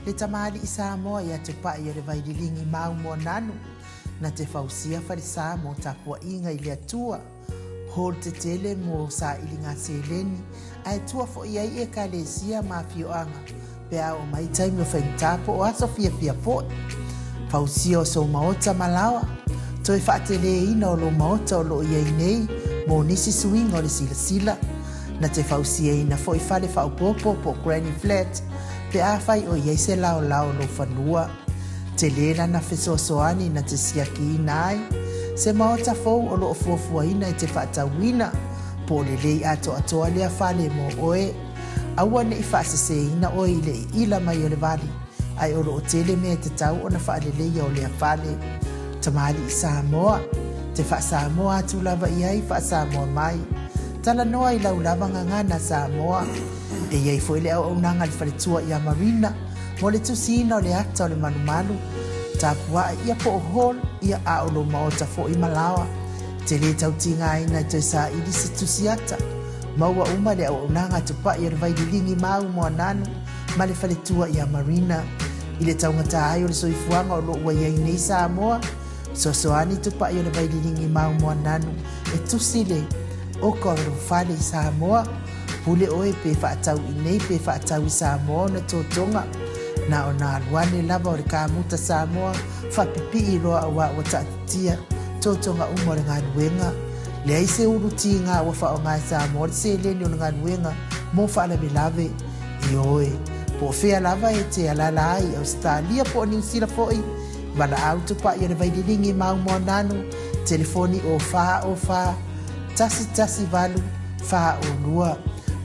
Le tamalii Samoa ia Tupai o le Vaililigi mau Moananu, na te fausia falesa mo tapuaiga i le Atua, hall tetele mo sailiga seleni, ae tua foi ai Ekalesia ma afioaga pe a oo mai taimi o faigata po o aso fiafia foi. Fausia o sou maota ma laoa, toe faateleina o lou maota o loo i ai nei mo nisi suiga o le silasila. Na te fausiaina foi fale faaopoopo po o granny flat pe afai o i ai se laolao o lou fanua. Tele lana fesoasoani na te siakiina ai se maota fou o lo o fuafuaina e te faatauina, po o lelei atoatoa lea fale mo oe. Aua ne i faaseseina oe i le iila mai o le vali, ae o lo o tele mea e tatau ona faaleleia o lea fale. Tamalii Samoa, te faa-Samoa atu lava i ai faa-Samoa mai. Talanoa i lau lava gagana Samoa. E i ai foi le auaunaga a le faletua ia Marina mo le tusiina o le ata o le malumalu, tapua'i ia po o hall ia a o lou maota foi ma laoa. Te lē tau tigaina e toe saili se tusi ata. Maua uma le auaunaga a Tupai o le Vaililigi mau Moananu ma le faletua ia Marina. I le taugata ai o le soifuaga o lo o ua i ai nei Samoa, Fesoasoani Tupai o le Vaililigi mau Moananu e tusi le oka o lou fale i Samoa. Pule oe pe faatau i nei pe faatau i Samoa ona totoga. Na ona alu ane lava o le kamuta Samoa faapipii loa auā ua taatitia totoga uma o le galuega. Leai se ulu tiga ua faaaoga e Samoa le seleni o le galuega mo faalavelave. Ioe, po o fea lava e te alaala ai i Ausetalia po o Niu Sila foi, valaau tupai o le Vaililigi mau Moananu, telefoni o 4 o 4 1 1 8 4 o 2,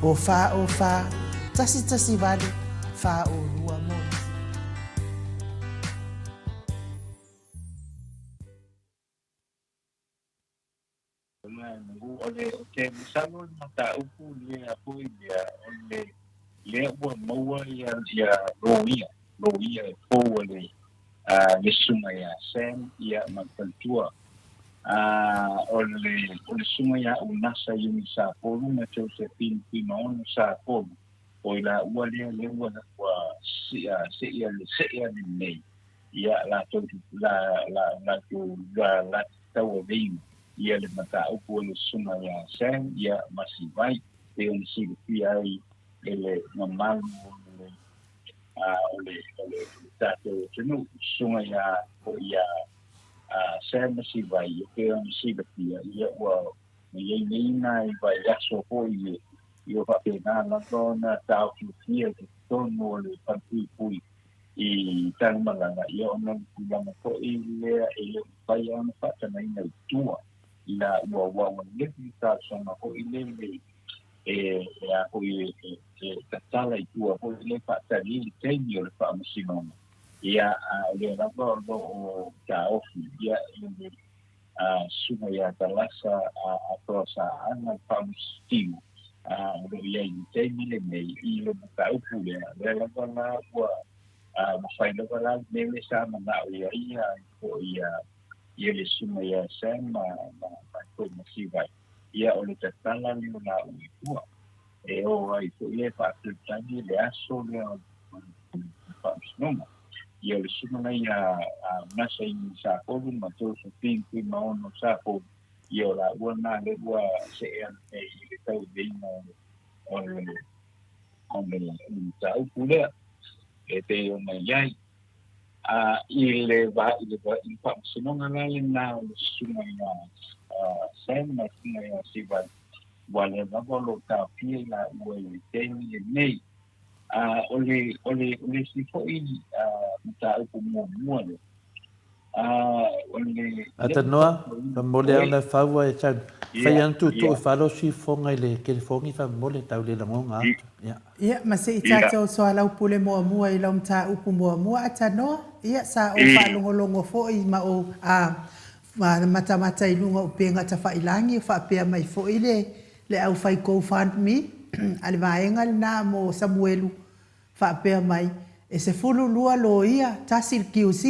o 4 o 4 1 1 8 4 o 2 mo nisi. O le te masalo le mataupu lea foi lea o le lea ua maua ia ia loia loia e fou a le a le susuga ia Sam ia ma le faletua a o le o le susuga ia Unasa Iuni Sapolu ma Josephine Fuimaono Sapolu o i laua lea lea ua ua sia seia le seia lenei ia latou la la latou la la tauaveina ia le mataupu a le Susuga ia Sam ia ma Sivai, pei ona silafia ai e le mamalu o le o le o le tatou atunuu, Susuga ia foi ia Sam ma Sivai, e pei ona silafia ia ua i ai nei nai vaiaso foi e ia faapena lava ona taofiofia i totonu o le falepuipui i Tanumalala, ia ona o le tulaga foi lea e le o mafai lava ona faatagaina i tua i la ua ua ua lefu le talosaga foi lele e e a foi e e e tatala i tua foi le faatali le taimi o le faamasinoga ia a o lea lava o lo o taofi ia e le a susuga ia Talasa a Atoa Saaga le faamasino a o lo o i ai i le taimi lenei i le mataupu lea lea lava la ua a ua fai lava la le mea lea sa manao i ai ia foi ia ia le susuga ia Sam ma ma ma foi ma Sivai ia o le tatala lea o la ui tua e o ai foi le faatalitali le aso lea o le faamasinoga ia o le susuga ia a Nasa i Sapolu ma Josephine Tuimaono Sapolu ia o la ua na le ua see ana nei i le tauaveina o le o le mataupu lea e pei ona i ai. A i le va i le va i le faamasinoga la lena o le susuga ia Sam ma le susuga ia Sivai, ua lea lava o lo o taofia i laua i le taimi lenei. A o le o le o le isi foi mataupu muamua lea, a o le Atanoa, famole au na faua e tau fai ana tuutuu e falosi fofoga i le telefoni famole tau le lagoga atu. Ia. Ia, ma se i tatou soalaupule muamua i lau mataupu muamua, Atanoa, ia, sa ou faalogologo foi ma ou, a, matamata i luga o upega tafailangi, faapea mai foi le, le aufai GoFundMe a le vaega lena mo Samuelu. Faapea mai, E 12 loia, tasi le QC.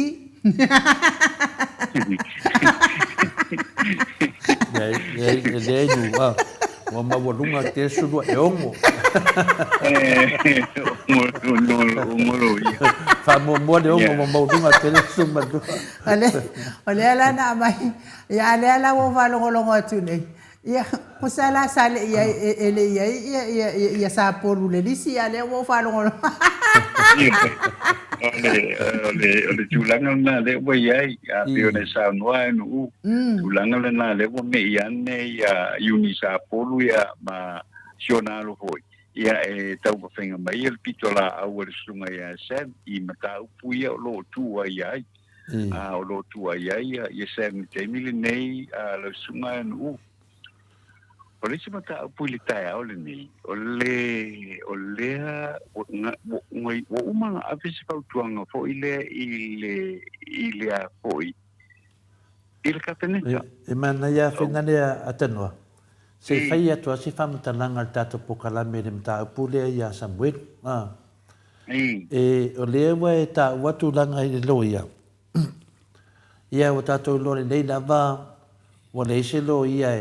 Leai, leai, e leai nu, a, ua maualuga te 12 e ono. Ono loia. Faamuamua le ono, ua maualuga tele le 12. O lea la na aumai, ia a lea la ua ou faalogologo atu nei, Ia, pusa la sa le i ai, e le i ai ia, ia, ia, ia Sapolu le lisi, a lea ua ou faalogologo. O le, o le, o le tulaga lena lea ua i ai, a pei ona e saunoa e Nuu, tulaga lena lea ua me'i ane ia Iuni Sapolu ia ma si ona alo foi, ia e taumafaiga mai le pitolaau a le susuga ia Sam i mataupu ia o lo o tu ai ai. A o lo o tu ai ai ia Sam i le taimi lenei, a lau susuga e Nuu. O le isi mataupu i le taeao lenei, o le, o lea ua uma ona ave se fautuaga foi lea i le, i le a foi, i le Kapeneta. E manaia lava fena lea a Tanoa, se i fai atu lava se faamatalaga i le tatou polokalame i le mataupu lea ia Samuelu. E, o lea ua e taua tulaga i le loia, ia ua tatou iloa lelei lava ua leai se loia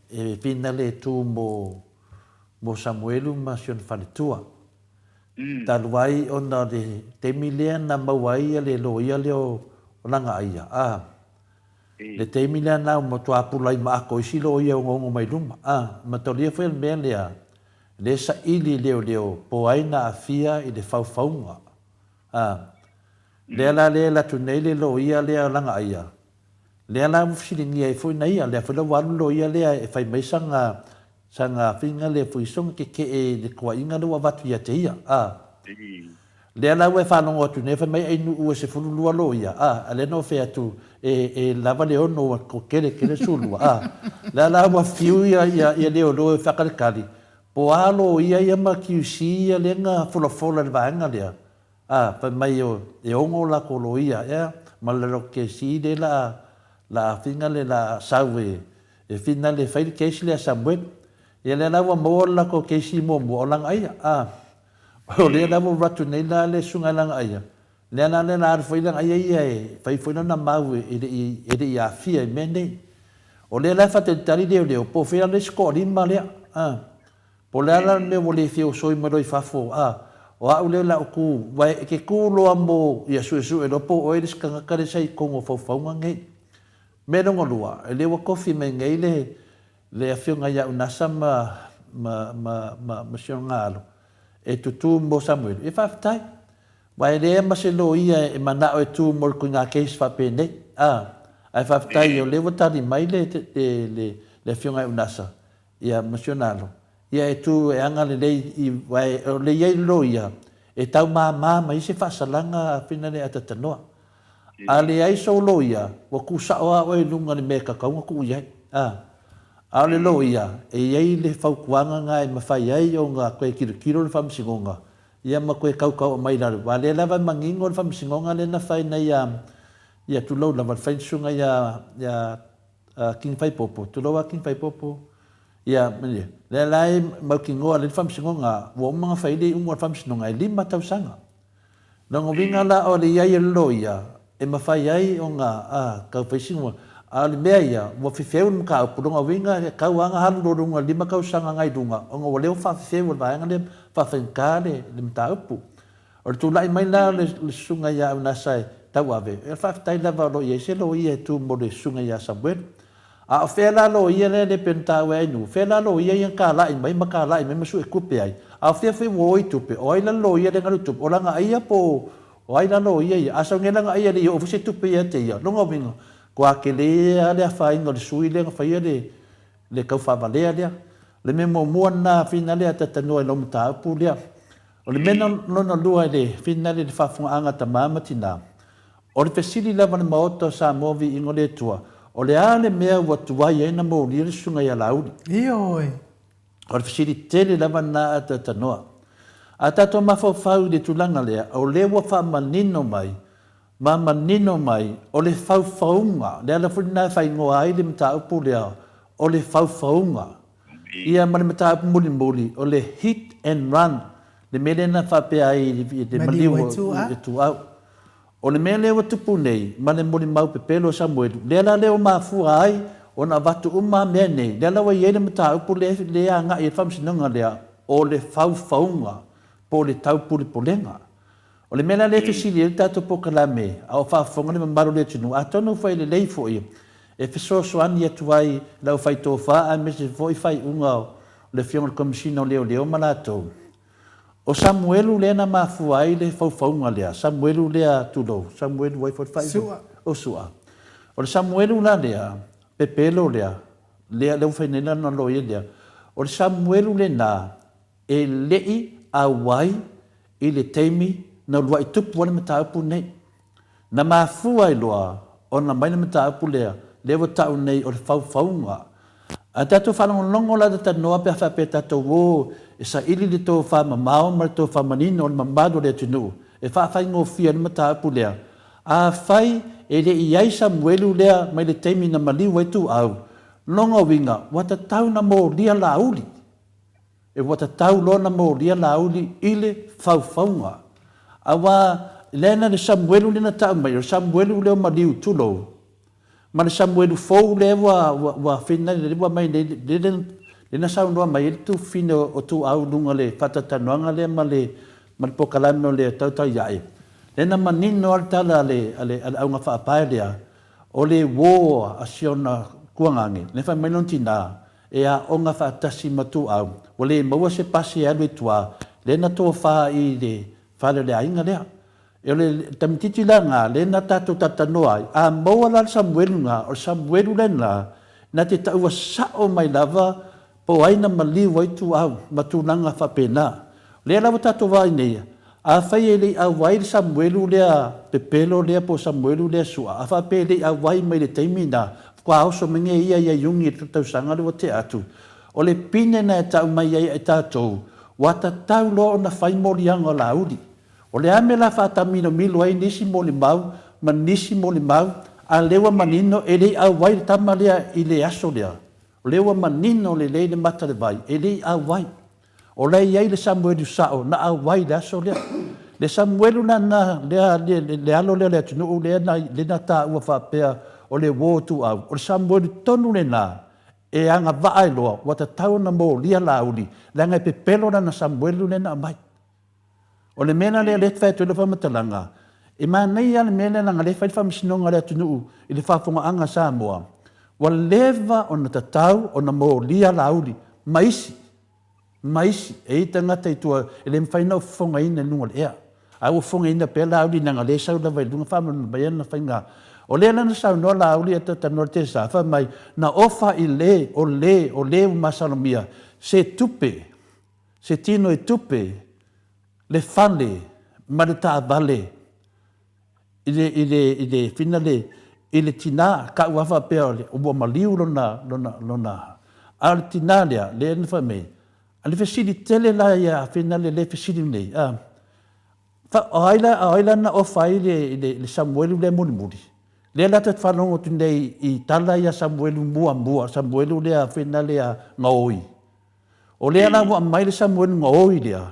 e finale e tu mo, mo Samuelu ma si ona faletua. Talu ai ona o le taimi lea na maua ai le loia lea o Lagaaia, a, le taimi lea na matua pulai ma ako isi loia e onoono mai luma, a, mataulia foi o le mea lea, lea saili leoleo po ai na aafia i le faufauga. A, lea la lea e alu atu nei le loia lea o Lagaaia, lea la ua fesiligia ai foi na ia, lea foi la ua alu le loia lea e fai mai sana, sana faiga lea foi sona tetee i le tuuaiga lea ua avatu ia te ia. A, lea la ua e faalogo atu nei fai mai ai nuu e 12 loia, a, a lea na ou fai atu e, e lava le ono ua tele tele le 12, a, lea la ua fiu ia, ia, ia leoleo e faatalitali, po o a loia ia ma QC ia lea na folafola i le vaega lea, a, fai mai o, e ono latou loia ea, ma le latou kesi lea la a, la a fina le la a sau e, e fina le fai le case lea a Samuel. Ia lea la ua maua le latou kesi muamua o Lagaaia, a, o lea la ua alu atu nei la le susuga i Lagaaia, lea la lea la alu foi Lagaaia ia e fai foi lana mau e le i, e le i aafia i mea nei. O lea la e faatalitali leoleo po o fea le isi toalima lea, a. Po o le a la le mea ua le fia osoi mai loa i fafo, a. O au lea o le a ou tu, aua e te tu loa mo ia suesue loa po o oe le isi tagata lea sa i totonu o faufauga nei. Mea lona lua, e le ua tofi mai nei le, le afioga ia Unasa ma, ma, ma, ma, ma si ona alo, e tutū mo Samuelu. Ia faafetai. Aua e leai ma se loia e manao e tū mo le koiga case faapenei. A, ae faafetai o lea ua tali mai le, le, le, le afioga ia Unasa, ia ma si ona alo, ia e tū e aga lelei i, aua o le i ai le loia, e tau māmā mai ai se faasalaga a Finale Atatanoa. A leai sou loia, ua kū sao lava oe i luga i le mea e tatau ona tuu i ai. A. A o le loia, e i ai le fautuaga na e mafai ai ona toe tilotilo le Faamasinoga, ia ma toe tautau mai i lalo. Aua o lea lava e manino le Faamasinoga lea na fai nei ia, ia tulou lava, le fai susuga ia, ia King Faipopo, tulou lava King Faipopo, ia, lea la e mautinoa lelei le Faamasinoga, ua uma ona fai le iuga o le Faamasinoga e lima tausaga. Lona uiga la o le i ai o le loia e mafai ai ona a tau fai sina a o le mea ia ua fefeu le mataupu lona uiga e tau a na alu loa luga lima tausaga agai luga ona ua leo faafefeu e le vaega lea faafaigata le le mataupu. O le tulai mai la o le susuga ia Aunasa e tauave e faafetai lava o lo o i ai se loia e tu mo le susuga ia Samuelu. A o fea la loia lea le pei ona taua e Ainuu? Fea la loia ia na talai mai ma talai mai ma sue tupe ai? A o fea foi ua o i tupe? O ai la le loia lea na alu i tupe? O Lagaaia po o ai la loia ia? A sau nei Lagaaia e le i oo foi se tupe ia te ia. Lona uiga, kua tele lava le afaina o le sui lea na faia le le tau faavalea lea. O le mea muamua lena finale a Tatanoa i lau mataupu lea. O le mea lona lua i le finale i le faafofogaaga a tama ma tina, O le fesili lava a le Maota o Samoa Viiga o le Atua, o le a le mea ua tuai ai na molia le susuga ia Laauli? Ioe. O le fesili tele lava lena a Tatanoa. A tatou mafaufau i le tulaga lea, o lea ua faamanino mai, ma manino mai, o le faufauga, le ala foi lena e faaigoa ai le mataupu lea, o le faufauga. Ia ma le mataupu mulimuli, o le hit and run. Le mea lea na faapea ai i le maliu o Ituau. O le mea lea ua tupu nei, ma le molimau pepelo o Samuelu, lea la lea ua mafua ai ona avatu uma mea nei, lea la ua i ai le mataupu lea e agai i le faamasinoga lea, o le faufauga po o le taupulepulega. O le mea la lea e fesili ai le tatou polokalame, a o faafofoga le mamalu o le atunuu, atonu foi e lelei foi e fesoasoani atu ai le aufaitofa aemaise foi faaiuga o le Afioga i le Komesina o Leoleo ma latou. O Samuelu lea na mafua ai le faufauga lea, Samuelu lea, tulou, Samuelu ai foi le faaiuga? O Sua. O le Samuelu la lea, pepelo lea, lea ua fai nei lana loia lea, o le Samuelu lena e le i auai i le taimi na uluai tupu ai le mataupu nei. Na mafua ai loa ona aumai le mataupu lea, lea ua tau nei o le faufauga. A tatou faalogologo la talanoa pe a faapea tatou o e saili le tofa mamao ma le tofa manino o le mamalu o le atunuu e faafaigofie ai le mataupu lea. Afai e le i i ai Samuelu lea mai le taimi na maliu ai Tuau, lona uiga ua tatau na molia Laauli. E ua tatau loa ona molia Laauli i le faufauga. Aua lea na le Samuelu lea na tau mai, o le Samuelu lea o maliu, tulou, ma le Samuelu fou lea ua, ua, ua finali, lea ua aumai nei, lea, lea na saunoa mai ai le tufine o Tuau i luga o le faatalatalanoaga lea ma le, ma le polokalame o le Tautai Ae. Lea na manino lava le tala a le, a le, a le auga faapae lea, o le uo a si ona tuagane, lea fai mai lona tina, E aoga faatasi ma Tuau, ua le maua se pasi e alu i tua, lea na tofa i le fale o le aiga lea. E o le tamititi la na, lea na tatou talatalanoa ai, a maua la le Samuelu na, o le Samuelu lena, na te taua sao mai lava po o ai na maliu ai Tuau ma tulaga faapena. O lea la ua tatou vaai nei, afai e le i auai le Samuelu lea pepelo lea po o Samuelu lea sua, a faapea e le i auai mai le taimi na, faatoa oso mai nei ia ia Iuni i le tausaga lea ua tea atu, o le pine na e tau mai ai e tatou, ua tatau loa ona fai moliaga o Laauli. O le a mea la faatamilomilo ai nisi molimau ma nisi molimau, a lea ua manino e le i auai le tama lea i le aso lea? O lea ua manino lelei le mata o le vai, e le i auai. O la e i ai le Samuelu sao na auai i le aso lea. Le Samuelu la na, lea, le, le, le alo lea o le atunuu lea na, lea na taua faapea o le uo o Tuau, o le Samuelu tonu lena e agavaa ai loa ua tatau ona molia Laauli, leaga e pepelo lana Samuelu lea na aumai. O le mea la lea o lea e fai atu ai lau faamatalaga, e manaia lava le mea lea leaga o lea e fai le faamasinoga a le atunuu i le faafofogaaga a Samoa, ua leva ona tatau ona molia Laauli ma isi, ma isi, e i ai tagata i tua e le mafai ona ou fofogaina i luga o le ea. Ae ua fofogaina pea Laauli leaga o lea e sau lava i luga faamalamalama mai ana faiga. O lea la na saunoa Laauli ae talanoa i le Tesa, fai mai, na ofa i le, o le, o le ua masalomia se tupe se tino e tupe le fale ma le taavale i le, i le, i le fina le, i le tinā, kau lava faapea o le, ua maliu lona, lona, lona, a o le tinā lea, lea na fai mai, a le fesili tele la ia fina le le fesili nei, a, fa, o ai la, o ai la na ofa ai le, le, le Samuelu lea mulimuli? Lea la ta te faalogo atu nei i tala ia Samuelu muamua, Samuelu lea fina lea gaoi. O lea la ua aumai le Samuelu gaoi lea,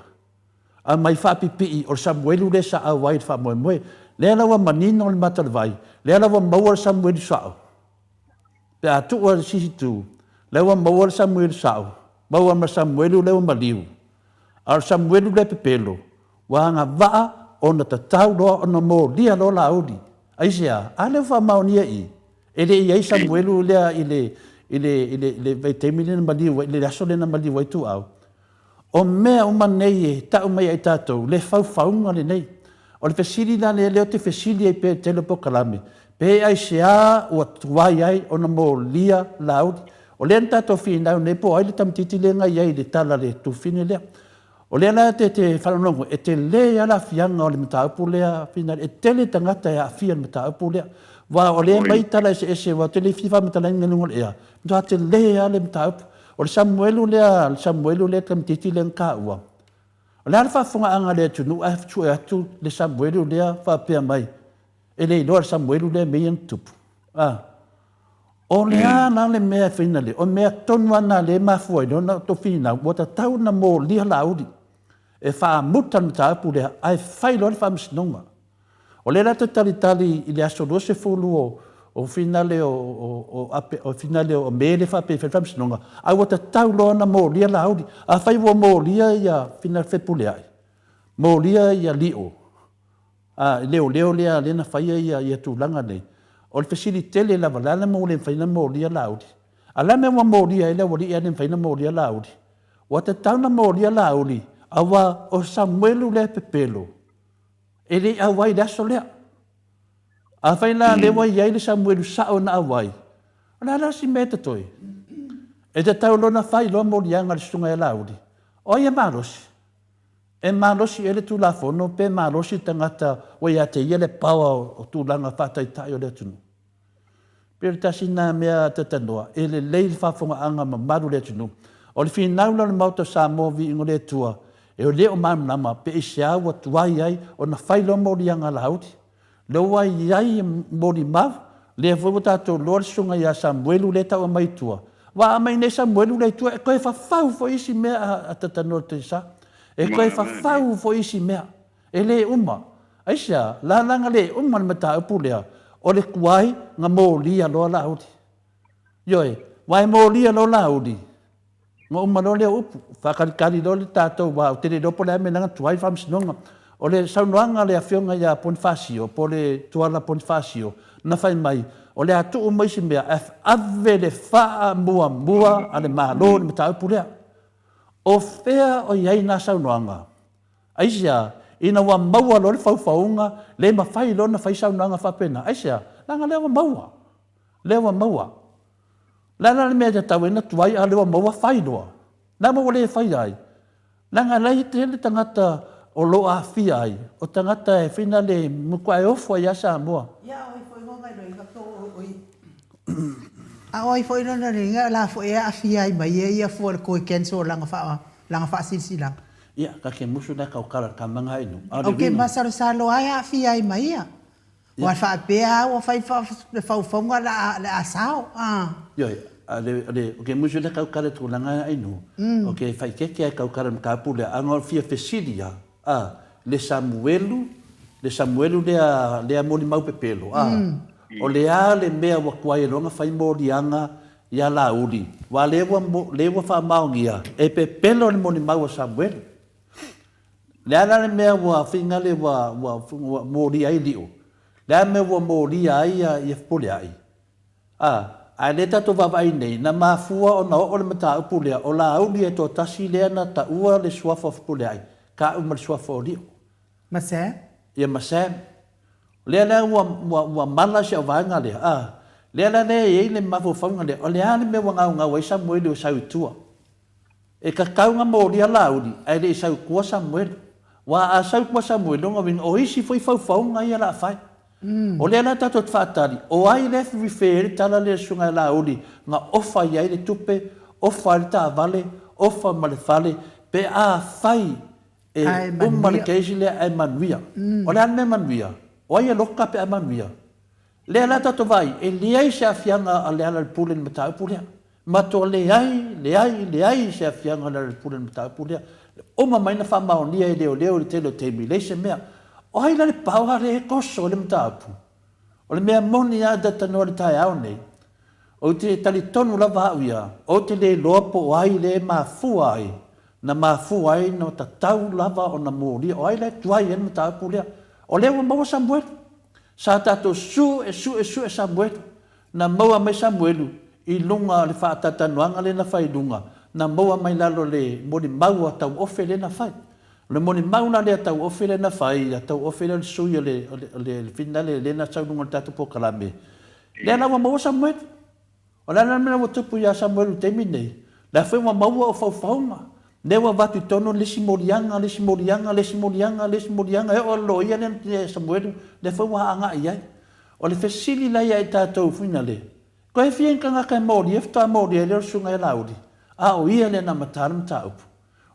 aumai faapipii, o le Samuelu lea sa auai i le faamoemoe. Lea la ua manino le mata o le vai, lea la ua maua le Samuelu sao. Pe a tuu i le isi itu, lea ua maua le Samuelu sao, maua ma le Samuelu lea ua maliu. A o le Samuelu lea pepelo, ua agavaa ona tatau loa ona molia loa Laauli. Aisea? A lea ua faamaonia i i, E le i i ai Samuelu lea i le, i le, i le, le vaitaimi lea na maliu ai, le aso lea na maliu ai Tuau. O mea uma nei e tau mai ai tatou, le faufauga lenei. O le fesili la lea, lea ou te fesili ai pea i le tele o polokalame, pe aisea ua tuai ai ona molia Laauli. O lea na tatou finau nei po o ai le tamaitiiti lea na i ai i le tala a le tufine lea. O lea la te te faalogologo, e tele lava le aafiaga o le mataupu lea Finali, e tele tagata e aafia i le mataupu lea. Aua o lea e aumai tala eseese, aua ou te le fia faamatalaina i luga o le ea, matua tele lava le mataupu. O le Samuelu lea, le Samuelu lea tamaitiiti lea na taua, o le a le faafofogaaga a le atunuu ae sue atu le Samuelu lea faapea mai, e le iloa e le Samuelu lea mea ia na tutupu. A. O le a la le mea e faina le, o mea tonu lava na lea e mafua ai loa ona outou finau, ua tatau ona molia Laauli. E faamuta le mataupu lea ae fai loa le faamasinoga. O lea la te talitali i le aso 20 o finale o finale o Me lea faapea e fai le faamasinoga, ae ua tatau loa ona molia Laauli. Afai ua molia ia finale Fepuleai, molia ia Lio, a leoleo lea lea na faia ia ia tulaga nei, o le fesili tele lava, o le a le mea ua le mafai ona molia Laauli? A o le a le mea ua molia ai le aualii ae le mafai ona molia Laauli? Ua tatau ona molia Laauli, aua o Samuelu lea e pepelo, E le i auai i le aso lea. Afai la lea ua i ai le Samuelu sao na auai, o le a la si mea e totoe? E tatau loa ona fai loa moliaga a le susuga ia Laauli. O ai e malosi? E malosi ea le Tulafono pe malosi le tagata ua ia te ia le power o tulaga faataitai o le atunuu? Pei o le tasi lena mea tatanoa, e lelei le faafofogaaga mamalu o le atunuu. O le finau la o le Maota o Samoa viiga o le Atua, e le o malamalama pe aisea ua tuai ai ona fai loa moliaga a Laauli. Lea ua i ai molimau, lea foi ua tatou iloa le susuga ia Samuelu lea e tau aumai i tua. Aua a aumai nei Samuelu lea i tua, e toe fafau foi isi mea a tatanoa i le sa. E toe fafau foi isi mea. E le uma. Aisea? Lalaga le uma le mataupu lea, o le tuai na molia loa Laauli. Ioe, aua e molia loa Laauli, na uma loa lea upu, faatalitali loa le tatou, aua ou te le iloa po o le a le mea la na tuai le faamasinoga. O le saunoaga a le Afioga ia Ponifasio, po o le Tuala Ponifasio, na fai mai, o le a tuu uma isi mea, ae ave le faamuamua a le Malo i le mataupu lea. O fea o i ai na saunoaga? Aisea? Ina ua maua loa le faufauga, le mafai loa ona fai saunoaga faapena. Aisea? Leaga lea ua maua. Lea ua maua. O le a la le mea e tatau ai ona tuai a o lea ua maua, fai loa. Le a mea ua le faia ai? Leaga o la e tele tagata o lo o aafia ai, o tagata e fina le matuai ofo ai lava Samoa. Ia, a o ai foi lona iloiga pe o i. A o ai foi lona iloiga o la foi e aafia ai ma ia ia fua le koe cancel lana faa lana faasilasilaga. Ia, ka ke musu la kau kala ka manga inu. A o le uiga. Ok, masalosalo lava e aafia ai ma ia. Ua faapea a ua fai le faufauga le a sao a. Ioe, a le, le, o ke musu le kau kala tulaga inu. O ke whaikeke ai kau kala mkapu le anga o fia fesili a, a, le Samuelu, le Samuelu lea, lea moli mau pepelo, a, o le a le mea ua kuai e loanga whai molianga ia Laauli, wa le ua, le ua whaamaongia, e pepelo le moli mau a Samuelu. Le a la le mea ua finagale ua, ua, ua molia ai lio? Le a le mea ua molia ai ia, ia Fepuleai? A, ae lea tatou vaavaai nei, na mafua ona oo le mataupu lea, o Laauli e toatasi lea na taua le suafa o Fepuleai, ka uma le suafa o Lio. Ma Sam? Ia ma Sam. O lea la ua, ua, ua mala si au vaega lea, a, lea la lea e i ai le mafaufauga lea, o le a le mea ua gaugau ai Samueli o sau i tua? E tatau ona molia Laauli, ae le i sau i tua Samuelu. Aua a sau i tua Samuelu, lona uiga, o isi foi faufauga ia o le a fai. O lea la tatou te faatali, o ai lea e refer ai le tala lea i le susuga ia Laauli na ofa i ai le tupe, ofa ai le taavale, ofa ma le fale, pe afai e uma le case lea ae manuia. O le a le mea manuia? O ai e loka pe a manuia? Lea la tatou vaai, e leai se aafiaga a Lealailepule i le mataupu lea. Matua leai, leai, leai se aafiaga a Lealailepule i le mataupu lea. Uma mai na faamaonia e leoleo i le tele o taimi, leai se mea. O ai la le power lea e toso ai le mataupu? O le mea moni lava ta tanoa i le taeao nei, ou te talitonu lava au ia, ou te le iloa po o ai lea e mafua ai, na mafua ai na tatau lava ona molia, o ai la e tuai ai le mataupu lea? O lea ua maua Samuelu. Sa tatou sue, sue, sue Samuelu. Na maua mai Samuelu i luga o le faataitanoaga lea na fai i luga, na maua mai lalo o le molimau a Tauofe lea na fai. O le molimau la lea a Tauofe lea na fai, a Tauofe lea o le sui o le, o le, o le finale lea na sau i luga o le tatou polokalame, lea la ua maua Samuelu. O le a la le mea ua tupu ia Samuelu i le taimi lenei? O lea foi ua maua o faufauga. Lea ua avatu i totonu le isi moliaga, le isi moliaga, le isi moliaga, le isi moliaga, e oo i le loia lea na Samuelu, lea foi ua agai i ai. O le fesili la ia i tatou finale, Koe fia ni tagata e molia faatoa molia ai lea o le Susuga ia Laauli, a o ia lea na amata le mataupu.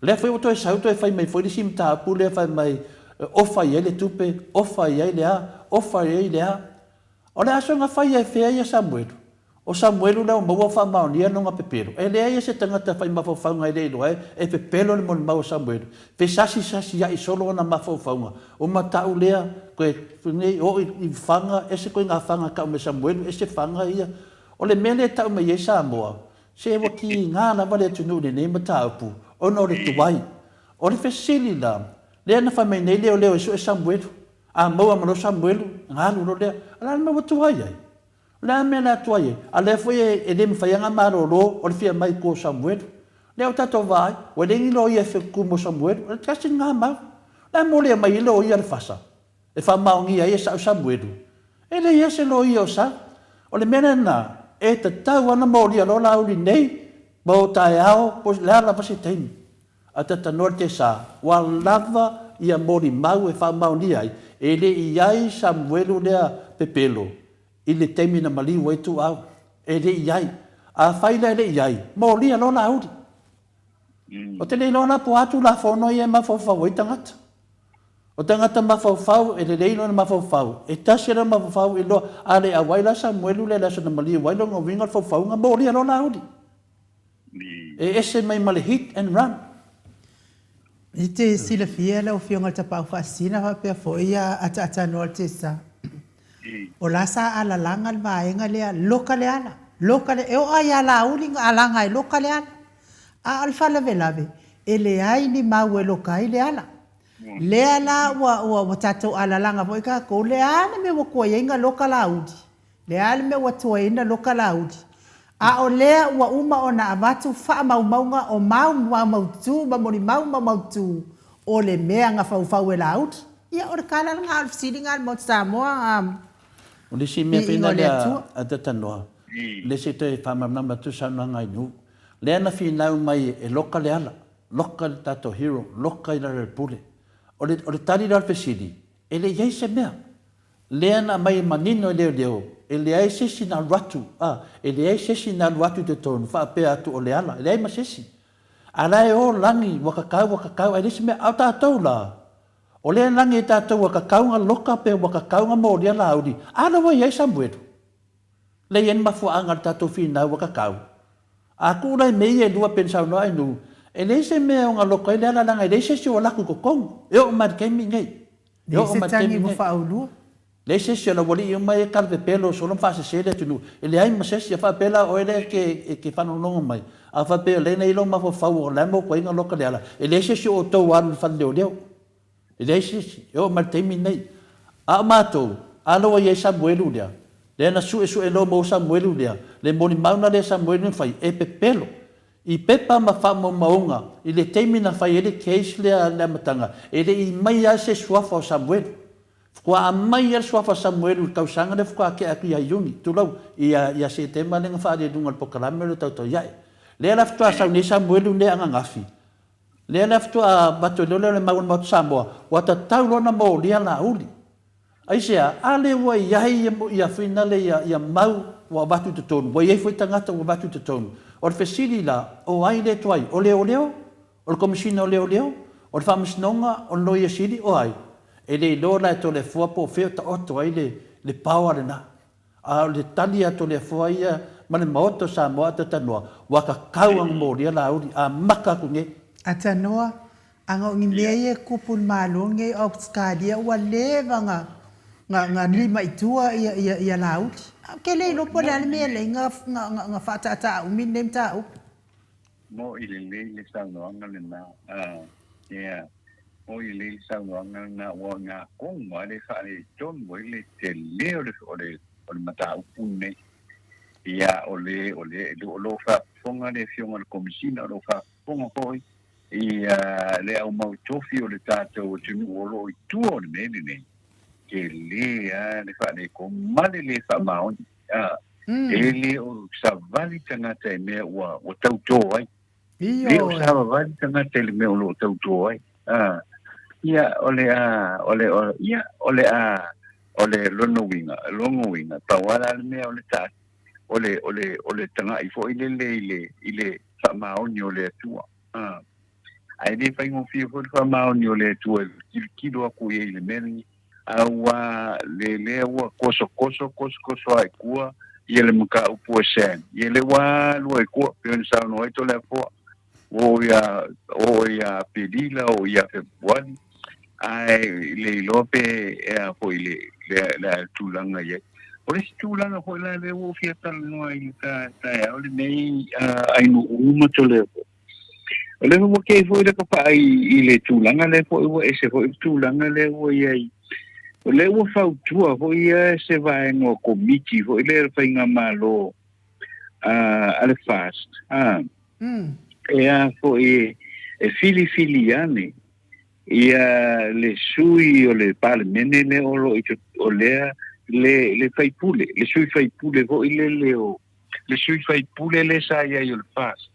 O lea foi ua toe sau toe fai mai foi le isi mataupu lea fai mai e ofa i ai le tupe, ofa i ai le a, ofa i ai le a. O le aso na fai ai fea ia Samuelu? O Samuelu la ua maua faamaonia lona pepelo. E leai ia se tagata fai mafaufauga e le iloa ai e pepelo le molimau a Samuelu. Fesasisasia'i solo ona mafaufauga, o mata'u lea, koe nei oo i faga, ese koe ngā faga ka'u mai Samuelu, ese faga ia. O le mea lea e ta'u mai ai Samoa, se ua kīgā lava le atunuu i lenei mataupu ona o le tuai. O le fesili la, lea na fai mai nei leoleo e su'e Samuelu. A maua ma loa Samuelu, galu loa lea. O le a le mea ua tuai ai? O le a le mea le atu ai e? A lea foi e le mafai a na malolo o le fia mai tua o Samuelu. Lea ua tatou vaai, ua leai ni loia e fetutu mo Samuelu. O le tasi lena mau. O le a molia mai ai loia le fasa e faamaonia ai e sa'u Samuelu? E leai lava se loia o sau. O le mea lena, e tatau lava ona molia loa Laauli nei ma o taeao po o le a lava se taimi. A tatanoa le tesa, ua lava ia molimau e faamaonia ai, e le i ai Samuelu lea pepelo i le taimi na maliu ai Tuuau. E le i ai. Afai la e le i ai, molia loa Laauli. Ou te le iloa la po o a Tulafono ia e mafaufau ai tagata. O tagata mafaufau, e lelei lona mafaufau, e tasi lona mafaufau i loa, a le auai la Samuelu lea i le aso na maliu ai lona uiga o le faufauga, molia loa Laauli. E ese mai ma le hit and run. I te silafia lau Afioga i le Tapaau Faasisina faapea foi ia ataatanoa le tesa. O la sa alalaga le vaega lea loka le ala, loka le, e oo lava ia Laauli na alaga e loka le ala. A o le faalavelave, e leai ni mau e loka ai le ala. Lea la ua, ua, ua tatou alalaga foi tatou, le a le mea ua tuai ai na loka Laauli? Le a le mea ua tuai ai na loka Laauli? A o lea ua uma ona avatu faamaumauga o mau maumautu ma molimau maumautu o le mea na faufau e Laauli. Ia, o le tala lena, o le fesili lena a le Maota Samoa, a O le isi mea Viiga foi o le lea Atua. a Tatanoa, le isi toe faamalamalama atu saunoaga i nuu, lea na finau mai e loka le ala, loka le tatou hero, loka i lalo i le pule. O le, o le tali la o le fesili, e le i ai se mea. Lea na aumai e manino e leoleo, e leai se isi na alu atu, a, e leai se isi na alu atu i totonu faapea atu o Leala, e leai ma se isi. A la e o lagi, ua kakau, ua kakau, ae leai se mea. A o tatou la, o lea e lagi e tatou ua kakau ga loka pe ua kakau ga molia Laauli, a la ua i ai Samuelu. Lea e i ai le mafuaaga o le tatou finau ua kakau. A tuu la i mea ia e lua pei ona saunoa Ainuu, e leai se mea o ga loka ai Leala leaga e leai se isi o alu atu i totonu, e oo mai i le taimi nei. E Leai oo se mai i le tagi taimi ua nei. faaulua. Leai se isi o le aualii uma ia e talepepelo solo ma faasese le atunuu. E leai ma se isi. A faapea la oe lea e te faalogologo mai, a faapea o lea na i ai lou mafaufau o le a le mokuaiga loka le ala, e leai se isi o outou ua alu i le fale leoleo. E leai se isi. E oo mai i le taimi lenei. A o matou, a la ua i ai Samuelu lea, lea na suesue loa mo Samuelu lea, le molimau lea Samuelu na fai, e pepelo. I pepa ma faamaumauga i le taimi na fai ai le case lea i le amataga, e le i mai lava se suafa o Samuelu. Faatoa aumai lava le suafa o Samuelu i le tausaga lea faatoa tea atu ia Iuni, tulou, ia, ia Setema lea na faaali i luga o le polokalame lea o Tautai Ae. Lea la faatoa sau nei Samuelu nei ananafi, lea la faatoa avatu ai loa lea o le mau a le Maota Samoa, ua tatau loa ona molia Laauli. Aisea? A lea ua i ai ia finale ia mau ua avatu i totonu, ua i ai foi tagata ua avatu i totonu. O le fesili la, o ai lea e tuai? O leoleo? O le Komesina o Leoleo? O le Faamasinoga? O le Loia Sili? O ai? E le iloa la e Toleafoa po o fea o taoto ai le power lena. A o le tali a Toleafoa ia ma le Maota o Samoa a Tatanoa, ua kakau ana molia Laauli, amata atu nei. Atanoa, Aga o ni mea ia e tupu i le Malo lenei o Ausetalia ua leva na na lima i tua ia ia ia Laauli. Ae ou te le iloa po o le a le mea e alai na na faataataa umi lenei mataupu. Moʻi lelei le saunoaga lena, a, ia, moʻi lelei le saunoaga lena, aua o i ina tonu lava le faaletonu ai le tele o le, o le, o le mataupu lenei. Ia, o le, o le, o lo o faafofoga le Afioga i le Komesina, o lo o faafofoga foi i le au mau tofi o le tatou atunuu o lo o i tua o le mea lenei, tele lava le faaletonu ma le le faamaoni. A, e le o savali tagata i mea ua, ua tautō ai. Le o savavali tagata i le mea o lo o tautō ai. A, ia, o le a, o le, o, ia, o le a, o le lona uiga, lona uiga, pau lava la le mea o le ta, o le, o le, o le taga'i foi lele i le, i le faamaoni o le Atua. A, ae le faigofie foi le faamaoni o le Atua e tilotilo aku i ai i le mea lenei. A ua le lea ua kosokoso, kosokoso lava i tua Ia le mataupu a Sam, ia lea ua alu ai koa, pei ona saunoa ai Toleafoa, ua oo ia, oo ia Aperila, oo ia Fepuari, ae le iloa pe e a foi le, le, le tulaga i ai. O le isi tulaga foi la lea ua ou fia talanoa i le taeao lenei, Ainuu ma Toleafoa, O lea foi ua kei foi le kapaa i le tulaga lea foi ua ese foi le tulaga lea ua i ai. O lea ua fautua foi ia se vaega o komiti foi lea le faigamalo a le FAST e a foi e filifili ane ia le sui o le Palemene lea o lo o lea le faipule, le sui faipule foi lele o le sui faipule lea sa i ai o le FAST.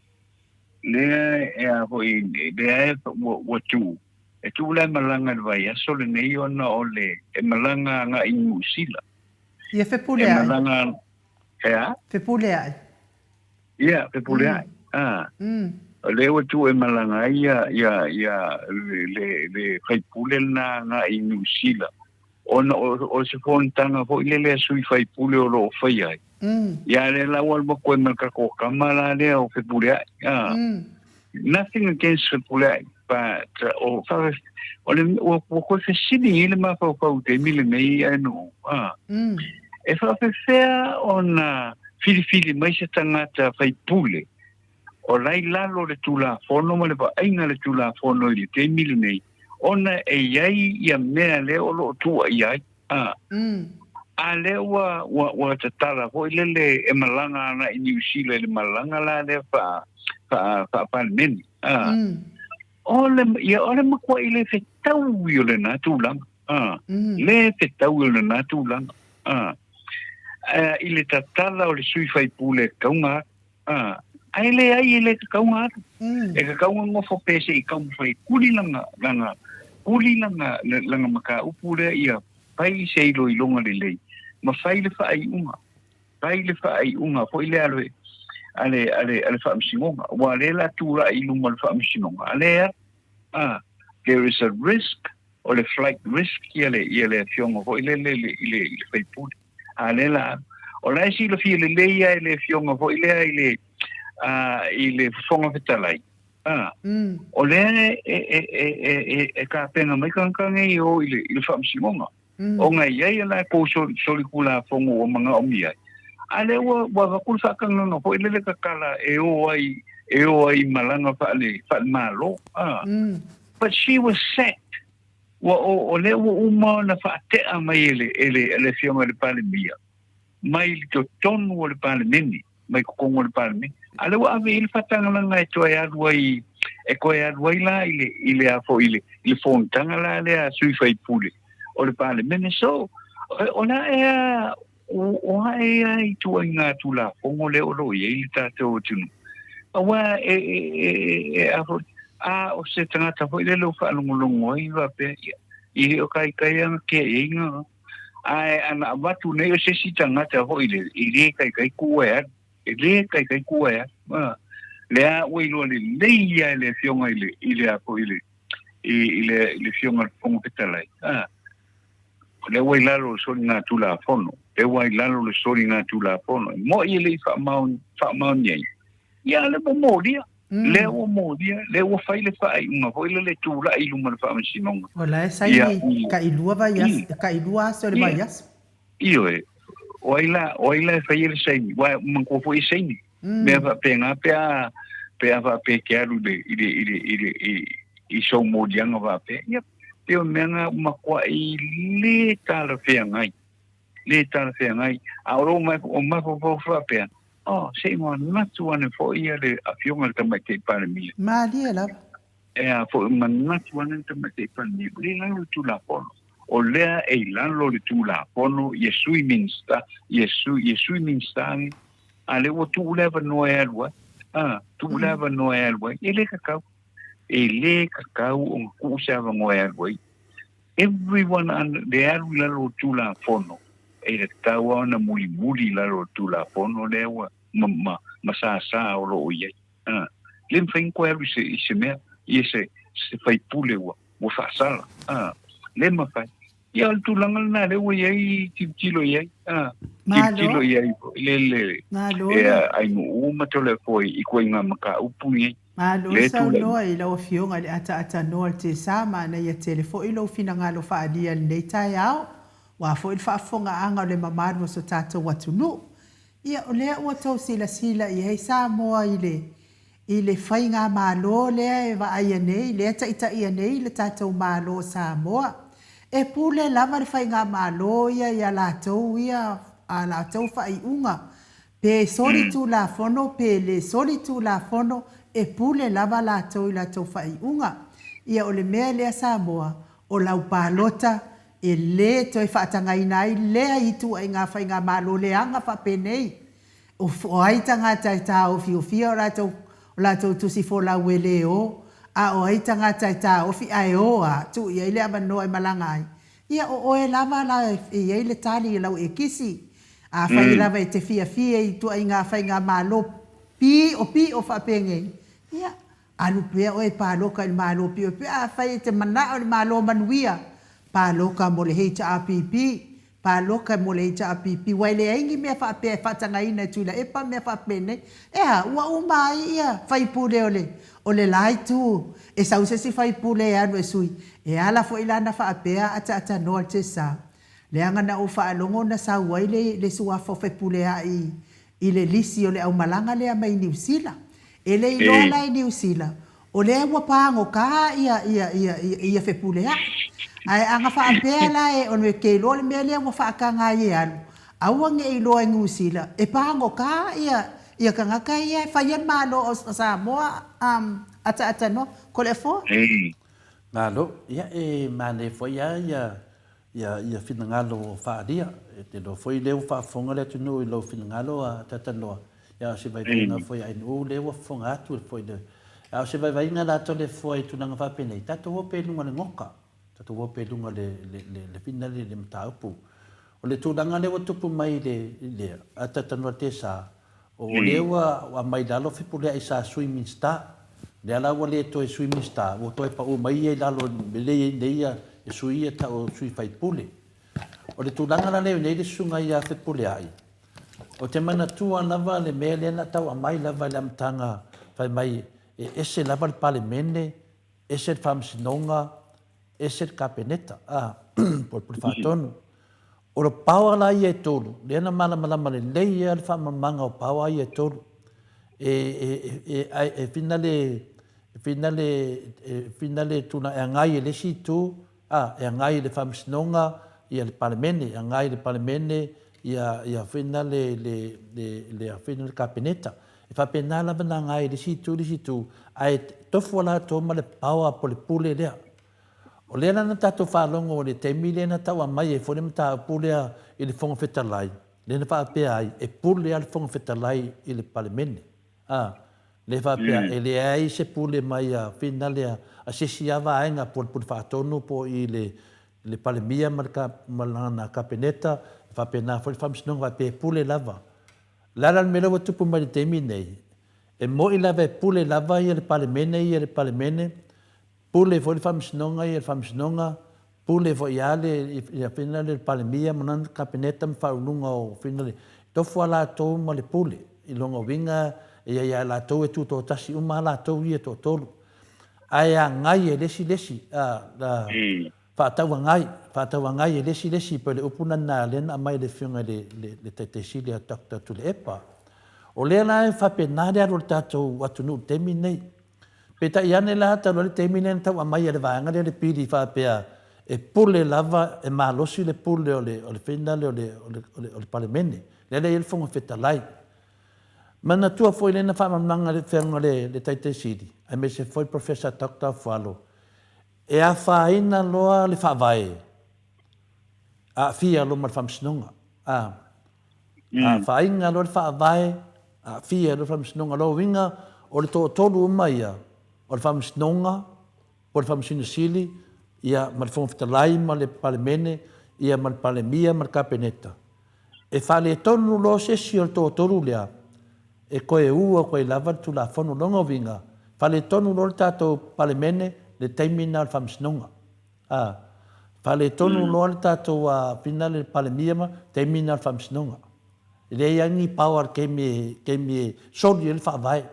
Lea e a foi, lea e ua tu, e tu la e malaga i le vaiaso lenei ona o le, e malaga agai i Niu Sila. Ia Fepuleai. E malaga, e a? Fepuleai. Ia, Fepuleai. A. O lea ua tu e malaga ai ia, ia, ia le, le faipule lena agai i Niu Sila. Ona o se fonotaga foi lele a sui faipule o lo o faia ai. Ia lea la ua alu atu ai ma le tatou tama la lea o Fepuleai. Nothing against Fepuleai, but o o le ua toe fesili ai le mafaufau i le taimi lenei ae nuu. E faapefea ona filifili mai se tagata faipule o la i lalo o le Tulafono ma le vaaiga a le Tulafono i le taimi lenei, ona e i ai ia mea lea o lo o tuuaia ai. A, a lea ua, ua, ua tatala foi lele e malaga ana i Niu Sila i le malaga la lea faa, faa, faa-Palemene. A, o le, ia, o le matuai le fetaui o lena tulaga. A, le fetaui o lena tulaga. A, i le tatala o le sui faipule e tauga atu. A, ae leai e le tatau ona alu. E tatau ona nofo pea se i taumafai e kuli lana, lana, kuli lana, lana mataupu lea ia fai se iloiloga lelei ma fai le faaiuga, fai le faaiuga foi lea a le, a le, a le, a le Faamasinoga. Aua o lea o le a tulai i luma o le Faamasinoga, a lea, a, there is a risk, o le flight risk ia le, ia le afioga foi lele i le, i le, i le faipule. A lea la, o la e silafia lelei lava e le Afioga foi lea i le, i le Fofoga Fetalai, a, o lea e, e, e, e, e tapena mai tagata nei e o i le, i le Faamasinoga, ona e i ai a latou solitulafono ua manaomia ai. A lea ua, ua avatu le faatagaga foi lele tatala e o ai, e o ai i malaga faale, faale-Malo, a. But she was sacked. Ua o, o lea ua uma ona faatea mai e le, e le, e le Afioga i le Palemia, mai i totonu o le Palemene, mai totonu o le Palemene. A lea ua ave i ai le faatagalaga e toe alu ai, e toe alu ai la i le, i le a foi, i le, i le fonotaga la lea a sui faipule o le Palemene. So, o le a ea, o, o a ea ituaiga Tulafono lea o lo o i ai le tatou atunuu? Aua e, e, e, e, a foi, a o se tagata foi lele o faalogologo ai faapea, ia, e le o taitai ana keaiga, ae ana avatu nei o se isi tagata foi lele, e le taitai kū e alu, e le taitai kū e alu. A, lea ua iloa lelei lava e le Afioga i le, i le a foi i le, i, i le, i le Afioga i le Fofoga Fetalai, a, O lea ua i lalo o le soligatulafono, lea ua i lalo o le soligatulafono, e mo'i e le i faamaoni ai, ia a lea ua molia, lea ua molia, lea ua fai le faaiuga foi lele e tulai i luma o le Faamasinoga. O la e saini tailua vaiaso, tailua aso o le vaiaso. Ioe, o ai la, o ai la e faia le saini, aua e manatua foi e saini. Mea faapena pe a, pe a faapea e te alu i le, i le, i le, i le, i, i sou moliaga faapea, ia, pei o mea na matuai le talafeagai, le talafeagai. A o lou o mafaufau faapea, oh, se i manatu ane foi ia le Afioga i le Tamaitai Palemia. Malie lava. E a foi, manatu ane le Tamaitai Palemia, ua le i lalo o le Tulafono. O lea e i lalo o le Tulafono ia Sui Minisita, ia Sui, ia Sui Minisita nei, a lea ua tuu le avanoa e alu ai, a, tuu le avanoa e alu ai, e le tatau. E le tatau ona tuu se avanoa e alu ai. Everyone under, le alu i lalo o le Tulafono, e tatau lava ona mulimuli i lalo o le Tulafono lea ua ma, ma, ma sasa o lo o i ai. A, le mafai ona toe alu i se, i se mea, ia se, se faipule ua, ua faasala. A, le mafai. Ia, o le tulaga lena lea ua i ai tilotilo i ai, a, tilotilo i ai foi le, le, e Ainuu ma Toleafoa i ituaiga mataupu nei. Malo saunoa i lau Afioga i le ataatanoa o le Tesa, manaia tele foi lou finagalo faaalia i lenei taeao, aua foi le faafofogaaga o le mamalu o so tatou atunuu. Ia, o lea ua tou silasila i ai Samoa i le i le faigamalo lea e vaaia nei, lea e taitaia nei le tatou Malo o Samoa. E pule lava le faigamalo ia i a latou ia, a latou faaiuga, pe soli tulafono pe le soli tulafono, e pule lava latou i latou faaiuga. Ia o le mea lea Samoa, o lau palota e le toe faatagaina ai lea ituaiga faigamalo leaga faapenei. O ai tagata e taofiofia o latou, o latou tusi folau e le o, a o ai tagata e taofi ae o a, tuu i ai le avanoa e malaga ai? Ia, o oe lava la e i ai le tali i lau ekisi. Afai lava e te fiafia i ituaiga faigamalo piʻopiʻo faapenei, ia, Alu pea oe e paloka i le Malo pio pe afai e te manao i le Malo manuia, paloka mo le HRPP, paloka mo le HRPP, ua e leai ni mea faapea e faatagaina e Tuilaepa mea faapenei. E a, ua uma ai ia faipule o le o le la itu, e sau se isi faipule e alu e sui, e ala foi la na faapea ataatanoa le Tesa, leaga na ou faalogo na sau ai le le suafa o Fepuleai i le lisi o le aumalaga lea mai Niu Sila. E le iloa la e Niu Sila, o lea ua pagota ia, ia, ia, ia Fepuleai. Ae a na faapea la e, o le ke iloa o le mea lea ua faataga ai e alu, aua ne i iloa e Niu Sila, e pagota ia, ia tagata ia e faia le Malo o Samoa, um, ataatanoa. Toleafoa? Malo. Ia, e manaia foi lava ia Ia, ia finagalo o faaalia. E te iloa foi lea ua faafofoga le atunuu i lou finagalo a Tatanoa, ia a o se vaivaiga foi a NU lea ua fofoga atu foi le, a o se vaivaiga latou le fofoa i tulaga faapenei, tatou o pea i luga o le goka, tatou o pea i luga o le, le, le, le finale le mataupu. O le tulaga lea ua tupu mai i le, i le, a Tatanoa Tesa, O lea ua aumai i lalo Fepuleai sa Sui Minisita. Lea la ua le toe Sui Minisita, ua toe pau mai ia i lalo i le i ai nei ia sui ia tau o sui faipule. O le tulaga la lea i nei le susuga ia Fepuleai, ou te manatua lava le mea lea na tau aumai lava i le amataga fai mai e ese lava le Palemene, ese le Faamasinoga, ese le Kapeneta, a, po o le Pule Faatonu. O le paoa la ia e tolu, lea na malamalama lelei ia le faamalamalamaga o paoa ia e tolu. E, e, e, e, e whina le, e whina le, e whina le tuna e agai e le isi itu, a, e agai i le Faamasinoga, ia le Palemene, e agai i le Palemene, ia, ia whina le, le, le, le, whina le Kapeneta. E faapena lava na agai i le isi itu, le isi itu, ae tofu a latou ma le paoa po o le pule lea. O lea la na tatou faalogo i le taimi lea na tau aumai ai foi le mataupu lea i le Fofoga Fetalai, lea na faapea ai, e pule lava le Fofoga Fetalai i le Palemene. A, lea faapea, e leai se pule mai a finale a se isi lava vaega po o le Pule Faatonu po o i le le Palemia ma le ma lana Kapeneta, e faapena foi le Faamasinoga faapea e pule lava. O le a la le mea lea ua tupu mai i le taimi nei? E moni lava e pule lava ia le Palemene ia le Palemene, Pule foi le Faamasinoga ia le Faamasinoga, pule foi ia le ia fina le Palemia ma lana Kapeneta ma faauluga o fina le tofu a latou ma le pule i lona uiga e iai a latou e tutoatasi uma a latou ia toatolu ae agai e le isi le isi a faatauagai faatauagai e le isi le isi pei o le upu lena lea na aumai e le afioga i le le Taitai Sili a Doctor Tuilaepa. O lea la e faapena le alu o le tatou atunuu i le taimi lenei. Peitai ane la, talu ai le taimi lea na tau aumai e le vaega lea le pili faapea e pule lava, e malosi le pule o le, o le fina lea o le, o le, o le, o le Palemene. Lea la e i ai le Fofoga Fetalai. Manatua foi lea na faamalamalamaga e le Afioga i le Taitai Sili, aemaise foi Professor Doctor Afualo, e afaina loa le Faavae, aafia loa ma le Faamasinoga. A. Afaina loa le Faavae, aafia loa le Faamasinoga. O lona uiga, o le toatolu uma ia, o le Faamasinoga, po o le Faamasino Sili, ia, ma le Fofoga Fetalai ma le Palemene, ia, ma le Palemia ma le Kapeneta. E faaletonu loa se isi o le toatolu lea, e toe ū atu ai lava le Tulafono. O lona uiga, faaletonu loa le tatou Palemene, le taimi lena o le Faamasinoga. A. Faaletonu loa le tatou finale i le Palemia ma taimi lena o le Faamasinoga. E leai lava ni power i le taimi taimi e soli ai le Faavae.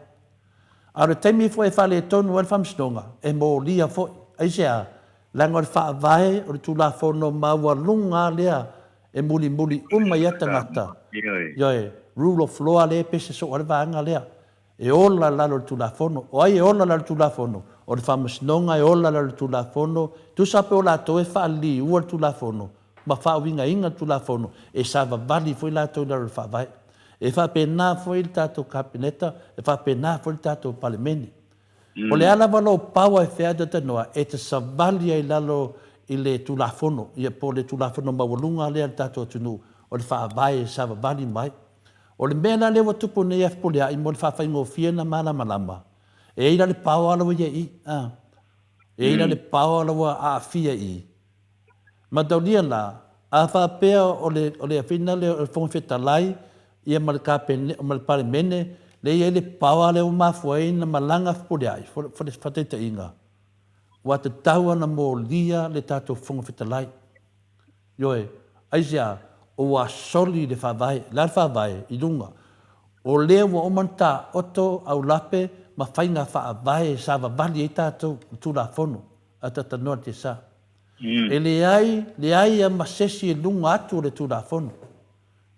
A o le taimi foi e faaletonu ai le Faamasinoga, e molia foi. Aisea? Leaga o le Faavae o le Tulafono maualuga lava lea e mulimuli uma i ai tagata. Ioe, rule of law lea e pese soo ai le vaega lea. E ola i lalo o le Tulafono. O ai e ola i lalo o le Tulafono? O le Faamasinoga e ola i lalo o le Tulafono, tusa pe o latou e faaliliua le Tulafono ma faauigaina le Tulafono, e savavali foi latou i lalo o le Faavae. E faapena foi le tatou Kapeneta, e faapena foi le tatou Palemene. O le a lava lou power e feataatanoa, e te savali ai i lalo i le Tulafono, ia po o le Tulafono maualuga lea a le tatou atunuu, o le Faavae e savavali mai. O le mea la lea ua tupu nei ia Fepuleai mo le faafaigofie ona malamalama, e i ai la le power la ua i ai i, a. E i ai la le power la ua aafia i i. Mataulia la, a faapea o le, o le afina lea o le Fofoga Fetalai ia ma le Kapene, ma le Palemene, lea e i ai le power lea ua mafua ai ona malaga Fepuleai, for, for le faataitaiga, ua tatau ona molia le tatou Fofoga Fetalai. Ioe. Aisea? Ua soli le Faavae. O le a le Faavae? I luga. O lea ua uma ona taoto aulape ma faiga faavae e savavali ai tatou, le Tulafono a Tatanoa le Tesa. E leai, leai lava ma sesi i luga atu o le Tulafono.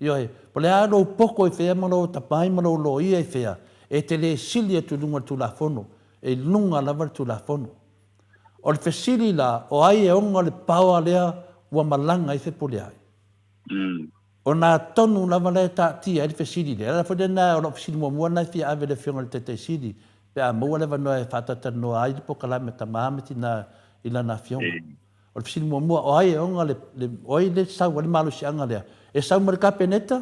Ioe. Po o le a lou poto i fea ma lou atamai ma lou loia i fea, e te le sili atu i luga o le Tulafono. E i luga lava le Tulafono. O le fesili la, o ai e ona le paoa lea ua malaga ai Fepuleai? O na tonu lava la e taatia ai le fesili lea. O le ala foi lena o lau fesili muamua lena e fia ave i le Afioga i le Taitai Sili pe a maua le avanoa e faatalatalanoa ai le polokalame a tama ma tina i lana afioga. O le fesili muamua, o ai e ona le, o ai lea e sau ai le malosiaga lea? E sau mai le Kapeneta?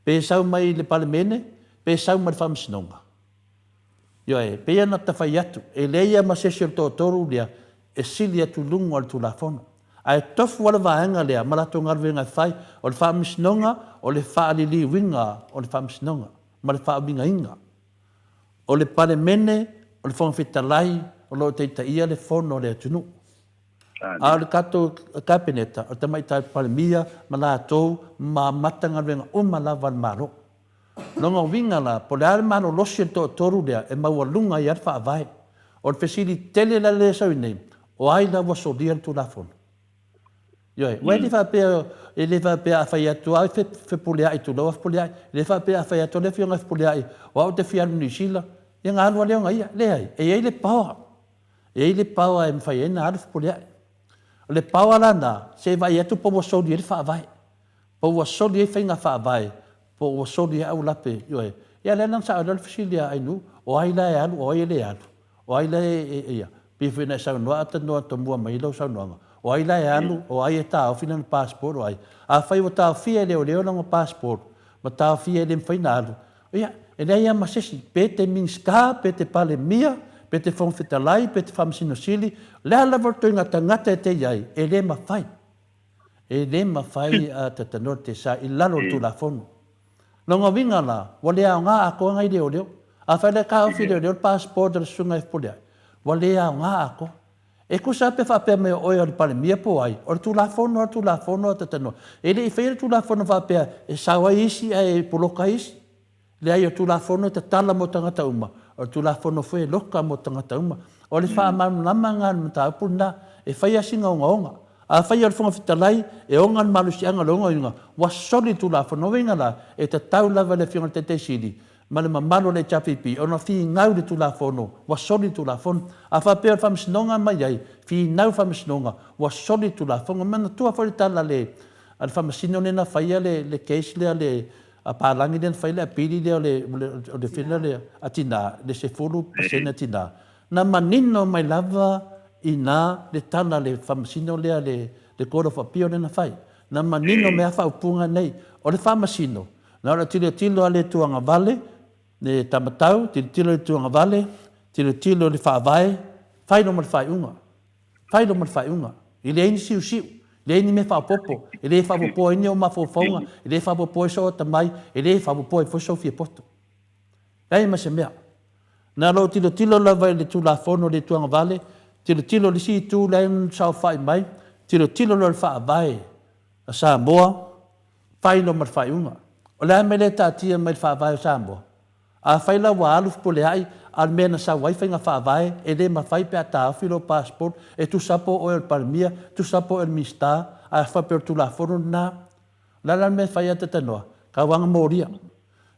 Pe sau mai le Palemene? Pe sau mai le Faamasinoga? Ioe, e pei ona ta fai atu, e leai lava ma se isi o le toatolu lea e sili atu i luga o le Tulafono. Ae tofu lava le vaega lea ma latou galuega e fai, o le Faamasinoga, o le faaliliuina o le Faamasinoga ma le faauigaina. O le Palemene, o le Fofoga Fetalai o lo o taitaia le Fono a le atunuu. A o le tatou Kapeneta, o le Tamaitai Palemia ma latou ma amata galuega uma lava a le Malo. Lona uiga la, po o le a le malolosi o le toatolu lea e maualuga ai lava le Faavae. O le fesili tele la lea e sau i nei, o ai la ua solia le Tulafono? Ioe, aua e le faapea, e le faapea a fai atu lava Fepuleai, tulou lava Fepuleai, e le faapea a fai atu le Afioga ia Fepuleai, o au ou te fia alu i Niu Sila, ia ona alu lava lea ona ia. Leai, e i ai le power, e i ai le power e mafai ai ona alu Fepuleai. O le power la lena, se i vaai atu po ua soli ai le Faavae. Po ua soli ai faiga faavae, po ua soli ai aulape, ioe. Ia lea la na sao ai loa le fesili a Ainuu, o ai la e alu, o ai e le alu? O ai la e, e, ia, pei foi ona e saunoa a tanoa tomua mai lau saunoaga, o ai la e alu, o ai e taofi lana passport, o ai? Afai ua taofia e leoleo lana passport, ma taofia e le mafai ona alu, ia, e leai lava ma se isi, pe te Minisita, pe te Palemia, pe te Fofoga Fetalai, pe te Faamasino Sili, o le a lava le ituaiga tagata e te i ai, e le mafai. E le mafai a tatanoa le tesa i lalo o le Tulafono. Lona uiga la, ua le aoga atoa nai leoleo. Afai la e taofi e leoleo le passport a le susuga i Fepuleai, ua le aoga atoa. E tusa lava pe faapea mai o oe o le Palemia po o ai, o le Tulafono lava le Tulafono a tatanoa. E le i faia le Tulafono faapea e sao ai isi ae poloka ai isi. Leai, o le Tulafono e tatala mo tagata uma, o le Tulafono foi e loka mo tagata uma. O le faamalamalama lena o le mataupu lena, e fai lava sina ogaoga. Afai o le Fofoga Fetalai e oga le malosiaga o le ogaoga, ua soli le Tulafono. O uiga la, e tatau lava i le Afioga i le Taitai Sili ma le mamalu o le HRPP ona finau i le Tulafono, ua soli le Tulafono. A faapea o le Faamasinoga e aumai ai, finau le Faamasinoga, ua soli le Tulafono. Manatua foi le tala a le Faamasino lea na faia le case lea a le A palagi lea na fai le apili lea o le, o le fea lea a tina, le 10% a tina, na manino mai lava i ina le tala a le Faamasino lea, le Court of Appeal lea na fai. Na manino mai lava faaupuga nei. O le Faamasino, na o le tilotilo lava i le tuagavale, le taumatau, tilotilo i le tuagavale, tilotilo i le faavae, fai loa ma le faaiuga. Fai loa ma le faaiuga. E leai ni siusiu, leai ni mea faaopoopo, e le faaopoopoa ai ni ou mafaufauga, e le faaopoopoa ai sou atamai, e le faaopoopoa ai foi sou fiapoto. Leai ma se mea. Na lou tilotilo lava i le Tulafono le tuagavale, tilotilo i le isi itu la e saofai mai, Tilotilo loa i le Faavae a Samoa, fai loa ma le faaiuga. O le a le mea lea e taatia mai i le Faavae o Samoa? Afai la ua alu Fepuleai, a o le mea na sau ai faiga faavae, e le mafai pe a taofi lou passport, e tusa po o oe o le Palemia, tusa po o oe o le Minisita, ae faapea o le Tulafono lena. O le a la le mea e fai ai Tatanoa? Tauaga molia.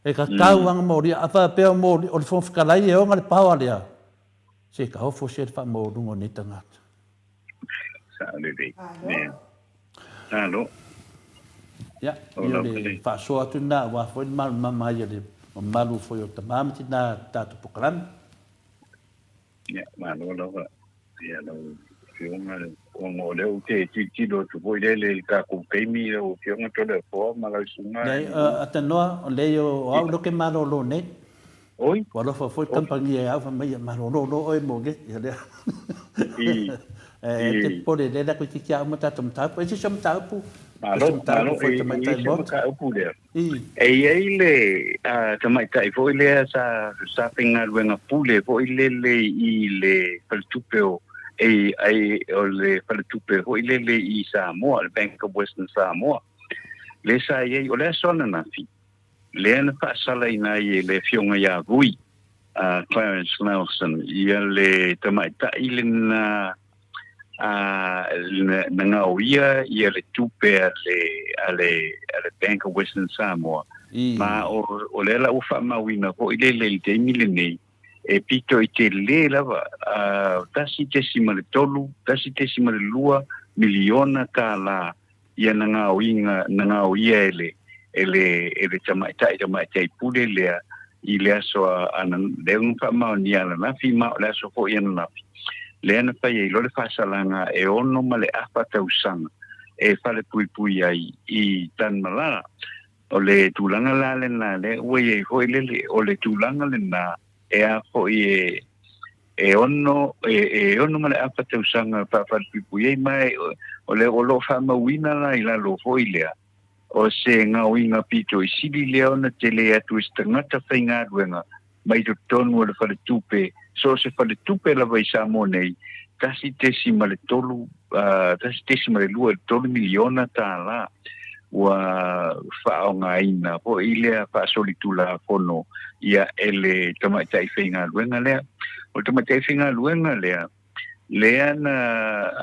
E tatau aga molia. A faapea o le Fofoga Fetalai e ona le power lea, se taofo se le faamaualuga o nei tagata. Sao lelei. Malo. Ia, o le faasoa atu lena aua foi le malamalama ai o le mamalu foi o tama ma tina o le tatou polokalame. Ia, malo lava ia lau Afioga ona o lea ou te tilotilo atu foi lele i le tatou taimi lau Afioga Toleafoa ma lau Susuga. Leai, Atanoa, leai o au lea ou te malolo nei. Oi. Ua alofa foi le kamupani e au fai mai, malolo loa oe mo nei. Ia lea. E te popole lea la toeitiiti lava uma tatou mataupu. E i ai se isi o mataupu? Malo, malo, e i ai se mataupu lea. E i ai le tamaitai foi lea sa sa faigaluega pule foi lele i le faletupe o e o le faletupe foi lele i Samoa, le Bank of Western Samoa. Lea sa i ai, o le aso ananafi, lea na faasalaina ai e le Afioga ia Vui, a Clarence Nelson, ia le tamaitai lena a na gaoia ia le tupe a le a le a le Bank of Western Samoa. Ma o, o lea la ua faamauina foi lele i le taimi lenei, e pito i telē lava, a, 1.3, 1.2 miliona tālā ia na gaoiga, na gaoia e le, e le, e le tamaitai, tamaitai pule lea i le aso a, a na, lea na faamaonia ananafi ma o le aso foi ananafi, lea na fai ai loa le faasalaga e ono ma le afa tausaga e falepuipui ai i Tanumalala. O le tulaga la lena lea ua i ai foi lele, o le tulaga lena e a foi e, e ono, e, e ono ma le afa tausaga faafalepuipui ai, ma e, o le o lo o faamauina la i lalo foi lea, o se gaoiga pito i sili lea ona tele atu i se tagata faigaluega mai totonu o le faletupe, so o se faletupe lava i Samoa nei, 1.3, 1.2 i le 3 miliona tālā ua faaaogaina foi lea faasolitulafono ia e le tamaitai faigaluega lea. O le tamaitai faigaluega lea, lea na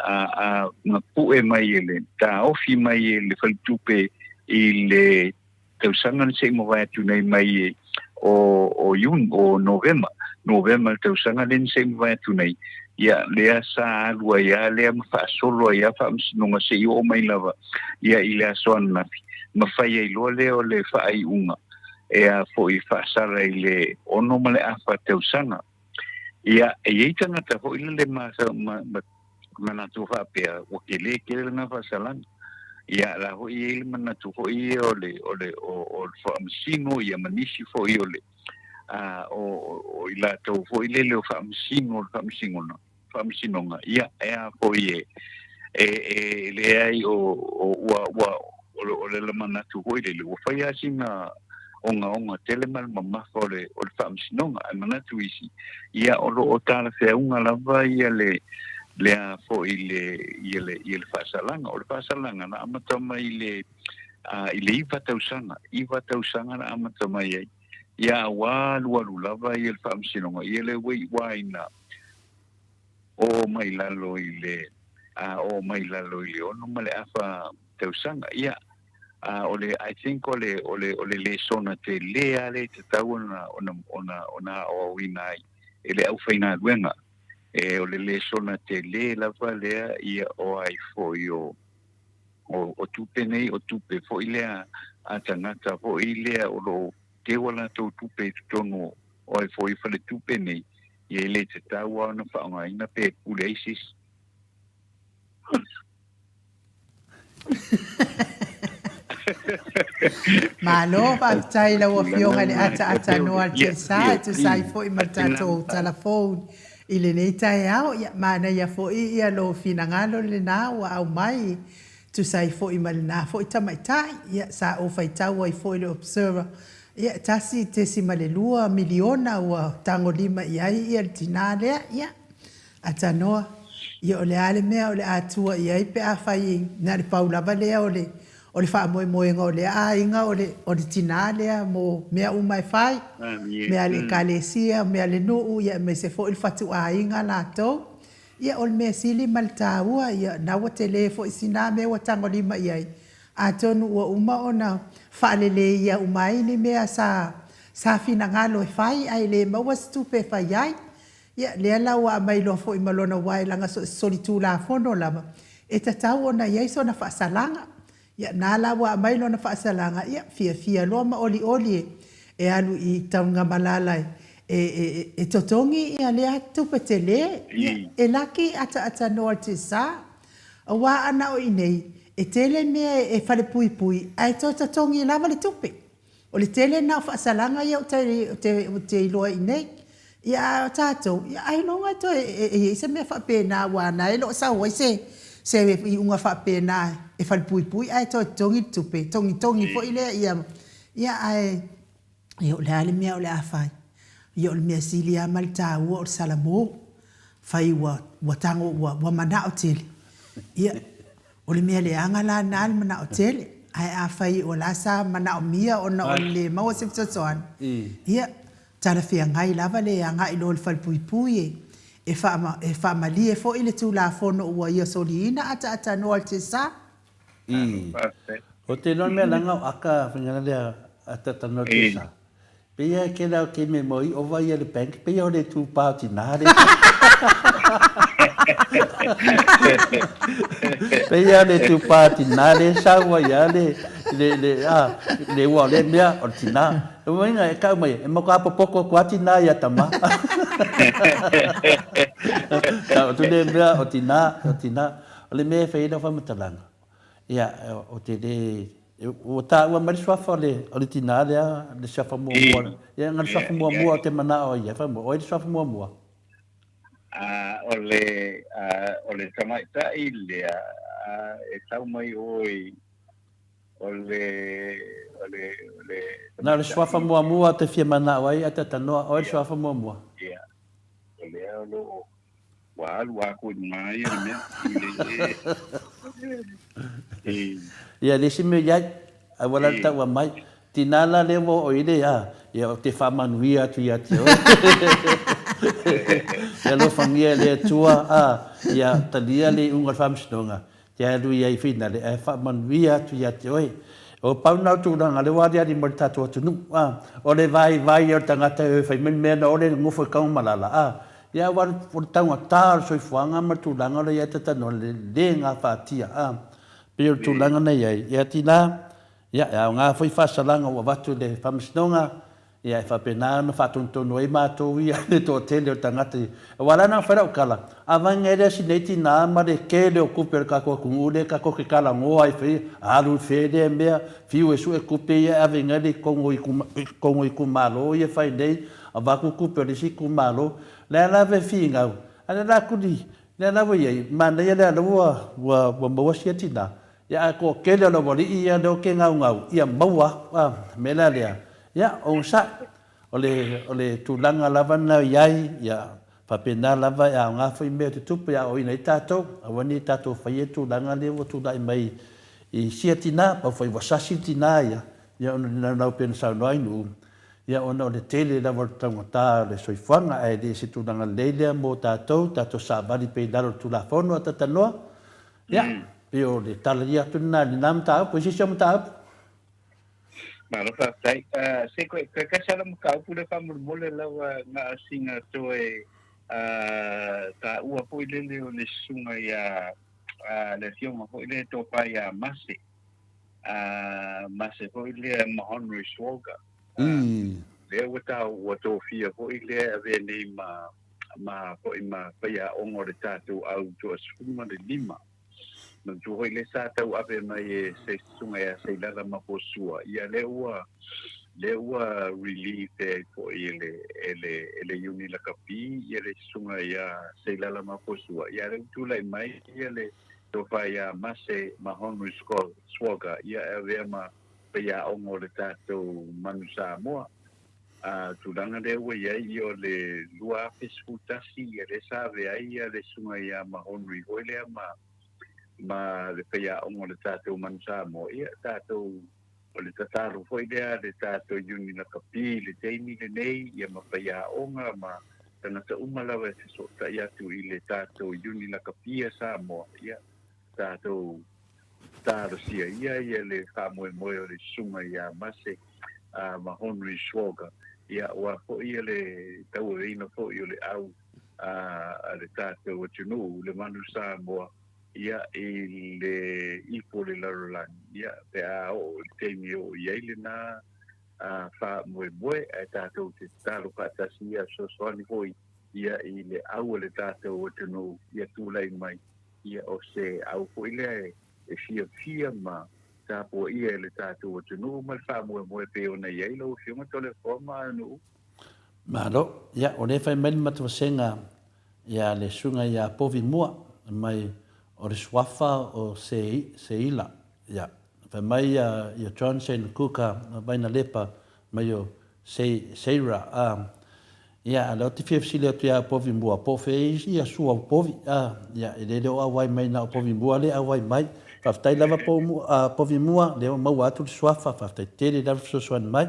a, a, na pue mai e le taofi mai e le faletupe i le tausaga na se i mavae atu nei mai o, o Iuni, o Novema, Novema le tausaga lea na se i mavae atu nei, ia, lea sa alu ai lava lea ma faasolo ai lava faamasinoga se i oo mai lava ia i le aso ananafi, ma fai ai loa lea o le faaiuga e a foi faasala i le ono ma le afa tausaga. Ia, e i ai tagata foi lele ma, ma, ma manatu faapea, ua tele tele lena faasalaga. Ia, la foi e i ai le manatu foi ia o le, o le, o, o le faamasino, ia ma nisi foi o le, a, o, o i latou foi lele o faamasino o le faamasinoga, faamasinoga, ia, e a foi e, e, e leai o, o, ua, ua, o le, o le manatu foi lele, ua fai lava sina ogaoga tele ma le mamafa o le, o le faamasinoga, ae manatu isi, ia o lo o talafeauga lava ia le, le a foi le, ia le, ia le faasalaga. O le faasalaga na amata mai i le, a, i le iva tausaga, iva tausaga na amata mai ai, ia a ua alualu lava ia le faamasinoga, ia le ua iuaina oo mai lalo i le, a, oo mai lalo i le ono ma le afa tausaga. Ia, a, o le, I think o le, o le, o le lesona telē lava lea e tatau ona, ona, ona, ona aoaoina ai e le aufaigaluega. E, o le lesona telē lava lea, ia, o ai foi o, o, o tupe nei, o tupe foi lea a tagata foi lea o lo o teu a latou tupe i totonu o ai foi faletupe nei, ia e le tatau lava ona faaaogaina pe pule ai se isi. Malo faafetai i lau Afioga i le ataata noa o le Telsa e tusa ai foi ma le tatou tala fou i lenei taeao. Ia, manaia foi ia lou finagalo lena ua aumai e tusa ai foi ma lena foi tamaitai. Ia, sa ou faitau ai foi i le Observer, ia, 1.2 miliona ua tagolima i ai ia le tina lea. Ia, atanoa. Ia o le a le mea o le a tua i ai pe afai na o le pau lava lea o le o le faamoemoega o lea aiga o le o le tinā lea mo mea uma e fai, mea a le Ekalesia, mea a le nuu ia aemaise foi le fatuaiga latou. Ia o le mea sili ma le taua, ia na ua tele foi sina mea ua tagolima i ai, atonu ua uma ona faaleleia uma ai ni mea sa sa finagalo e fai ae le maua se tupe e fai ai. Ia, lea la ua aumai loa foi ma lona uae leaga so o se solitulafono lava, e tatau ona i ai sona faasalaga. Ia, na la ua aumai lona faasalaga, ia, fiafia loa ma olioli e, e alu i Tanugamalala e, e, e, e totogi ia lea tupe tele. Ia, e laki ataatanoa le tiasa. Aua a na o i inei, e tele mea e falepuipui ae toe totogi lava le tupe. O le tele lena o faasalaga ia ou te iloa i inei. Ia a o tatou, ia ailoga e toe e i ai se mea faapena aua na e le o sau ai se se iuga faapena e falepuipui ae toe totogi le tupe, togitogi foi lea ia, ia ae ia o le a le mea o le a fai? Ia o le mea sili lava ma le taua o le salamo. Fai ua ua tago ua ua manao tele. Ia O le mea leaga la lena le manao tele, ae afai o la sa manaomia ona o le le maua se fesoasoani, ia, talafeagai lava le agai loa i le falepuipui e e e faamalie foi le Tulafono ua ia soliina ataatanoa le tesa. Ii. O te iloa le mea leaga o aka faiga lea ataatanoa le tesa. Pei a kela o ke me moi ova ia le bank pei o le tu pa tina le. Pei a le tu pa tina le saua ia le le le a le ua le mea o le tina. E uiga e kau mai e matua popoko atu a tina ia tama. Tau atu le mea o tina o tina. O le mea e fai ai lau faamatalaga. Ia, ou te le, ua taua mai le suafa o le, o le tinā lea, le suafa muamua. Ia, na le suafa muamua ou te manao ai ia, fai mai, o ai le suafa muamua? O le, o le tamaitai lea, e tau mai ʻoe o le, o le, o le tamaitai. Na o le suafa muamua ou te fia manao ai, ae tatanoa, o ai le suafa muamua? Ia, o lea o lo o Ua alu aku i luga ia le mea i le e. Ia le isi mea iai, aua la le taua mai, tina la lea ua oo i le a, ia ou te faamanuia atu ia te oe. Ia alofagia e le Atua, a, ia talia le iuga o le faamasinoga, te alu i ai finale, ae faamanuia atu ia te oe. O pau na o tulaga lea ua aliali mai i le tatou atunuu, a, o le vaivai o le tagata e o e fai mai le mea na ole nofo i Kaugamalala, a, ia aua o le taugata o le soifuaga ma le tulaga o lo o i ai tatanoa le le gafatia, a, pei o le tulaga na i ai, ia tina, ia e aoga foi faasalaga ua avatu i le Faamasinoga, Ia, e faapena ona faatonutonu ai matou ia i le toatele o tagata ia. Aua la na fai lau tala, a vaega ai lea sinei tina ma le tele o tupe a le tatou atunuu lea tatou te talanoa ai fai, alu i fea lea mea, fiu e sue tupe ia e ave i le totonu o itumalo ia e fai nei, avatu tupe a le isi itumalo. Lea lava e finau, a lea la tuli, lea la ua i ai, manaia lea la ua, ua maua sia tina. Ia ae toatele o le aualii ia lea ou te gaugau, ia maua aku, a, mea la lea, ia, onosai, o le, o le tulaga lava lena e i ai, ia, faapena lava e aoga foi mea tutupu e aoaoina ai tatou, aua ne i tatou faia le tulaga lea ua tulai mai i sia tina, pau foi ua sasi le tina ia, ia ona o le naunau pei ona saunoa ai Nu'u, ia ona o le tele lava o le taugata o le soifuaga, ae le se tulaga lelei lea mo tatou, tatou savali pea i lalo o le Tulafono a tatanoa, Ia, pei o le tala ia atu lena i lena mataupu. I se isi au mataupu? Malo faafetai. Se koe, koe kasi ala mataupu lea faamolemole lava na o sina toe taua foi lele o le susuga ia le afioga foi lea tofa ia Mase. Mase foi lea Mahonri Schwalger. Lea ua tau ua tofia foi lea e avea nei ma ma foi ma faiaoga o le tatou au toasefulumalelima. Manatua foi lea sa tauave mai e se susuga ia Seilala Maposua, ia lea ua lea ua relieved ai foi e le e le e le Iuni Lakapi ia le susuga ia Seilala Maposua, ia lea ua tulai mai ia le tofa ia Mase Mahonri Schwalger ia e avea ma faiaoga o le tatou Manu Samoa. Tulaga lea ua i ai, ia o le 2011, ia lea sa avea ai ia le Susuga ia Mahonri foi lea ma ma le faiaoga o le tatou Manu Samoa, ia tatou o le tatalo foi lea a le tatou Iuni Lakapi i le taimi lenei, ia ma faiaoga ma tagata uma lava e fesootai atu i le tatou Iuni Lakapi a Samoa, ia tatou talosia ia ia le faamoemoe o le Susuga ia Mase ma Henry Schwalger, ia aua foi ia le tauaveina foi o le au a le tatou atunuu, le Manu Samoa, ia i le ipu o le lalolagi, ia pe a oo i le taimi e oo i ai lena faamoemoe, ae tatou te tatalo faatasi ia fesoasoani foi ia i le au a le tatou atunuu ia tulai mai, ia o se au foi lea e fiafia ma tapuaia e le tatou atunuu ma le faamoemoe e pei ona i ai lau Afioga Toleafoa ma Aganuu. Malo. Ia, o lea e fai mai le matovasega ia le susuga ia Povi Mua, mai o le suafa o Seila. Ia, fai mai ia Johnson Kuka Vainalepa mai o Seira. A, ia, a lea ou te fia fesili atu ia Povi Mua, po o fea ia sua o Povi? A, ia, e le o auai mai na o Povi Mua lea e auai mai. Faafetai lava Povi Mua, lea ua maua atu le suafa, faafetai tele lava le fesoasoani mai.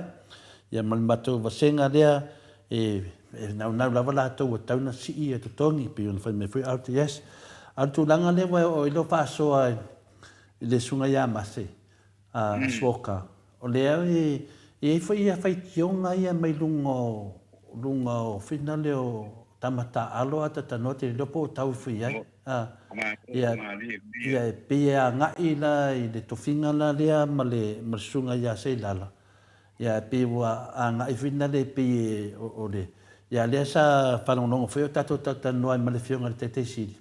Ia ma le matou vasega lea, e naunau lava latou ua tatau ona sii ia totogi, pei ona fai mai foi RTS. A o le tulaga lea ua oo i lou faasoa i le Susuga ia Mase, a Asuoka, o lea e i ai foi ia faitioga ia mai luga o luga o fina lea o tama taaalo a tatanoa te le iloa po o tau ifo i ai. Ia, ia e pei e agai la i le tofiga la lea ma le ma le Susuga ia Seilala. Ia e pei ua agai foi na le pei e o le ia lea sa faalogologo foi o tatou talatalanoa ai ma le Afioga i le Taitai Sili.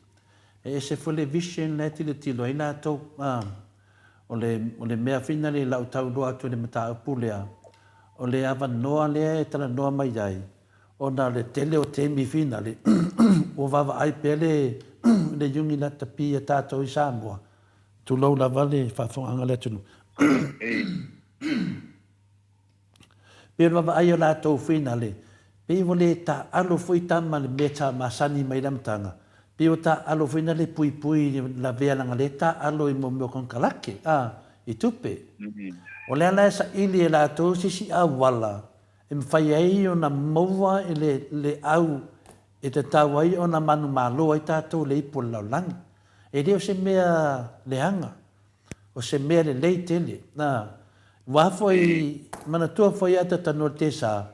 E ese foi le vision la e tilotilo ai latou. O le, o le mea foi lea i lau tauloa atu i le mataupu lea, o le avanoa lea e talanoa mai ai, ona o le tele o taimi finale, ua vaavaai pea le, le iuni lakapi a tatou i Samoa, tulou lava le faafofogaaga a le atunuu. Pei o le vaavaai o latou finale, pei ua le taaalo foi tama le mea sa masani mai le amataga, pei ua taaalo foi na le puipui lavea leaga lea taaalo i mea o konekarate a, i tupe. O lea la e saili e latou se isi auala e mafai ai ona maua i le le au e tatau ai ona manumalo ai tatou i le ipu o le lalolagi. E le o se mea leaga. O se mea lelei tele. Na, ua foi, manatua foi ia Tatanoa Tesa,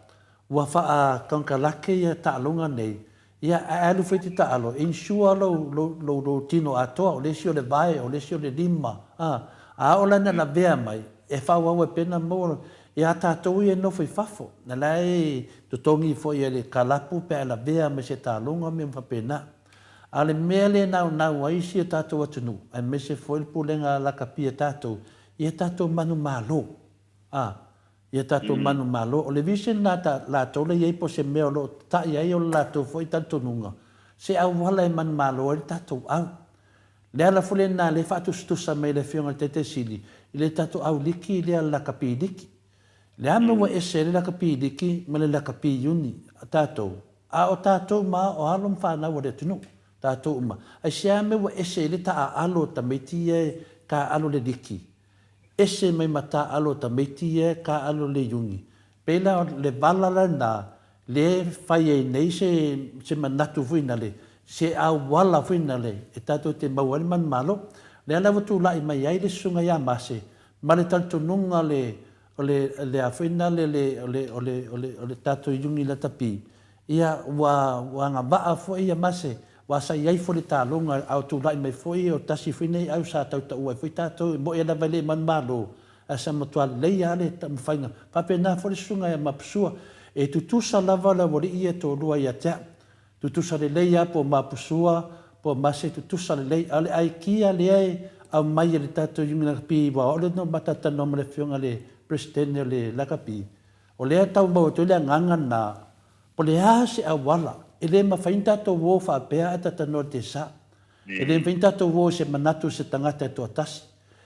ua faakankalake ia taaloga nei, ia ae alu foi te taalo, insure lou, lou, lou, lou tino atoa, o le isi o le vae, o le isi o le lima, a, a oo la ina lavea mai, e faaauau ai pea ona maua ia tatou ia e nofo i fafo, na la e totogi foi e le kalapu pe a e lavea mai se taaloga ma mea uma faapena. A o le mea lea e naunau ai si o tatou atunuu, aemaise foi le pulega lakapi a tatou, ia tatou manumalo. A, ia tatou manumalo. O le vision la ta latou la i ai po o se mea o lo o tatai ai o le latou foi talitonuga, se auala e manumalo ai le tatou au. Le ala foi lena lea e faatusatusa mai e le Afioga i le Taitai Sili i le tatou au liki lea lakapi liki. Le a mea ua ese ai le lakapi liki ma le lakapi iuni a tatou? A o tatou ma o alo ma fanau a le atunuu, tatou uma. Aisea mea ua ese ai le taaalo o tamaiti ia e taaalo le liki, ese mai ma taaalo o tamaiti ia e taaalo le iuni. Pei la o le vala lena lea e fai ai nei se se manatu foi nale, se auala foi nale e tatou te maua ai le manumalo. Lea la ua tulai mai ai le susuga ia Mase ma le talitonuga le O le, le a foi na le, le, o le, o le, o le, o le tatou iuni lakapi, ia, ua, ua agavaa foi ia Mase, ua sa i ai foi le taloga, a o tulai mai foi, o tasi foi nei au sa tautaua ai foi tatou, e moe lava e le manumalo, ae sa matua lelei lava le taumafaiga. Faapena foi le susuga ia Mapusua, e tutusa lava le aualii ia e toalua ia te au. Tutusa lelei lava po o Mapusua, po o Mase, tutusa lelei. A o le aikia lea e aumai e le tatou Iuni Lakapi, aua o au lea na ou talatalanoa ma le Afioga i le Peresetene o le Lakapi, o lea e tau maua atu ai le agaga lena, po o le a se auala, e le mafai ona tatou o faapea ae talatalanoa i le tesa. E le mafai ona tatou o i se manatu o se tagata e toatasi.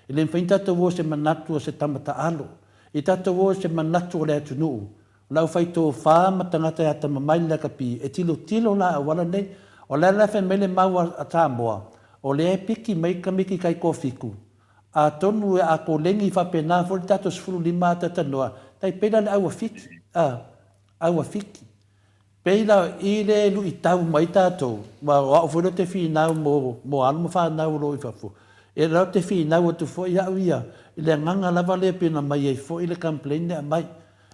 E le mafai ona tatou o i se manatu o se tama taalo. I tatou o i se manatu o le atunuu. O le aufai tofa ma tagata e atamamai le lakapi e tilotilo la auala nei. O le ala e fai mai le mau a Samoa, o lea e piki mai tamaiti kai toafitu. Atonu e a koleni faapena foi le tatou 15 atatanoa, tai pei la le au a Fiti, a, au a Fiti. Pei la i le luitau mai tatou, aua o au foi lea ou te finau mo, mo alo ma fanau o lo o i fafo, e la ou te finau atu foi au ia i le agaga lava lea pei ona aumai ai foi le complaint lea aumai.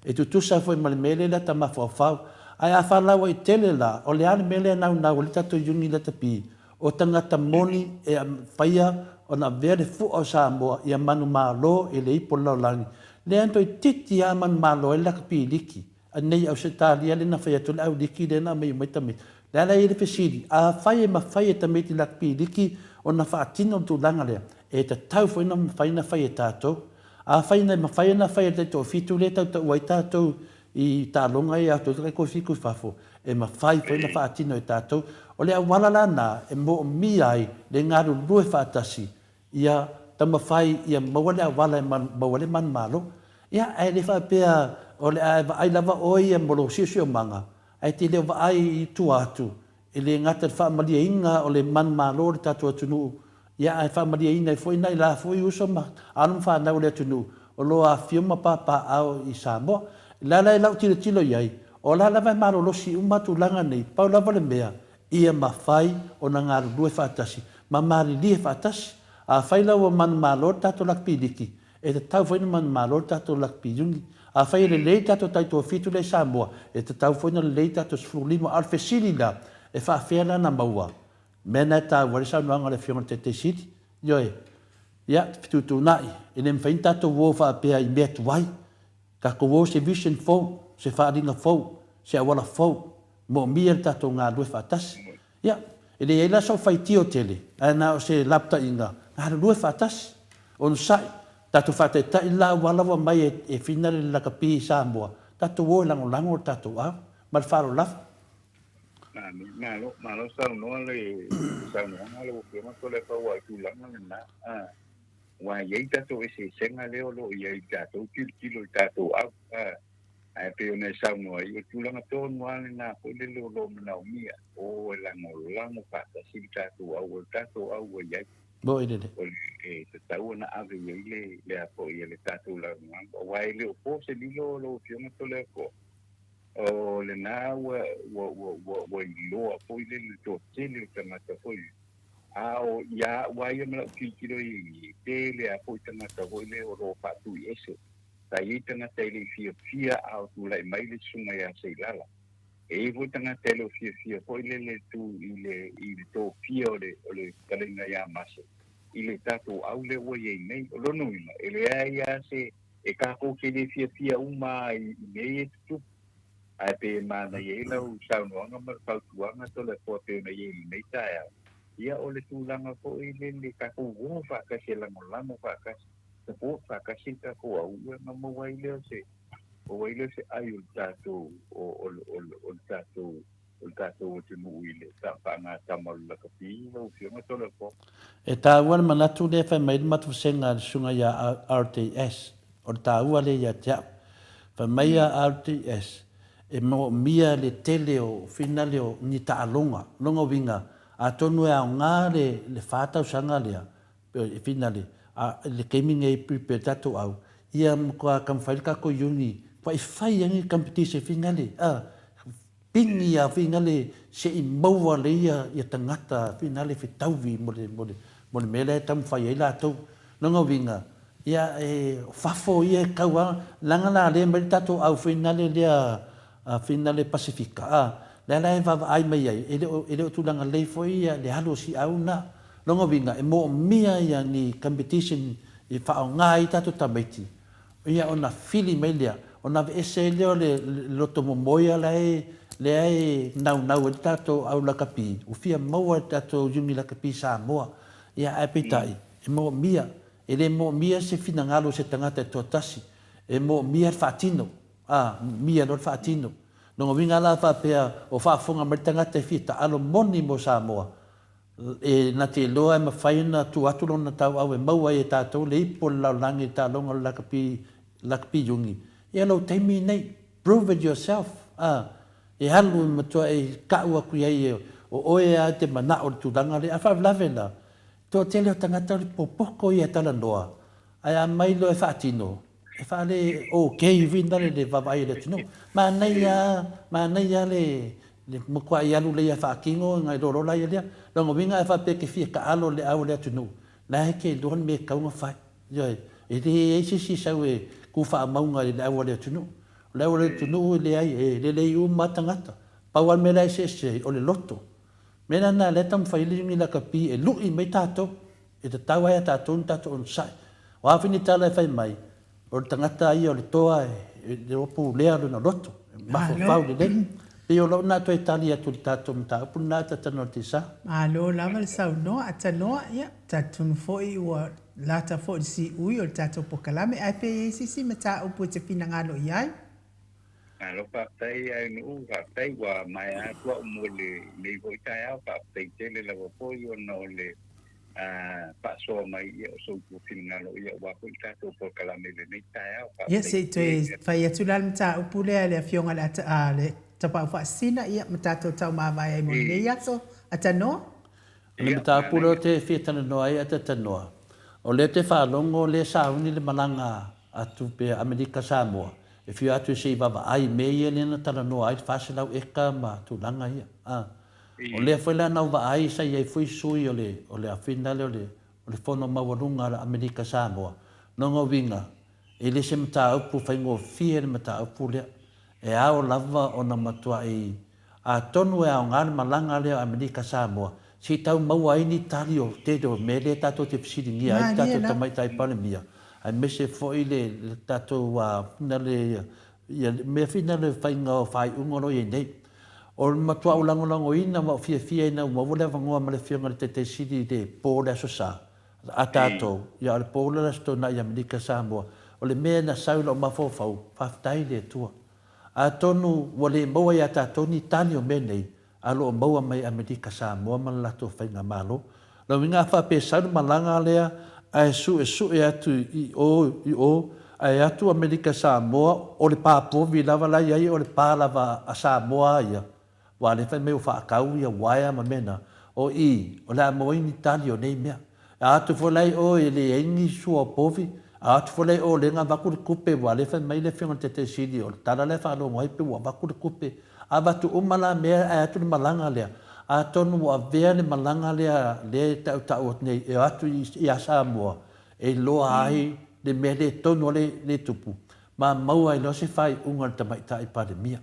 E tutusa foi ma le mea lea i lata mafaufau. Ae a falauai tele la, o le a le mea lea e naunau ai le tatou Iuni Lakapi? O tagata moni e faia ona avea le fua o Samoa ia manumalo i le ipu o le lalolagi, lea na toeitiiti lava manumalo ai le lakapi liki. Anei Ausetalia lea na fai atu ai le au liki lea na aumai uma ai tamaiti. O le a la e i ai le fesili, afai e mafai e tamaiti lakapi liki ona faatino le tulaga lea, e tatau foi ona mafai ona fai e tatou. Afai na mafai ona fai e le taitoafitu lea e tautaua ai tatou i taaloga ia atu ai le taitoafitu i fafo, e mafai foi ona faatino e tatou. O le auala la lena e moomia ai le galulue faatasi ia taumafai ia maua le auala e maua ai le manumalo. Ia, ae le faapea o le a e vaai lava oe ia mo lou siosiomaga, ae te le o vaai i tua atu, e le gata i le faamalieina o le manumalo o le tatou atunuu, ia ae faamalieina ai foi nai la foi uso ma alo ma fanau o le atunuu o lo o afifio ma papaaao i Samoa. O le ala i lau tilotilo i ai, o la lava e malolosi uma tulaga nei, pau lava le mea, ia mafai ona galulue faatasi ma malilie faatasi. Afai la ua manumalo le tatou lakapi liki, e tatau foi ona manumalo le tatou lakapi iuni. Afai e lelei le tatou taitoafitu lea i Samoa, e tatau foi ona lelei le tatou 15. A o le fesili la, e faafefea la ona maua? Mea na e taua ai le saunoaga a le Afioga i le Taitai Sili. Ioe. Ia, fetuutuunai, e le mafai ona tatou o faapea i mea tuai. Tatou o se vision fou, se faaaliga fou, se auala fou, moomia le tatou galulue faatasi. Ia, e leai la sou faitio tele, ae na o se lapataiga, galulue faatasi, onosai, tatou faataitai le la auala ua aumai e fina le lakapi i Samoa, tatou o e lagolago le tatou au. Ma le faaaloalo lava. Malo, malo saunoa le saunoaga lau Afioga Toleafoa aua o le tulaga lena. Aua e i ai tatou eseesega lea o lo o i ai i tatou tilotilo i tatou au, ae pei ona e saunoa ai, o le tulaga tonu lava lena foi lele o lo o manaomia, o e lagolago faatasi le tatou au, o le tatou au ua i ai. Moi lele. O le, e tatau ona ave i ai le, le a foi le tatou lagolago, aua e le o po se lilo lau Afioga Toleafoa, o lena ua, ua, ua, ua, ua iloa foi lele le toatele o tagata foi A o ia au lava ia ma lau tilotilo i ai, e tele lava foi tagata foi lea o lo o faatuiese. Sa i ai tagata e le i fiafia a o tulai mai le susuga ia Seilala. E i ai foi tagata e le o fiafia foi lele tu i le i le tofia o le o le fetalaiga ia Mase i le tatou au lea ua i ai nei. O lona uiga, e leai lava se e tatou te le fiafia uma lava i mea ia e tutupu. Ae pei e manaia ai lau saunoaga ma le fautuaga Toleafoa pei ona i ai i lenei taeao, ia o le tulaga foi lele tatou o faatasi e lagolago faatasi, support faatasi le tatou au ia ona maua ai lea o se maua ai lea o se ai o le tatou o o o o le tatou o le tatou atunuu i le faagatama o le lakapi lau Afioga Toleafoa. E taua le manatu lea e fai mai ai le matou vasega a le susuga ia RTS. O le taua lea ia te au. Fai mai a RTS, e moomia le tele o finale o ni taaloga. Lona uiga, atonu e aoga le fa tausaga lea, e finale, a i le taimi nei e prepare tatou au, ia matua taumafai le tatou uni, matua fai ai ni competition finale, a. Pini a finale se i maua lea ia tagata finale fetaui mo le mo le mea lea e taumafai ai latou. Lona uiga, ia e fafo ia e tau a, leaga la lea mai le tatou au finale lea finale Pasefika a, lea la e vaavaai mai ai, e le o e le o tulaga lelei foi ia le alu o si au na. Lona uiga, e moomia ia ni competition e faaaoga ai tatou tamaiti Ia ona fili mai lea, ona aveese ai lea o le loto momoe la e, lea e naunau ai le tatou au lakapi, ua fia maua e le tatou Iuni Lakapi Samoa. Ia ae peitai, e moomia, e le moomia se finagalo o se tagata e toatasi, e moomia le faatino, a, moomia loa le faatino. Lona uiga la faapea o faafofoga mai le tagata e fia taalo moni mo Samoa, E na te iloa e mafai ona tuu atu lona tauau e maua ai e tatou le ipu o le lalolagi i le taaloga o le lakapi, lakapi iuni. Ia lou taimi nei. Prove it yourself, a, e alu e matua e ka'u aku i ai e o oe a te mana'o i le tulaga lea. A faalavelave la, toatele o tagata o le popoko ia e talanoa, ae a mai loa e faatino, e faale okay foi na le le vaavaai a le atunuu. Manaia a, manaia a le le matuai alu lea faatino ona iloa loa laia lea. Lona uiga a faapea e te fia taalo i le au a le atunuu, la e te iloa le mea e tatau ona fai. Ioe, e leai se isi e sau e tu faamauga i le au a le atunuu. O le au a le atunuu e leai, e lelei uma lava tagata. Pau lava le mea la e eseese ai, o le loto. O le mea la lena o lea e taumafai ai le Iuni Lakapi e lui mai tatou, e tatau lava ia tatou ona tatou onosai. O a foi ni tala e fai mai, o le tagata lava ia o le toa e le o pulea lona loto, e mafaufau lelei. E pei o lau lena toe tali atu i le tatou mataupu lena a Tatanoa Tisa. Malo lava le saunoa a Tanoa, ia, talitonu foi ua lata foi le siui o le tatou pokalame, ae pe i ai se isi mataupu e te finagalo i ai? Malo faafetai Aenu'u, faafetai ua maea atu a'u mo lenei foi taeao, faafetai tele lava foi ona o le faasoa mai ia o sou finagalo ia aua foi le tatou polokalame i lenei taeao. Ia se i toe fai atu la le mataupu lea i le Afioga i le a le Tapaau Faasisina ia ma tatou taumavae ai mo lenei aso. Atanoa. O le mataupu lea ou te fia talanoa ai Atatanoa, o lea ou te faalogo o lea e sauni le malaga atu pe Amerika Samoa e fia o atu se i vaavaai i mea ia lea na talanoa ai le 400 eka ma tulaga ia. A. O lea foi la na ou vaai sa i ai foi sui o le o le afina lea o le o le Fono Maualuga a Amerika Samoa. Lona uiga, e le se mataupu faigofie le mataupu lea. E ao lava ona matuai Atonu e aoga le malaga lea o Amerika Samoa se i tau maua ai ni tali o tele o mea lea tatou te fesiligia ai le tatou Tamaitai Palemia aemaise foi le tatou le mea foi lea le faiga o faaiuga o lo o i ai nei. O le matua ou lagolagoina ma ou fiafia ina ua maua le avanoa ma le Afioga i le Taitai Sili i le po o le Aso Sa a tatou, ia o le po lea o le Aso Toonai i Amerika Samoa, o le mea na sau i lou mafaufau, faafetai i le Atua. Atonu ua le maua iā tatou ni tali o mea nei, a o lo o maua mai e Amerika Samoa ma le latou faigamalo. O lona uiga a faapea e sau le malaga lea ae suesue atu i o i o ae atu Amerika Samoa o le pā povi lava la i ai o le pā lava a Samoa a ia, Aua o lea fai mai ua faatau ia uaea ma mea na, o i, o le a maua ai ni tali o nei mea. A atu foi la i o e leai ni sua o povi, a atu foi la i o lea na avatu le tupe, aua o lea fai mai le Afioga i le Taitai Sili, o le tala la e faalogo ai pei ua avatu le tupe. Avatu uma la mea ae atu le malaga lea, atonu ua avea le malaga lea lea e tautau atu nei e o atu ia Samoa e iloa ai le mea le tonu a le tupu, ma maua ai loa se faaiuga a le Tamaitai Palemia.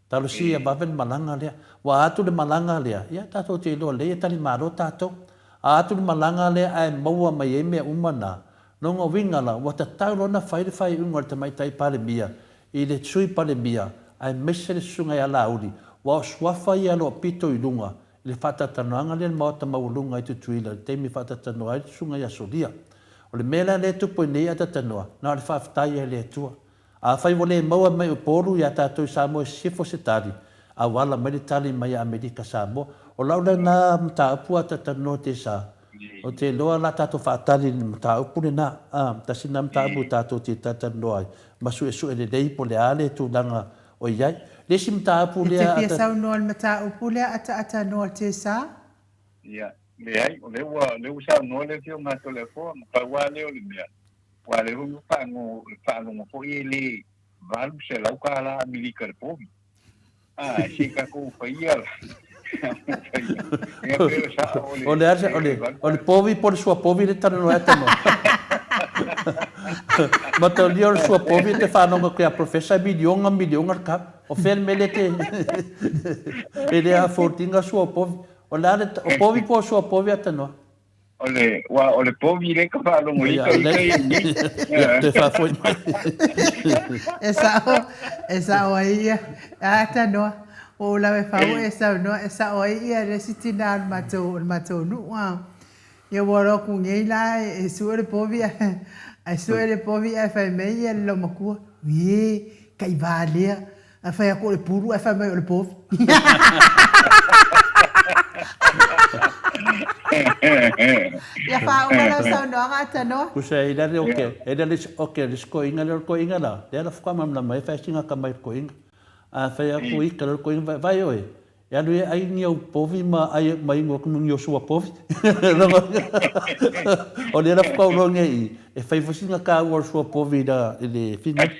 Talosia ia vave le malaga lea. Ua atu le malaga lea, ia tatou te iloa lelei e tali malo tatou. A atu le malaga lea ae maua mai ai mea uma na, lona uiga la, ua tatau loa ona fai le faaiuga a le Tamaitai Palemia i le Sui Palemia aemaise le Susuga ia Laauli, ua o suafa ia loa pito i luga i le faatalatanoaga lea i le Maota Maualuga i Tutuila i le taimi e faatalatanoa ai le Susuga ia Solia. O le mea la lea e tupu ai nei Atatanoa, na o le faafetai lava i le Atua. Afai ua le maua mai Upolu iā tatou i Samoa i sisifo se tali, a ua ala mai le tali mai ia Amerika Samoa. O lau lena mataupu a talanoa te sa, ou te iloa la tatou faatali i le mataupu lena, a, tasi lena mataupu tatou te talatalanoa ai ma suesue lelei po o le a le tulaga o i ai. Le isi mataupu E te lea fia saunoa i le mataupu lea ataatanoa te sa? Ia, leai, o lea ua, lea ua saunoa le Afioga ia Toleafoa, na pau lava lea o le mea, Aua o lea foi ua faalogo foi e le $800 Amerika le povi. A, se i tatou faia la. O le a, o le povi po o le suapovi lea e talanoa ai Tanoa. Mataulia o le suapovi e te faalogo atu ia Professor e miliona miliona le tau. O fea le mea lea e te e le afford ina suapovi. O le a le, o povi po o suapovi a Tanoa? O le, ua, o le povi lea ka faalogo ika ika ia nei. Ia, toe faafoi mai. E sa'o, e sa'o ai ia, a Tanoa, ua ou lawe fau e saunoa, e sa'o ai ia le isi tinā o le matou, o le matou nu'u a. Ia ua alo aku nei la e sue le povi ae, ae sue le povi ae fai mai ia le loomatua, Ie, kaivā lea, Ae fai atu o le pulu ae fai mai o le povi. Ia faauma lau saunoaga Atanoa. Pusa e ila le oke, e ila le oke le isi koiga lea o le koiga la, lea la faatoa malamalama ai fai sina atamai i le koiga. A fai aku ika loa le koina vaevae oe, e alu e ai ni au povi ma ai ma inu atu ni o sua povi. O lea la faatoa ou iloa nei i, e fai foi sina taua o le sua povi i le finali.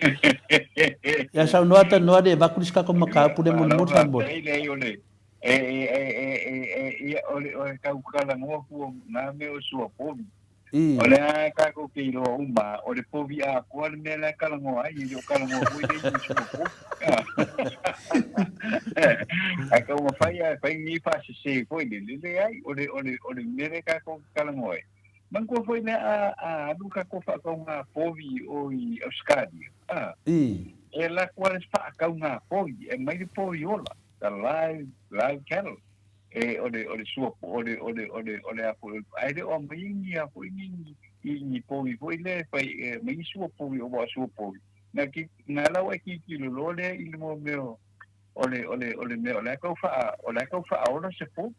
Ia saunoa talanoa le avatu le isi tatou mataupu lea mulimuli faamolemole. Faafetai leai o le e e e e e ia o le o le tau talanoa fua na mea o sua povi. O le a tatou te iloa uma, o le povi atoa le mea la e talanoa ai, e le o talanoa foi lea i ni sua povi. Ae taumafai lava e fai ni faasese foi lele, leai, o le, o le, o le mea lea tatou te talanoa ai. Manatua foi lea a, a alu tatou faatauga povi i o i Ausetalia, e alu atu lava le faatauga povi, e aumai le povi ola, the live, live cattle. e o le o le sua o le o le o le o le a foi ae le o aumai ni a foi ni ni ni povi foi lea e fai e aumai ni sua povi o wa sua povi na ki na la wa ki ki lo lo le i le mo mea o le o le o le mea o le kau fa o le kau fa ola se po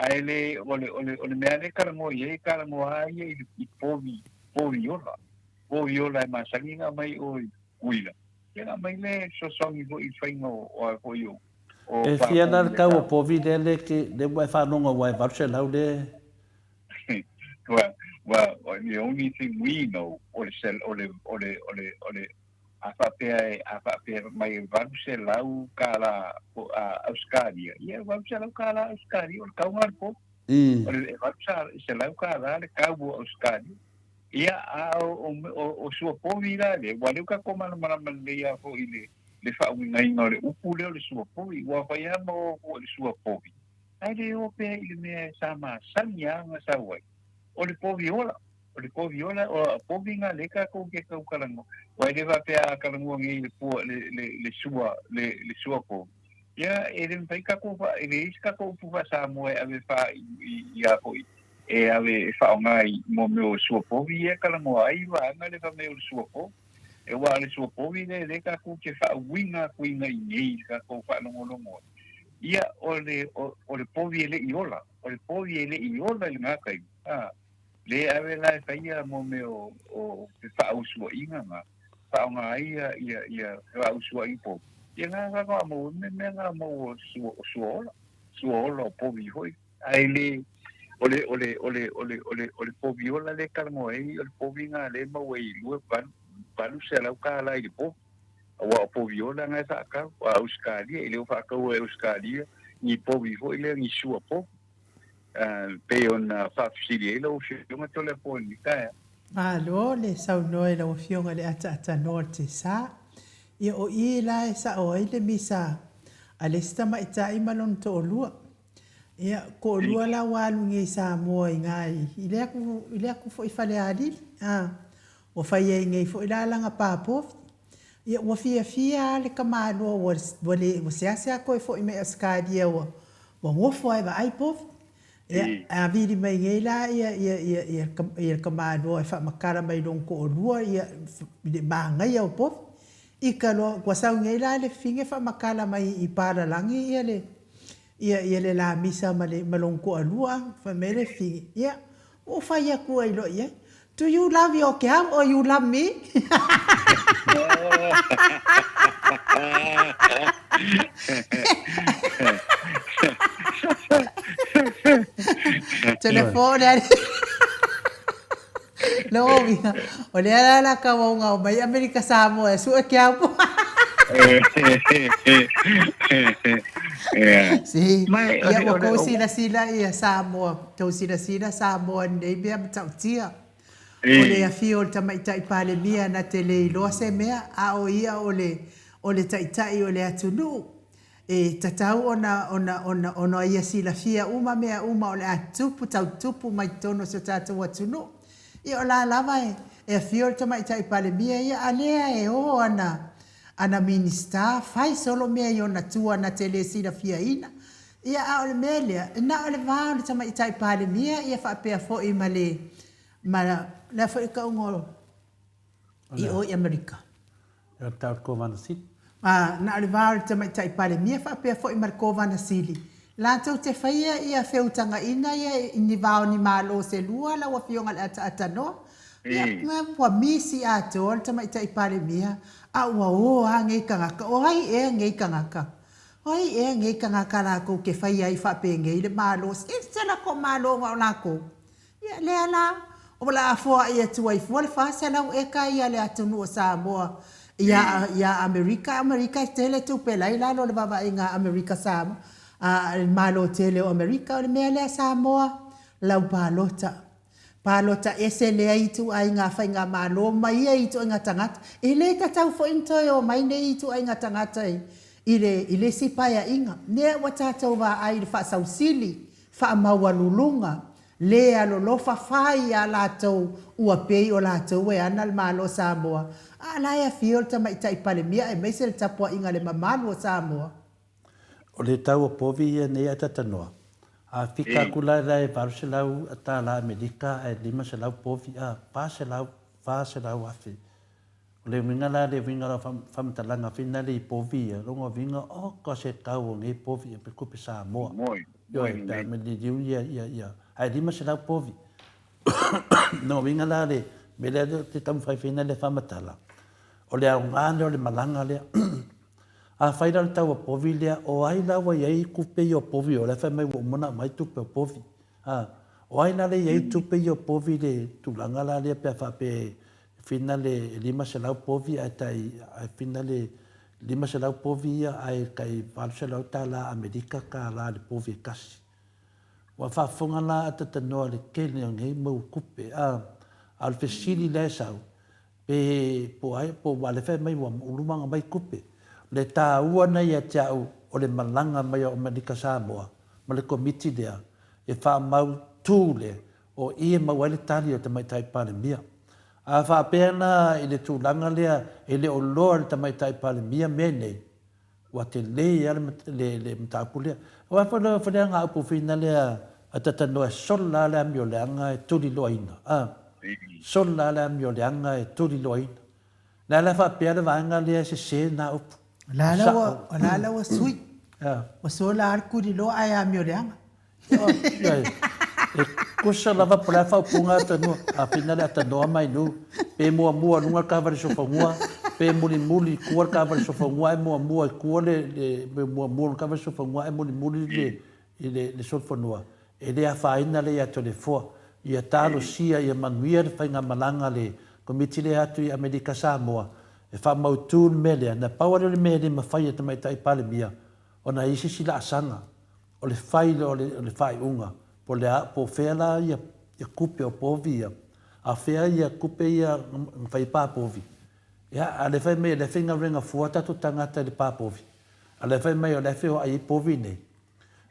ae le o le o le o le mea le kalangoa i ai kalangoa ai i i povi povi ola povi ola e masani na aumai o i Kuila ia na aumai le fesoasoani foi i le faiga o o a foi o E fia la le tau o povi lea le ke lea ua e faalogo aua e 800 le. Well, well, the only thing we know o le sel o le o le o le o le a faapea e a faapea mai e 800 kālā o a Ausetalia, ia e 800 kālā Ausetalia o le tau lena o le povi. O le 800 kālā le tau o Ausetalia. Ia a o o o sua povi la lea, ua lea ua tatou malamalama lelei lava foi i le le faauigaina o le upu lea o le suapovi, ua fai lava ma o atu i le suapovi, ae le o pea i le mea sa masani lava ona sau ai, o le povi ola, o le povi ola, o le povi lena lea tatou te tau talanoa, aua e le faapea a talanoa nei i le pua, le, le, le sua, le, le suapovi, ia, e le mafai tatou faa, e leai se tatou upu faa-Samoa e ave faa i, i, i a foi, e ave e faaaoga i mo mea o suapovi ia e talanoa ai vaega le fai mai o le suapovi. E ua o le suapovi lea lea tatou te faauiga atu i nei i tatou faalogologo ai. Ia, o le, o, o le povi e le i ola. O le povi e le i ola i lena taimi. A, le ave la e faia mo mea o, o fefaausuaiga na, faaaoga ai ia, ia, ia fefaausuai povi. Ia na ka maua me mea na maua o sua, o sua ola. Sua ola o povi hoi. Ae le, o le, o le, o le, o le, o le, o le povi ola lea e talanoa ai, o le povi lena lea e maua ai i $2, $800 i le povi. Aua o povi ola na e faatau, a Ausetalia, e le o faataua e Ausetalia ni povi foi lea, ni sua povi. Uh, pei ona faafesili ai lau Afioga Toleafoa i lenei taeao. Malo le saunoa i lau Afioga i le ataatanoa o le Tesa. Ia o i la e sao ai le misa a le isi tamaitai ma lona toalua. Ia, toalua la ua alu nei i Samoa i na i le atu, i le atu foi i Falealili, a, ua fai ai nei foi la lana pa povi. Ia, ua fiafia lava le tamaloa ua, ua le, ua seasea toe foi mai Ausetalia ua, ua nofo lava e vaai povi. Ia, a vili mai nei la ia, ia, ia, ia, ia le tamaloa e faamatala mai i lona toalua ia, i le manaia o povi. Ika loa, ua sau nei la le fafine faamatala mai i Palalagi ia le, Ia, ia le lamisa ma le, ma lona toalua, fai mai le fafine, ia, ua ou fai atu ai loa i ai, Do you love your cow or you love me? Telefone a Lona uiga, o lea la la kauauna o mai Amerika Samoa e sue ke au po. Si, ia ua kou silasila ia Samoa, tou silasila Samoa i lenei mea matautia. O le afio o le Tamaitai Palemia na te le iloa se mea, a o ia o le, o le Taitai o le atunuu. E tatau ona, ona, ona, ona ia silafia uma mea uma o le a tupu, tau tupu mai totonu o si o tatou atunuu. Ia o la lava e, e afio le Tamaitai Palemia ia, a lea e o ana, ana Minisita, fai solo mea i ona tua na te le silafiaina. Ia a o le mea lea, e na o le va o le Tamaitai Palemia ia faapea foi ma le, ma le a foi le tauga o, i o i Amerika. E o tau le Kovana Sili. Ā, na o le va o le Tamaitai Palemia faapea foi ma le Kovana Sili, latou te faia ia feutagaina ia i ni va o ni Malo se lua lau Afioga i le Ataatanoa. Ia, ua misi atoa le Tamaitai Palemia, a ua o lava nei tagata. O ai ea nei tagata? O ai ea nei tagata latou te faia ai faapenei le Malo? E se latou Malo na o latou. Ia, lea la, o le a foai atu ai fua le 400 eka ia le atunuu o Samoa ia, ia Amerika. Amerika e tele tupe la i lalo o le vaavaaiga a Amerika Samoa, a le Malo tele o Amerika. O le mea lea Samoa, lau palota. Palota ese lea ituaiga faigamalo ma ia ituaiga tagata. E le tatau foi ona toe omai nei ituaiga tagata i le i le isi paeaiga. Lea ua tatou vaai i le faasausili, faamaualuluga, le alolofa fai a latou ua pei o latou e ana le Malo o Samoa, a la e afio le Tamaitai Palemia aemaise le tapuaiga a le mamalu o Samoa. O le tau o povi ia nei a Tatanoa, a fika atu la la e 800 tala Amerika ae 500 povi a 400, 400 afe. O le uiga la le uiga o lau faamatalaga finale i povi ia, lona uiga oka se tau o nei povi ia pe tupe Samoa. Ioe, pe a liliu ia, ia, ia, ae 500 povi. Lona uiga la le mea lea ou te taumafai finale e faamatala, o le aoga lea o le malaga lea. Afai la o le tau o povi lea, o ai la ua i ai tupe ia o povi o la e fai mai ua uma ona aumai tupe o povi? A, o ai la lea e i ai tupe ia o povi i le tulaga la lea pe a faapea e fina le 500 povi ae tai, ae fina le 500 povi ia ae tai 800 tala Amerika tala le povi e tasi. Ua faafofoga la a Tatanoa i le tele o nei mau tupe, a, a o le fesili la e sau, Pe po ai, po ua le fai mai ua ulumanga mai tupe. O le taua na ia te au o le malaga mai o Amerika Samoa ma le Komiti lea e faamau tu le o i e maua ai le tali o Tamaitai Palemia. A faapea la i le tulaga lea e le o loa e le Tamaitai Palemia mea nei, Ua tele lava le mataupu lea. Aua foi le faleaga upu fina lea a Tatanoa e sola lava le amioleaga e tuliloaina. A, sola lava le amioleaga e tuliloaina. Le a la faapea le vaega lea e sese lena upu. O la la ua, o la la ua sui. Ua sola lava le tuliloa ae amioleaga. E tusa lava po o le a faaupuga atanua, a fina le atanoa mai nu, pe muamua luga le taavale sofanua, pe mulimuli i tua le taavale sofanua ae muamua i tua le, le muamua le taavale sofanua ae mulimuli le, i le, le solofanua, e le afaina lea ia te Toleafoa. Ia talosia, ia manuia le faigamalaga a le Komiti lea atu i Amerika Samoa e faamautu le mea lea. Na pau lava lea o le mea e le mafai e Tamaitai Palemia ona e i ai se isi laasaga O le fai lea o le faaiuga, po o le a, po o fea la ia tupe o povi ia, a o fea ia tupe ia na fai ai pa povi. Ia, a o lea fai mai o lea e faigaluega fua tatou tagata i le pa povi, a o lea fai mai o lea e feoai ai povi nei.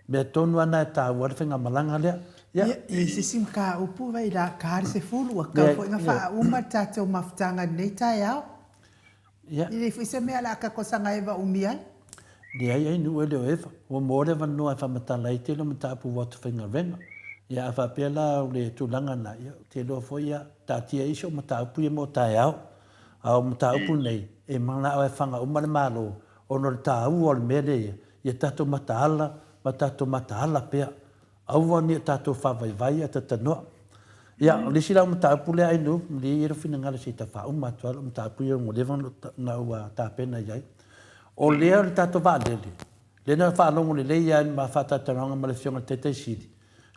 Mea tonu lava lena e taua ai le faigamalaga lea. Ia. Ia, e i ai se isi mataupu vai la ka le 10, ua tatau foi ona faauma le tatou mafutaga i lenei taeao. Ia. E leai foi se mea o le a tatou saga eva umi ai. Leai, ai nuu e le o eva. Ua maua le avanoa e faamatala ai tele o mataupu ua atu faigaluega. Ia a faapea la o le tulaga lena, ia ou te iloa foi ia taatia isi o mataupu ia mo taeao. A o mataupu nei, e manao e fana uma le Malo ona o le taua o le mea lea ia, ia tatou mataala ma tatou mataala pea. Aua ne i o tatou faavaivai ae talanoa. Ia, o le isi la o mataupu lea Ainuu, malie ia lou finagalo se i tau faauma atu lava lau mataupu ia ua leva ona ou tapena i ai. O lea o le tatou vaalele, lea na faalogo lelei lava i le ma faatalatalanoaga ma le Afioga i le Taitai Sili,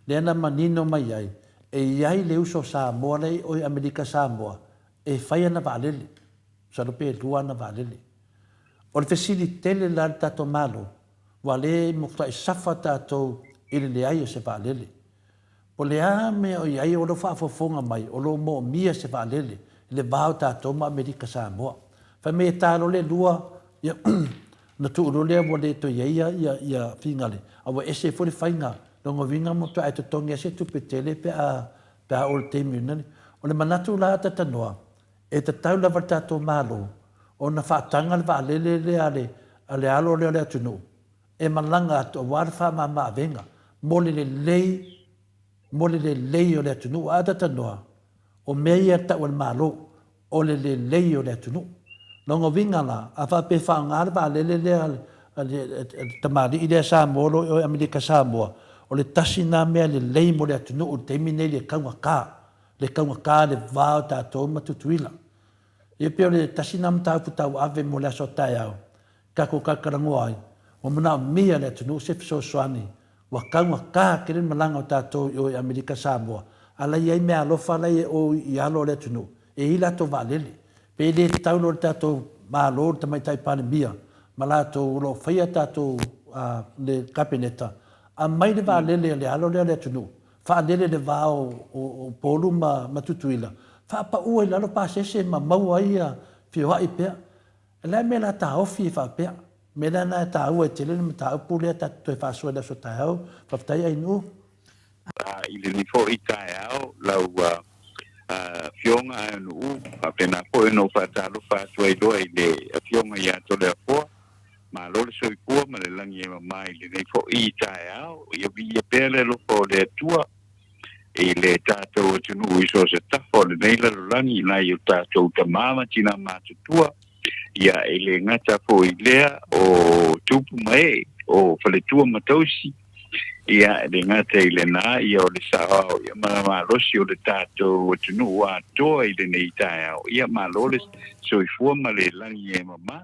lea na manino mai ai, e i ai le uso Samoa lea i o i Amerika Samoa e fai ana vaalele, masalo pe lua ana vaalele. O le fesili tele la i le tatou Malo, Ua le matuai safa tatou i le leai o se vaalele. Po le a mea o i ai o lo o faafofoga mai o lo o moomia se vaalele i le va o tatou ma Amerika Samoa. Fai mai e ta loa le lua, ia, ona tuu loa lea ua le toe i ai ia, ia, ia figale, a ua ese foi le faiga, lona uiga matuai e totogi ai se tupe tele pe a, pe a oo i le taimi ona. O le manatu la a Tatanoa, E tatau lava le tatou Malo ona faataga le vaalele lea a le a le alo lea o le atunuu e malaga atu aua le faamama-avega mo le lelei mo le lelei o le atunuu. A talanoa, o mea ia e tau e le Malo, o le lelei o le atunuu. Lona uiga la, a faapea e faaaoga le vaalele lea a le tamalii lea Samoa o lo o i o i Amerika Samoa, o le tasi lena mea lelei mo le atunuu i le taimi lenei i le taugata. le taugata le va o tatou ma Tutuila. Ia pei o le tasi lena mataupu tauave mo le aso a taeao, tatou talatalanoa ai, ua manaomia e le atunuu se fesoasoani, ua taugata tele le malaga o tatou i o i Amerika Samoa, a la e i ai meaalofa la e i o i alo o le atunuu, e i ai latou vaalele. Pe le tatau loa i le tatou Malo, le Tamaitai Palemia ma latou o lo o faia tatou le Kapeneta, aumai le vaalele a le alo lea o le atunuu, faalele i le va o Upolu ma Tutuila, faapau ai i lalo pasese ma maua ai ia feoai pea. O le a le mea o le a taofi ai faapea? O le mea lena e taua ai tele le mataupu lea tatou te toe faasoa i le aso taeao. Faafetai Ainuu. I lenei foi taeao lau Afioga Ainuu, faapena foi ona ou faatalofa atu ai loa i le Afioga ia Toleafoa. Malo le soifua ma le lagi e mama i lenei foi taeao. Ia viia pea le alofa o le Atua i le tatou atunuu i so o se tafa o lenei lalolagi i nai o tatou tama ma tina matutua, ia e le gata foi i lea o tupu ma ee, o faletua ma tausi, ia e le gata i lena, ia o le saoao ia ma le malosi o le tatou atunuu atoa i lenei taeao. Ia malo le soifua ma le lagi e mama.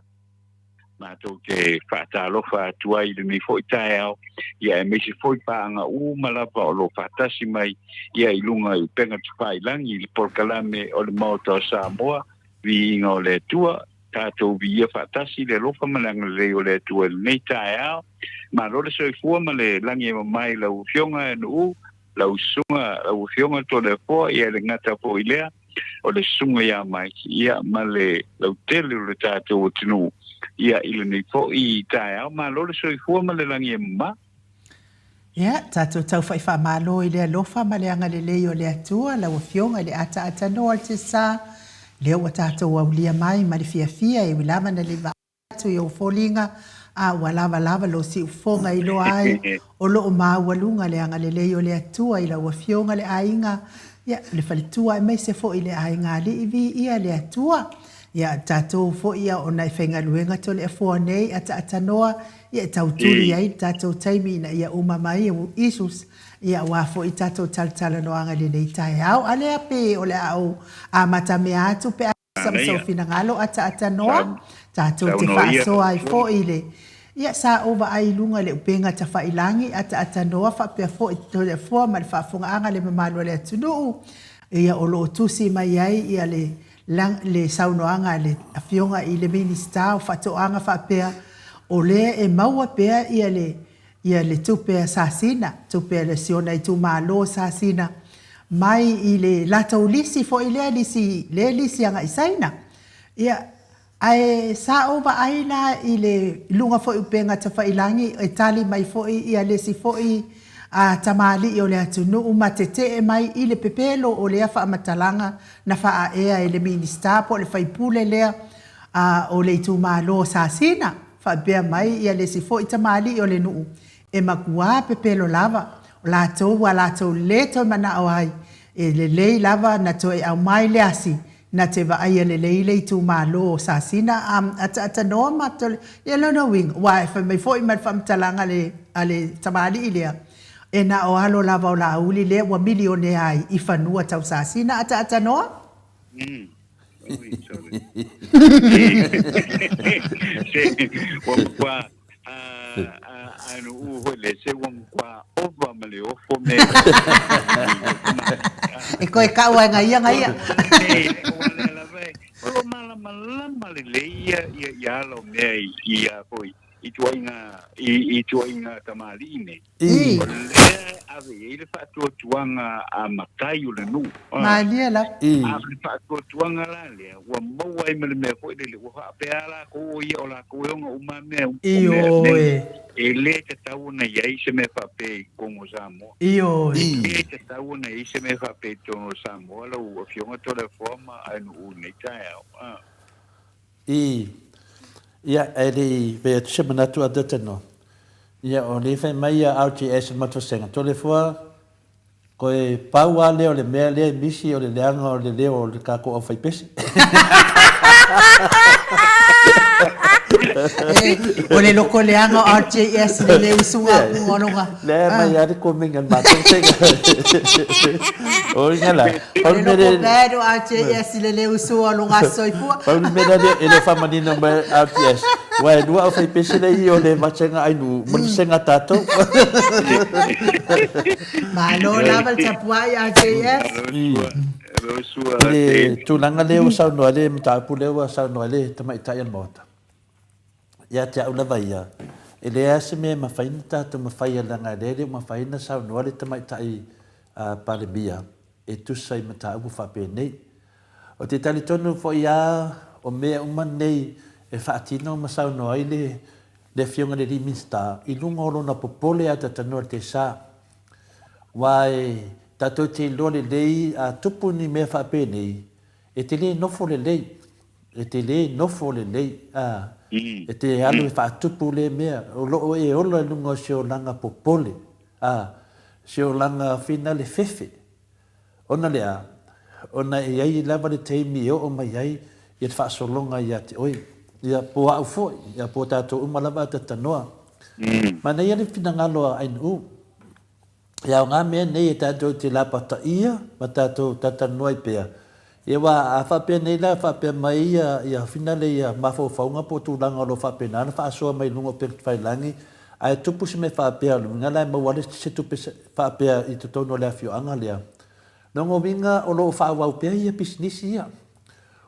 Matou te faatalofa atu ai i lenei foi taeao, ia aemaise foi paaga uma lava o lo o faatasi mai ia i luga i upega tafailagi i le polokalame o le Maota o Samoa, Viiga o le Atua, tatou viia faatasi le alofa ma le agalelei o le Atua i lenei taeao. Malo le soifua ma le lagi e mamae i lau Afioga e Nuu, lau Susuga, lau Afioga Toleafoa, ia e le gata foi i lea, o le Susuga ia Mike, ia ma le lautele o le tatou atunuu, ia i lenei foi taeao. Malo le soifua ma le lagi e mama. Ia, tatou taufa'i faamalo i le alofa ma le agalelei o le Atua, lau Afioga i le ataatanoa o le Tesa, lea ua tatou aulia mai ma le fiafia e ui lava na le atu i ou foliga, a ua lava lava lou siufofoga e iloa ai o lo o maualuga le agalelei o le Atua i lau Afioga le aiga, ia, le faletua aemaise foi le aiga alii viia le Atua. Ia, tatou foi ia ona e faigaluega Toleafoa nei ataatanoa, ia e tau tuli ai le tatou taimi ina ia uma mai issues, ia aua foi tatou talatalanoaga i lenei taeao. A lea pe o le a ou amatamea atu pe a Sa sou finagalo ataatanoa, tatou te faasoa ai foi i le Ia, sa ou vaai i luga i le upega tafailangi ataatanoa faapea foi Toleafoa ma le faafofogaaga a le mamalu o le atunuu, ia o lo o tusi mai ai ia le le saunoaga a le Afioga i le Minisita o Faatoaga faapea, o lea e maua pea ia le ia le tupe a Sasina, tupe a le si ona itumalo o Sasina, mai i le latou lisi foi lea lisi, lea lisi agai Saina. Ia, ae sa ou vaai la i le luga foi upega tafailangi e tali mai foi ia le isi foi a tamalii o le atunuu ma tetee mai i le pepelo o lea faamatalaga na faaea e le Minisita po o le faipule lea a o le itumalo o Sasina. Faapea mai ia le isi foi tamalii o le nuu, e makuā pepelo lava, o latou ua latou le toe manao ai, e lelei lava na toe aumai le asi na te vaaia lelei le itumalo o Sasina a ataatanōa matou le, ia lona uiga, ua e fai mai foi ma le faamatalaga a le, a le tamalii lea, e na o alo lava o Laauli lea ua milionea ai i fanua tau Sasina ataatanōa. Oi, sorry. Se, ua matua, a nuu foi le, se ua matua ova ma le ofo me. E koe kau ai nga ia nga ia. E, ua lea lava e, o lo malamalama lelei ia, ia, ia ala o mea i, ia foi, i tuaiga, i, i tuaiga tamalii nei. I. O lea e ave i ai le faatuatuaga a matai o le nuu. Malie lava. I. A o le faatuatuaga la lea, ua maua ai ma le mea foi lele, ua faapea lava lakou o ia o lakou e ona uma mea, o mea, Ioe. E le tatau ona i ai se mea faapea i totonu o Samoa. Ioe. E le tatau ona i ai se mea faapea i totonu o Samoa, lau Afioga Toleafoa ma Ainuu i lenei taeao. I, ia, e le i fai atu se manatu a Dutton, ia, o lea fai mai ia RGS le matou sega, Toleafoa, koe pau a lea o le mea lea e misi o le leaga o le leo o le tatou aufaipese. O le loko leaga o RJS le le usuga atu o loga. Lea mai lava le comment a le matou tega. O ina la. O le loko bad o RJS le le usuga o loga soifua. Pau le mea lea e le o faamanino mai RTS. Aua e lua aufaipese lea i o le vasega Ainu ma le vasega a tatou. Malo lava le tapuai RJS. I le tulaga lea ua saunoa ai le mataupu lea ua saunoa ai le tamaitai o le Maota, ia te au lava ia, e leai lava se mea e mafai ona tatou mafaia leaga lea e le o mafai ona saunoa le tamaitai Palemia e tusa i mataupu faapenei. Ou te talitonu foi lava o mea uma nei e faatino ma saunoa ai le le Afioga i le Alii Minisita i luga o lona popole a tatanoa le tesa. Aua e tatou te iloa lelei a tupu ni mea faapenei, e te le nofo lelei, e te le nofo lelei, a, e te alu e faatupu lea mea, o lo o e ola i luga o se olaga popole, a, se olaga finale fefe. Ona lea, ona e i ai lava le taimi e oo mai ai ia le faasologa ia te oe, ia po au foi, ia po tatou uma lava a tatanoa. Manaia le finagalo a Ainuu, e aoga mea nei e tatou te lapataia ma tatou talatalanoa ai pea, ia aua a faapea nei la, faapea mai ia ia finale ia mafaufauga po o tulaga o lo o faapena ona faasoa mai luga o upega tafailagi, ae tupu se mea faapea, o le uiga la e maua ai se tupe faapea i totonu o le afioaga lea. Lona uiga o lo o faaauau pea ia pisinisi ia.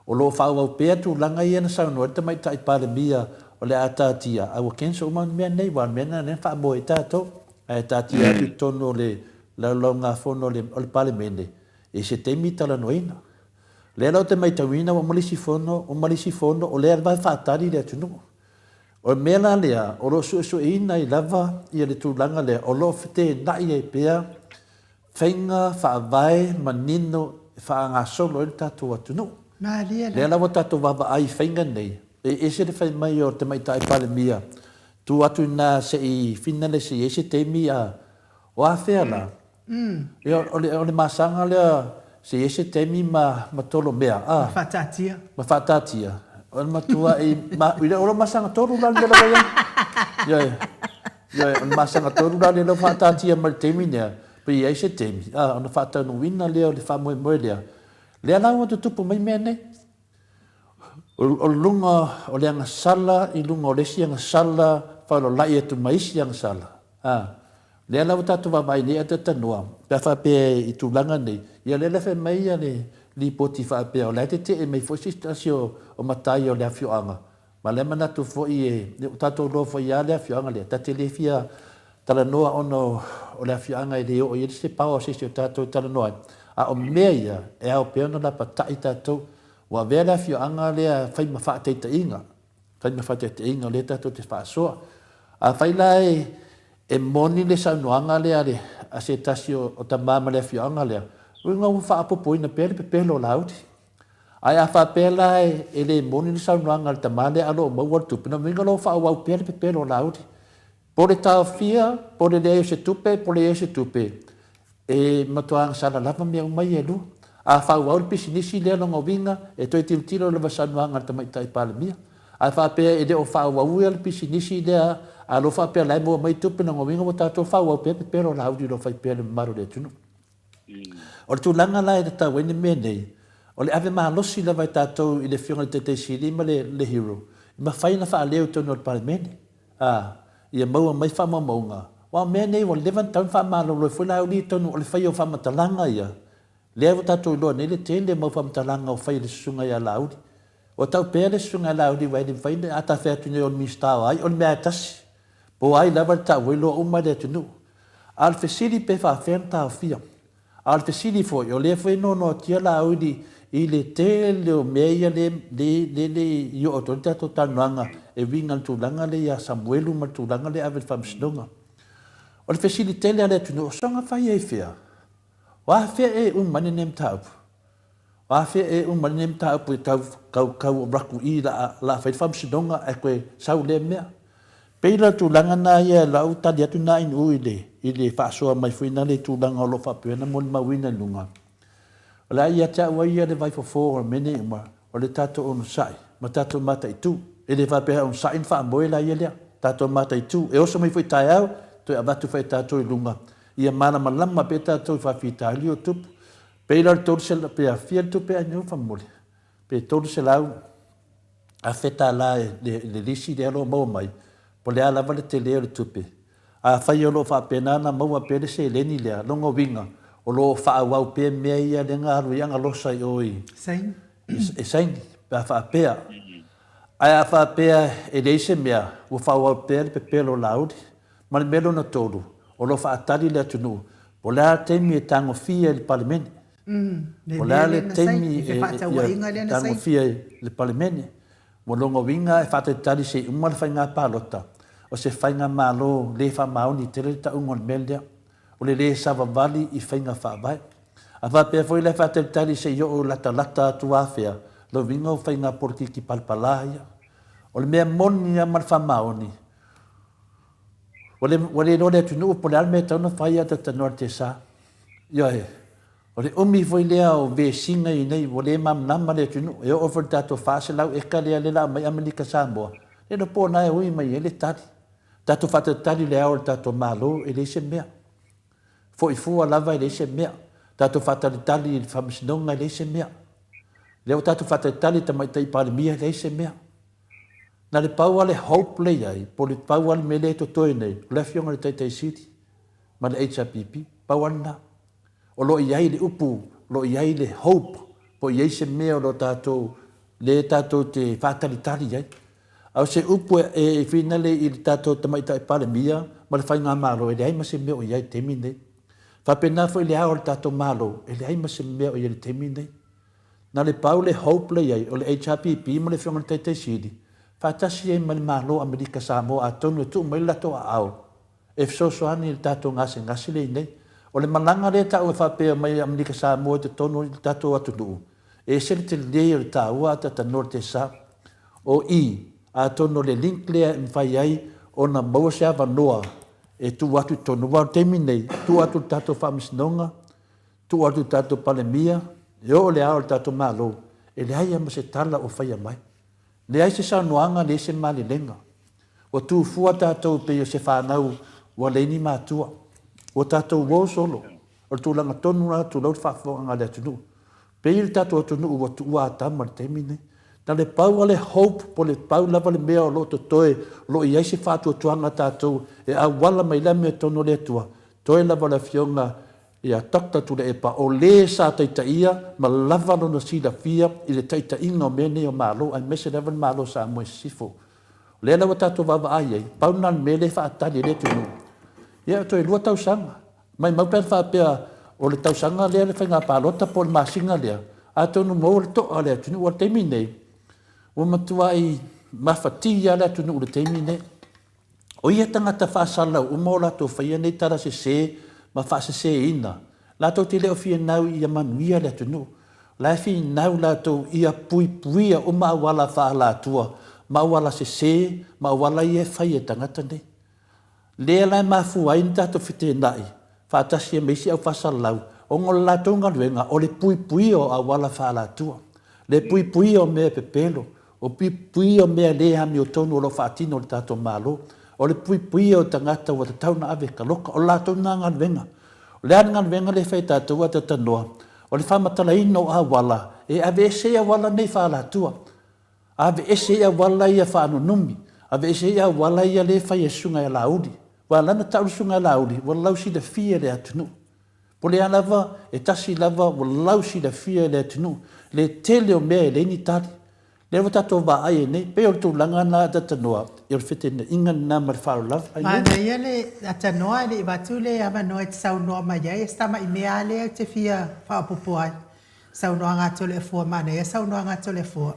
O lo o faaauau pea tulaga ia na saunoa ai le Tamaitai Palemia o le a taatia, a ua cancel uma mea nei, aua o le mea lena lea na faamoe ai tatou, ae taatia atu i totonu o le laulaugafono o le Palemene i se taimi talanoaina. O lea la ou te matauina ua uma le isi fono, uma le isi fono, o lea lava e faatali le atunuu. O le mea la lea, o lo o suesueina ai lava le tulaga lea, o lo o feteenai ai pea faiga faavae manino e faagasolo ai le tatou atunuu. Malie la. Lea la ua tatou vaavaai i faiga nei, e ese le fai mai o le Tamaitai Palemia, tuu atu i ina se i finale se i ai se taimi a o afea la? Ia, o le, o le masaga lea se i ai se taimi ma, ma tolomea, a. Ma faataatia. Ma faataatia. O le matuai, ma, i le, o le masaga tolu la le mea la ua i ai. Ioe. Ioe, o le masaga tonu la lea ua faataatia mai i le taimi lea, pe i ai se taimi, a, ona faataunuuina lea o le faamoemoe lea. Lea la ua tutupu mai mea nei. O luga o le agasala i luga o le isi agasala, faaolaolai atu ma isi agasala. A, lea la ua tatou vaavaai nei a talanoa, pe a faapea i tulaga nei, ia lea la fai mai le lipoti faapea o la e tetee mai foi se tasi o matai o le afioaga, Ma lea manatu foi e, ua tatou iloa foi lava le afioaga lea, ta te le fia talanoa ona o le afioaga e le oo i ai se power o se isi o tatou e talanoa ai. A o mea ia, e ao pea ona lapatai tatou. Ua avea le afioaga lea e fai ma faataitaiga, fai ma faataitaiga o lea tatou te faasoa. Afai la e, e moni le saunoaga lea a le, a se tasi o tama ma le afioaga lea, uiga ua faaopoopoina pea le pepelo o Laauli. Ae a faapea la e le moni le saunoaga a le tama lea a o lo o maua le tupe, lona uiga o lo o faaauau pea le pepelo o Laauli. Po o le taofia, po o le leai o se tupe, po o le i ai o se tupe, e matua agasala lava mea uma ia e lua. A faaauau le pisinisi lea lona uiga, e toe tilotilo lava i saunoaga a le Tamaitai Palemia. A faapea e le o faaauauia le pisinisi lea, a o lo o faapea o la e maua mai tupe, lona uiga ua tatou faaauau pea le pepelo o Laauli o lo o fai pea e le mamalu o le atunuu. O le tulaga la e tatau ai le mea nei, o le ave malosi lava e tatou i le Afioga i le Taitai Sili ma le le Hero, e mafai ona faaleo i totonu o le Palemene, a, ia maua mai faamaumauga. Aua o mea nei ua leva ona tatau ona faamalolo ai foi Laauli i totonu o le faia o faamatalaga ia, lea ua tatou iloa nei le tele o mau faamatalaga o fai e le Susuga ia Laauli. Ua tau pea le Susuga ia Laauli aua e le mafai ona, a ta fai atu nei o le Minisita o ai, o le mea lava e tasi. Po o ai lava le tau ai loa uma le atunuu. A o le fesili pe faafefea ona taofia. A o le fesili foi, o lea foi e noanoatia Laauli i le tele o mea ia le, le, le, le i oo atu ai le tatou talanoaga e uiga i le tulaga lea ia Samuelu ma le tulaga lea e ave i le Faamasinoga. O le fesili tele a le atunuu, o soga fai ai fea? O afea ea e uma ai lenei mataupu? O afea ea e uma ai lenei mataupu e tau, kau, kau raku i la a, la a fai le faamasinoga ae toe sau lea mea? Pei la o le tulaga na ia lau tali atu na Ainuu i le, i le faasoa mai foi na le tulaga o lo o faapea ona molimauina i luga. O le a ia te au ai ia le vaifofo o mea nei uma, o le tatou onosai ma tatou mataitu. E le faapea e onosai ma faamoe la ia lea. Tatou mataitu. E oso mai foi taeao, toe avatu foi e tatou i luga. Ia malamalama pea tatou i faafitauli o tupu. Pei la o le 300, pe fia le tupe annual faamolemole? Pe 300 afe tala i le lisi lea o lo o maua mai, po o le a lava le tele o le tupe. Afai o lo o faapena ona maua pea le seleni lea, lona uiga, o lo o faaauau pea mea ia lea na alu ai Agalosa i o i Saini. E saini, pe a faapea. Ae a faapea e leai se mea, ua faaauau pea le pepelo o Laauli. Ma le mea lona tolu, o lo o faatali le atunuu, po o le a le taimi e tagofia i le Palemene. Le Po o le a mea le lea na saini, taimi le e fefaatauaiga lea na saini. tagofia i le Palemene. Ua lona uiga e faatalitali se i uma le faiga palota, o se faigamalo le faamaoni tele le tauga o le mea lea, o le le savavali i faiga faavae. A faapea foi la e faatalitali se i oo latalata atu afea, lona uiga o faiga polokiki palapala ia. O le mea moni lava ma le faamaoni, ua le, ua le iloa le atunuu po o le a le mea e tatau ona fai ae talatalanoa i le tesa. Ioe. O le umi foi lea o vesiga i inei, ua le malamalama le atunuu. E oo foi i le tatou 400 eka lea lea o le a aumai Amerika Samoa, le iloa po o na e ui mai ai le tali. Tatou faatalitali i le ao o le tatou Malo, e leai se mea. Foi fua lava e leai se mea. Tatou faatalitali i le Faamasinoga, e leai se mea. Lea ua tatou faatalitali i le Tamaitai Palemia, e leai se mea. Na le pau lava le hope lea i ai, po o le pau lava le mea lea e totoe nei, o le Afioga i le Taitai Sili ma le HRPP, pau lava lena. O lo o i ai le upu, o lo o i ai le hope, po o i ai se mea o lo o tatou, lea tatou te faatalitali i ai. A o se upu e finale i le tatou Tamaitai Palemia ma le Faigamalo, e leai ma se mea o i ai i le taimi lenei. Faapena foi i le ao o le tatou Malo, e leai ma se mea o i ai i le taimi lenei. Na le pau le hope lea i ai, o le HRPP ma le Afioga i le Taitai Sili, faatasi ai ma le Malo o Amerika Samoa atonu e tuu mai le latou aao e fesoasoani i le tatou gasegase lea i nei. O le malaga lea e taua faapea mai Amerika Samoa i totonu o le tatou atunuu, e ese le tele o le taua a talanoa le tesa. O i, atonu o le link lea e mafai ai ona maua se avanoa e tuu atu i totonu. Aua o le taimi lenei, tuu atu i le tatou Faamasinoga, tuu atu i le tatou Palemia, e oo i le ao o le tatou Malo, e leai lava ma se tala o faia mai. Leai se saunoaga, leai se malelega. Ua tu fua tatou pei o se fanau ua leai ni matua. Ua tatou uo solo. O le tulaga tonu lena tulou le faafofogaaga a le atunuu. Pei le tatou atunuu ua tuua Atama i le taimi lenei. Na le pau lava le hope po o le pau lava le mea o lo o totoe o lo o i ai se faatuatuaga a tatou e auala mai le amiotonu a le Atua, toe lava o le Afioga ia Doctor Tuilaepa o le sa taitaia ma lava lona silafia i le taitaiga o mea nei o Malo aemaise lava le Malo o Samoa i Sisifo. O lea la ua tatou vaavaai ai, pau lena o le mea lea e faatali e le atunuu. Ia toe lua tausaga. Maimau pe ana faapea o le tausaga lea le faiga palota po o le masina lea, atonu maua le to'a o le atunuu. O le taimi lenei, ua matuai mafatia lava le atunuu i le taimi lenei. O ia tagata faasalalau uma o latou faia nei tala sese ma faaseseina, latou te le o finau ia manuia le atunuu. O la e finau latou ia puipuia uma auala faaalatua ma auala sese ma auala ia e fai e tagata nei. Lea la e mafua ai ona tatou feteenai faatasi ai ma isi au faasalalau, ona o le latou galuega o le puipuia o auala faaalatua, le puipuia o mea pepelo, o puipuia o mea le amiotonu o lo o faatino e le tatou Malo, o le puipuia o tagata ua tatau ona ave e taloka. O le latou lena galuega. O le a le galuega lea e fai e tatou a talanoa? O le faamatalaina o auala e aveese ai auala nei faaalatua. Aveese ai auala ia faanunumi, aveese ai auala ia lea e fai e Susuga ia Laauli. Ua ala ona tau le Susuga ia Laauli, ua lausilafia e le atunuu. Po o le a lava, e tasi lava ua lausilafia e le atunuu le tele o mea e leai ni tali. Lea ua tatou vaai ai nei, pei o le tulaga lena a Atatanoa, o le feteenaiga lena ma le faaaloalo lava. Ainei. Manaia le Atanoa e le i avatu le avanoa e te saunoa mai ai, o si tamai mea lava lea ou te fia faaopoopo ai. Saunoaga a Toleafoa Manaia saunoaga a Toleafoa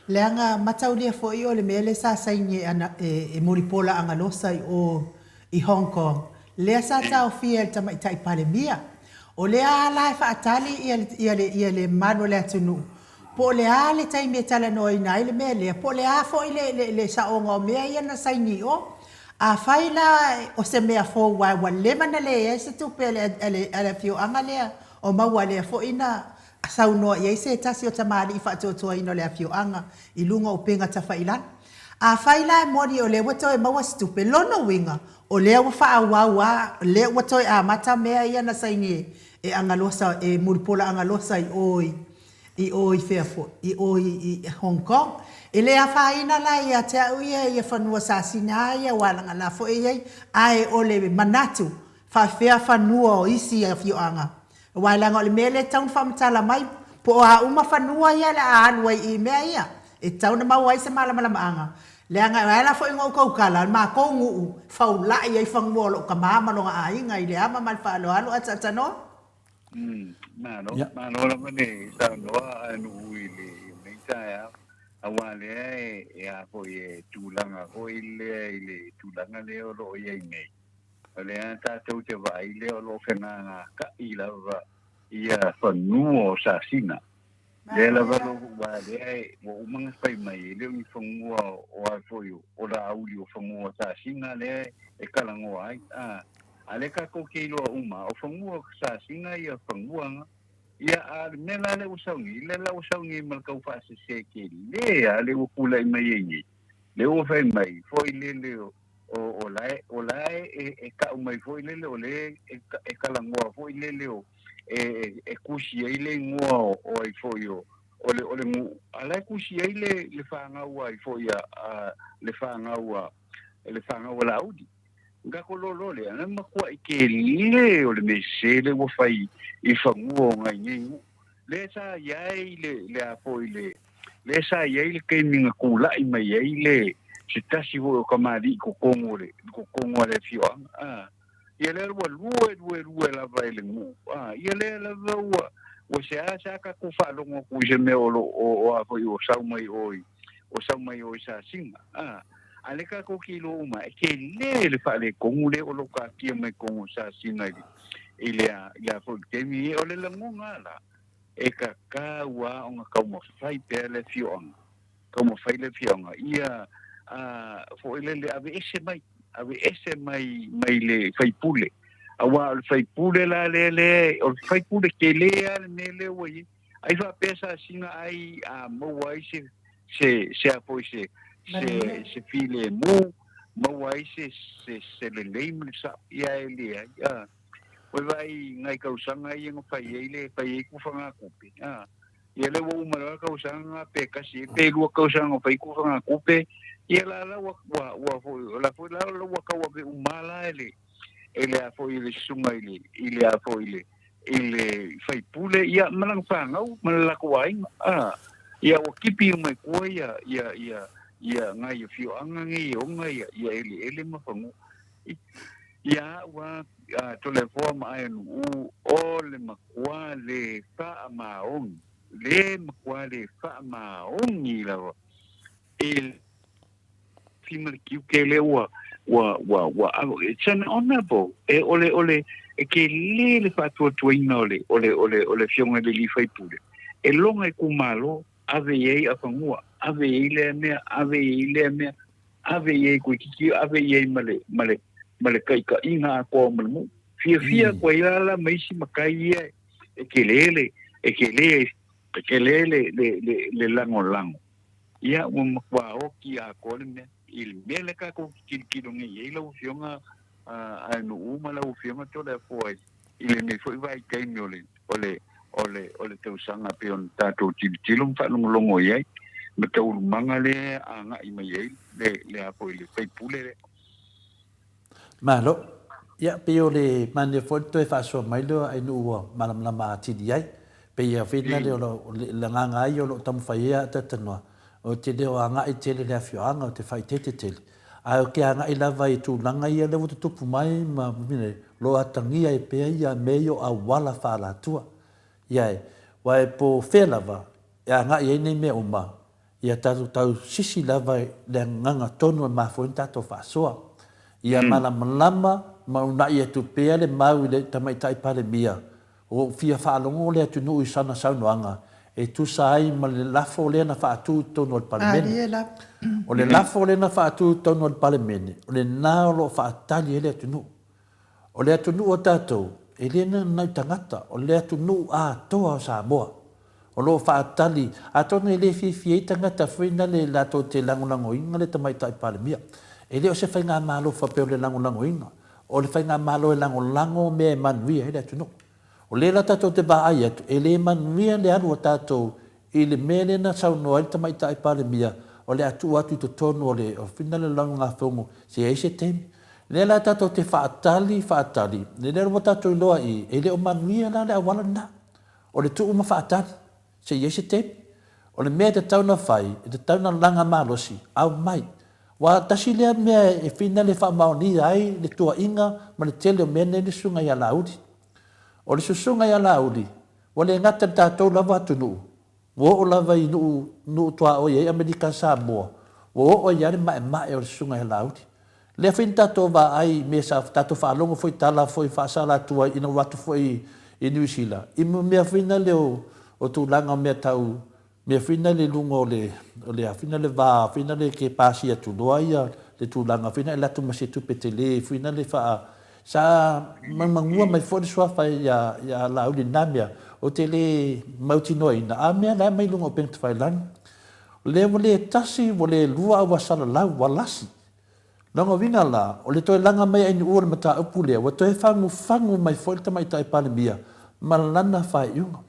leaga mataulia foi o le mea lea sa saini e Mulipola Agalosa i o i Hong Kong lea sa taofia e le Tamaitai Palemia. O lea lava la e faatali ia le mamalu o le atunuu po o le a le taimi e talanoaina ai le mea lea, po o le a foi le saoga o mea ia na saini i o. Afai la o se mea fou aua ua leva ona leai se tupe a le afioaga lea o Maua lea foi na Saunoa i ai se tasi o tamalii faatuatuaina o le afioaga i luga o upega tafailagi. Afai la e moni o lea ua toe maua se tupe, lona uiga, o lea ua faaauau a, lea ua toe amata mea ia na saini e Agalosa, e Mulipola Agalosa i o i, i o i fea foi, i o i Hong Kong. E le afaina la ia te au ia ia fanua sasina ia aua leaga la foi e i ai, ae o le manatu, faafefea fanua o isi afioaga Aua leaga o le mea lea e tatau ona faamatala mai, po o a uma fanua ia o le a alu ai i mea ia, e tatau ona maua ai se malamalamaaga, leaga e ala foi ona ou tautala, o le matou nuu, faulai ai fanua o lou tama ma lona aiga i le ava ma le faaaloalo ataatanoa. Malo, malo lava le saunoa a Nu'u i lenei taeao, aua lea e a foi e tulaga foi lea i le tulaga lea o lo o i ai nei. O lea tatou te vaai lea o lo o fegagaka'i lava ia fanua o Sasina. Lea lava lo aua lea e ua uma ona fai mai e le o ni fanua o a foi o Laauli o fanua o Sasina lea e talanoa ai. A, a lea tatou te iloa uma o fanua o Sasina ia fanua na. Ia a o le mea la lea ua sau nei, lea la ua sau nei ma le tau faasese tele a lea ua tulai mai ai nei. Lea ua fai mai foi lele o o la e, o la e, e kau mai foi lele, o le e, e talanoa foi lele o, e, e kusi ai le igoa o, o ai foi o, o le, o le nuu, a la e kusi ai le, le fanau ai foi a, a le fanau a, le fanau a Laauli. Nga ko lolo lea, na makuaʻi tele o le mea sese le ua fai i fanua o ngai nei nuu. Le sa i ai le, le a foi le, lea sa i ai le taimi na tulai mai ai le se tasi foi o kamali'i i totonu o le totonu a le afioaga a ia lea ua lue lue lue lava i le nuu a ia lea lava ua ua seasea tatou faalogo atu i se mea o lo o o a foi o sau mai o i o sau mai o i Sasina a a lea tatou te iloa uma e tele le faaletonu lea o lo o taatia mai totonu o Sasina i le i le a i le a foi taimi o le lagona la E tatau lava ona taumafai pea le afioaga, taumafai le afioaga ia foi lele aveese mai, aveese mai mai le faipule. Aua o le faipule la lea lea, o le faipule tele lava le mea lea ua i ai. Ai faapea Sasina ai a maua ai se se se a foi se se se filemu, maua ai se se se lelei ma le sao, ia e leai. Ua vaai i nai tausaga ia na fai ai le fai ai tufagatupe, a, ia lea ua uma loa le tausaga pe tasi ai pe lua tausaga na fai tufagatupe, ia la la ua ua ua foi o la foi la ua tauave uma la e le e le a foi e le susuga i le i le a foi i le i le faipule ia ma lana fanau ma le latou aiga, a, ia ua tipi uma i tua ia ia ia ia nai afioaga nei e ona ia ia eleele ma fanua. Ia a'u a Toleafoa ma Aeanu'u o le matua le faamaoni, le matua le faamaoni lava i le afi ma le tiute lea ua, ua, ua, ua, it's an honorable, e, o le, o le, e tele le faatuatuaina o le, o le, o le, o le Afioga i le alii faipule, e lona itumalo, ave i ai afanua, ave i ai lea mea, ave i ai lea mea, ave i ai koe kiki, ave i ai ma le, ma le, ma le taitaiga atoa ma le nuu. Fiafia atu ai la la ma isi matai ia e tele le, e tele, e tele le, le, le, le lagolago. Ia, ua matua oti atoa le mea. I le mea lea tatou te tilotilo nei i ai lau Afioga a Nuu ma lau Afioga Toleafoa i lenei foi vaitaimi o le, o le, o le, o le tausaga pei ona tatou tilotilo ma faalogologo i ai ma taualumaga lea e agai mai ai le, le a foi le faipule lea. Malo. Ia, pei o le manaia foi le toe faasoa mai lea o Ainuu ua malamalama atili ai. Pei a whina lea o le agaga lava ia o lo o taumafai ai a talatalanoa, ou te le o agai tele i le afioaga, ou te faaeteete tele. Ae ou te agai lava i tulaga ia lea ua tutupu mai ma lo o atagia ai pea ia mea ia o auala faaalatua. Ia e, aua e po o fea lava e agai ai nei mea uma, ia tatou tau sisi lava i le agaga tonu e mafua ai ona tatou faasoa. Ia malamalama ma uunai atu pea le mau i le Tamaitai Palemia Ua ou fia faalogo le atunuu i sana saunoaga e tusa ai ma le lafo lea na faatu i totonu o le Palemene. O le lafo lea na faatu i totonu o le Palemene, o lena o lo o faatali ai le atunuu. O le atunuu o tatou, e le na o ni nai tagata, o le atunuu atoa o Samoa. O lo o faatali, atonu e le fiafia ai tagata foi nale latou te lagolagoina le Tamaitai Palemia. E le o se faigamalo faapea o le lagolagoina, o le faigamalo e lagolago mea e manuia ai le atunuu. O lea la tatou te vaai atu, e le manuia le alu a tatou i le mea lea na saunoa ai le Tamaitai Palemia o le a tuu atu i totonu o le Ofina le Lalolagi se i ai se taimi. O lea la tatou te faatali, faatali, lea ua tatou iloa i, e le o manuia la le auala lena. O le tuu ma faatali, se i ai se taimi. O le mea e tatau ona fai, e tatau ona laga malosi, aumai. Aua tasi lea mea e finale faamaonia ai le tuuaiga ma le tele o mea nei le susuga ia Laauli. O le susuga ia Laauli, ua le gata i le tatou lava atunuu, ua oo lava i nuu, nuu tuaoi ai Amerika Samoa, ua oo ai lava le maemae o le susuga ia Laauli. Lea foi na tatou vaai i mea sa tatou faalogo foi i tala foi faasala atu ai ina ua atu foi i Niu Sila, i mea foi na lea o tulaga o mea tau mea foi na le luga o le o le a foi na le va foi na le ke pasi atu loa ia le tulaga foi na e alu atu ma se tupe tele foi na le faa sa manumanua mai foi le suafa ia ia Laauli i lena mea ou te le mautinoaina a mea la e mai luga o upega tafailagi lea ua le tasi ua le lua a ua salalau ua lasi. Lona uiga la, o le toe laga mai ainu'u o le mataupu lea, ua toe fagufagu mai foi le Tamaitai Palemia ma lana faaiuga.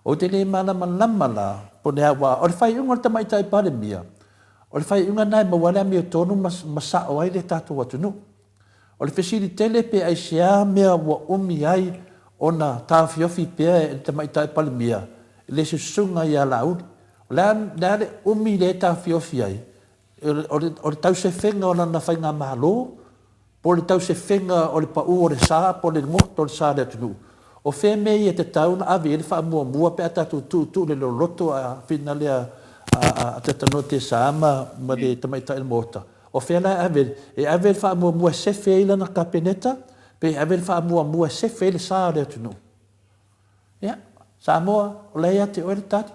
Ou te le malamalama la po o le a, aua o le faaiuga a le Tamaitai Palemia, o le faaiuga lena e maua ai le amiotonu ma, ma sa'o ai le tatou atunuu. O le fesili tele pe aisea mea ua umi ai ona taofiofi pea e le Tamaitai Palemia le susuga ia Laauli. O le a, le a le umi lea e taofiofi ai? O le tausefega o lana faigamalo, po o le tausefega o le pau o le sa, po o le goto o le sa o le atunuu. O fea mea ia e tatau ona ave i ai le faamuamua pe a tatou tuutuu le loloto a finale a Atatanoa Tesa ma le tamaitai o le Maota? O fea la e ave? E ave le faamuamua e sefe ai lana Kapeneta, pe ave le faamuamua e sefe ai le sa o le atunuu? Ia, Samoa, o la e ia te oe le tali.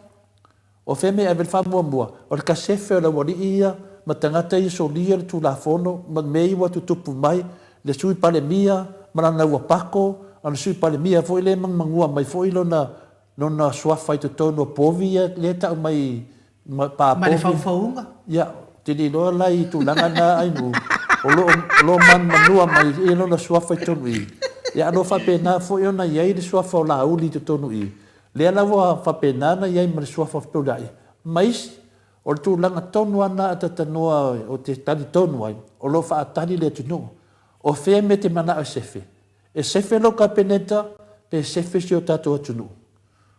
O fea mea e ave le faamuamua? O le kasefe o le aualii ia ma tagata ia solia le Tulafono ma mea ia ua tutupu mai, le Sui Palemia ma lana ua pako, a o le Sui Palemia foi lea e manumanua mai foi lona lona suafa i totonu o povi ia lea e tau mai ma pa Ma le povi. faufauga. Ia, ou te le iloa la i tulaga na Ainuu, o lo o o lo o manumanua mai i lona suafa i totonu i i. Ia a o lo o faapena foi ona i ai le suafa o Laauli i totonu i i. Lea la ua faapena ona i ai ma le suafa fepuleai ma isi. O le tulaga tonu lava lena a Tatanoa ou te talitonu ai, o lo o faatali le atunuu. O fea mea e te manao e sefe? E sefe lou Kapeneta pe sefe si o tatou atunuu?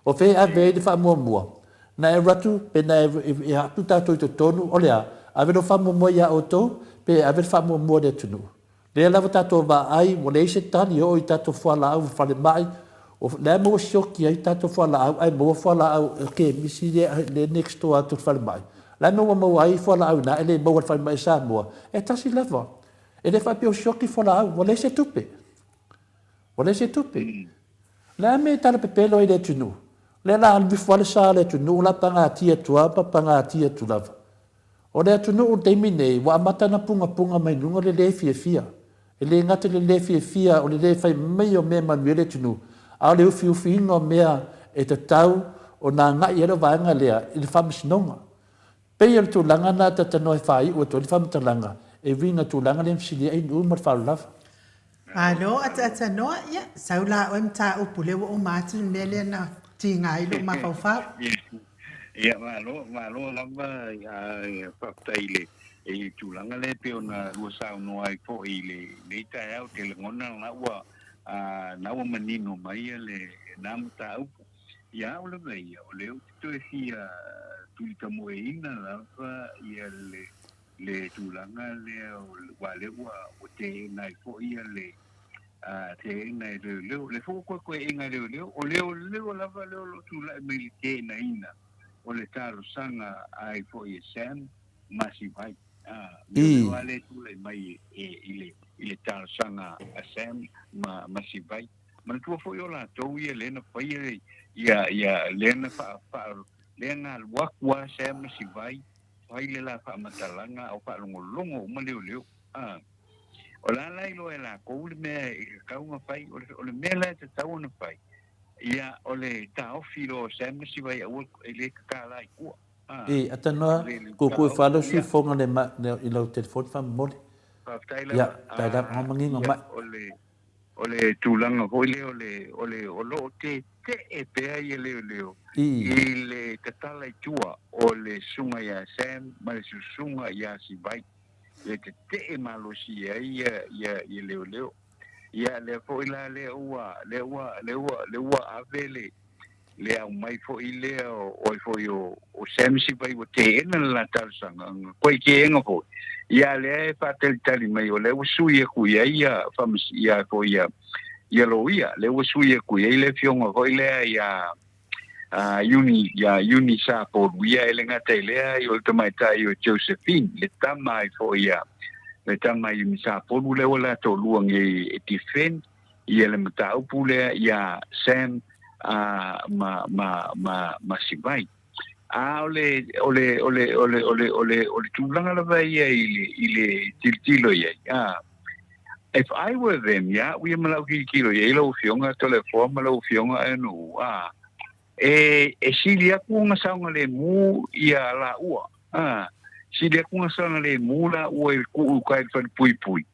O fea e ave ai le faamuamua? Na e alu atu pe na e atu tatou i totonu, o le a? Ave lou faamuamua ia outou pe ave le faamuamua i le atunuu? Lea lava tatou vaai ua leai se tali e oo i tatou fualaau falemai, o lea ma ua sioki ai tatou fualaau ae maua fualaau e kemisi lea next door atu i le falemai. La mea ua maua ai fualaau i ina e le maua i le falemai i Samoa, e tasi lava. E le faapea ua sioki fualaau, ua leai se tupe. Ua leai se tupe. O le a mea e talapepelo ai le atunuu? O lea la alu ifo lava le sa o le atunuu la pagatia atu lava ma pagatia atu lava. O le atunuu i le taimi nei, ua amata ona pugapuga mai luga le le fiafia. E le gata i le le fiafia o le le fai mai o mea e manuia ai le atunuu, a o le ufiufiina o mea e tatau ona agai i ai le vaega lea i le faamasinoga. Pei o le tulaga lena ta tanoa e faaiu atu ai le faamatalaga e uiga i tulaga lea na fesili ai Nu'u ma le faaaloalo lava. Malo ataatanoa, ia sau la oe mataupu lea ua uma atu le mea lea na tiga ai lou mafaufau. Ia malo, malo lava faafetai i le i le tulaga lea e pei ona lua saunoa ai foi i lenei taeao, ou te lagona la ua na ua manino mai le na mataupu. Ia au lava ia, o lea ou te toe fia tulitamoeina lava ia le le tulaga lea aua lea ua ua teena ai foi ia le teena e leoleo. O lea foi ua toe teena e leoleo, o leoleo lava lea o lo o tulai mai i le teenaina o le talosaga ai foi e Sam Masivai. Leoleo lava lea e tulai mai i le i le talosaga a Sam ma Masivai. Manatua foi o latou ia lea na faia ia ia lea na faa faa lea na alu atu a Sam Masivai fai le la faamatalaga a o faalogologo uma leoleo. A, o la la iloa e lakou le mea e tatau ona fai, o le, o le mea la e tatau ona fai, Ia, o le taofi loa o Sam ma Sivai aua e le kakala i tua. A, I, atanoa, le, le kukui taofi, falo ia. sifoga le ma, le, i lau telefoni faamomoli. Faafetai Ia, lava. tai lava, A, manino ia, mai. o le, o le tulaga foi lea o le, o le, o lo o tetee pea ia leoleo I, i le tatala i tua o le susuga ia Sam ma le susuga ia Sivai. Ia tetee malosi ai ia, ia, ia leoleo. Ia, lea foi la lea ua, lea ua, lea ua, lea ua ave le, le aumai foi lea o, o ai foi o, o Sam Sivai ua teena le la talosaga, koe keega foi. Ia, lea e faatalitali mai o lea ua sui aku i ai ia faamas, ia foi ia, ia loia, lea ua sui aku i ai le afioga foi lea ia a Iuni, ia Iuni Sapolu, ia e le gata i lea o le tamaitai o Josephine, le tama ai foi ia, le tama a Iuni Sapolu lea ua la toalua nei e defend ia le mataupu lea ia Sam a ma ma ma ma Sivai. A o le o le o le o le o le o le o le tulaga lava ia i le i le tilotilo i ai. A if I were them, ia au ia ma lau tilotilo i ai lau Afioga Toleafoa ma lau Afioga Enu, a e e sili atu ona saogalemu ia laua, a sili atu ona saogalemu laua i le tuu i uka i le falepuipui,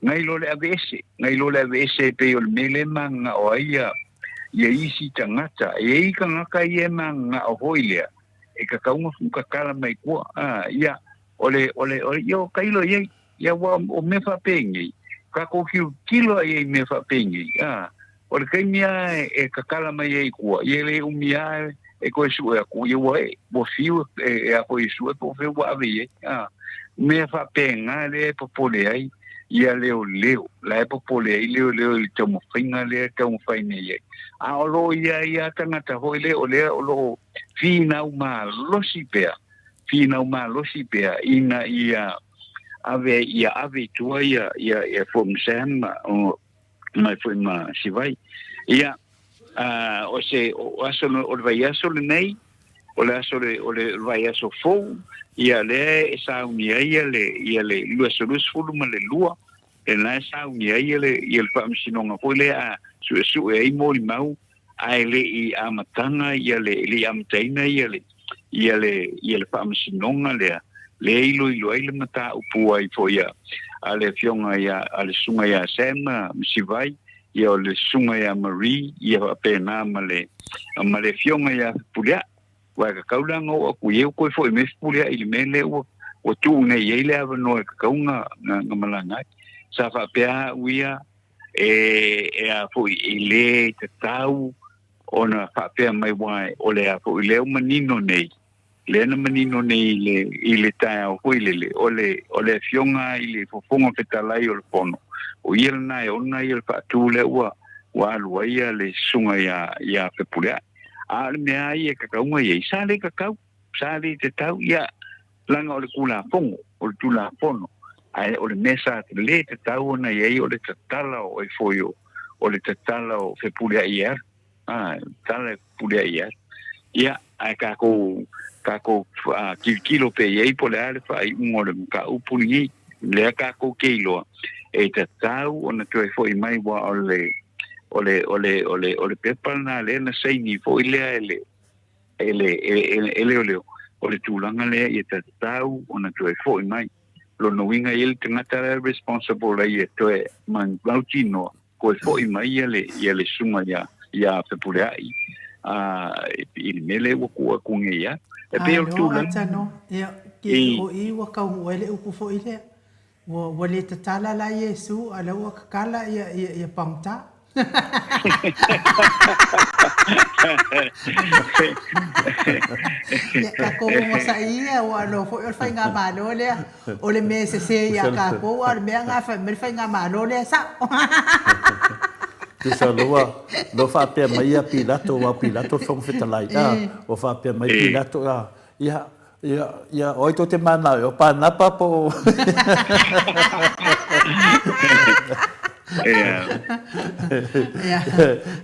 nai lo le aveese, nai lo le aveese e pei o le mea lea e mananao ai ia, ia isi tagata. E i ai tagata ia e mananao foi lea, e tatau ona tatala mai tua. A, ia, o le, o le, o le, ia o tailo i ai. Ia, ua, o mea faapenei, tatou tilotilo ai i mea faapenei, a, o le taimi lava e, e tatala mai ai i tua, ia e le umi lava e toe sue atu, ia ua ee, ua fiu e, e a foi e sue po o fea ua ave i ai. A, mea faapena lea e popole ai ia leoleo, la e popole ai leoleo i le taumafaiga lea e taumafai nei ai. A o lo o i ai lava tagata foi lea o lea o lo o finau malosi pea, finau malosi pea ina ia ave ia ave i tua ia ia ia Fort Sam ma o mai foi ma Sivai. Ia, a, o se o aso o le vaiaso lenei, o le aso le o le vaiaso fou, ia lea e sauni ai ia le ia le 2022, lena e sauni ai ia le ia le faamasinoga foi lea a suesue ai molimau ae le i amataga ia le le i amataina ia le ia le ia le faamasinoga lea lea e iloilo ai le mataupu ai foi a a le afioga ia a le susuga ia Sam Sivai ia o le susuga ia Marie ia faapena ma le ma le afioga ia Fepuleai aua e tatau la ona oo atu i ai ua toe foi mai Fepuleai i le mea lea ua ua tuu nei i ai le avanoa e tatau ona ona malaga ai. Sa faapea au ia e, e a foi, e le tatau ona faapea mai aua o le a foi lea ua manino nei, lea na manino nei i le, i le taeao foi lele, o le, o le Afioga i le Fofoga Fetalai o le Fono, o ia lena e ona ia le faatu lea ua, ua alu ai ia le susuga ia, ia Fepuleai. A o le mea lava ia e tatau ona i ai, sa le tatau, sa le tatau, ia, leaga o le Tulafono, o le Tulafono, ae o le mea sa le tatau ona i ai o le tatala o e foi o, o le tatala o Fepuleai e alu. A, tatala e Fepuleai e alu. Ia, ae tatou, tatou tilotilo pea i ai po o le a le faaiuga o le mataupu lenei. Lea tatou te iloa, e tatau ona toe foi mai aua o le, o le, o le, o le, o le pepa lena lea na saini foi lea e le, e le, e, e, e leoleo, o le tulaga lea ia tatau ona toe foi mai. Lona uiga e i ai le tagata la e responsible ai e toe mautinoa, toe foi mai ia le, ia le susuga ia, ia Fepuleai a, i le mea lea ua tuu atu nei ia. E pei o le Alo, tulaga. atano, ia, ke I, o i ua kaunuu ai le upu foi lea. Ua, ua le tatala la Iesu, a la ua kakala ia, ia, ia pagota. Ia, tatou onosai ia, ua alo foi o le faigamalo lea, o le mea e sese ia tatou, a o le mea na fai mai le faigamalo lea e sao. Tusa o lea ua, lea ua faapea mai ia Pilato, aua o Pilato le Fofoga Fetalai, a, ua faapea mai Pilato, a, ia, Ia, ia, o ai tou te manao, o Pānapa po o... Ia,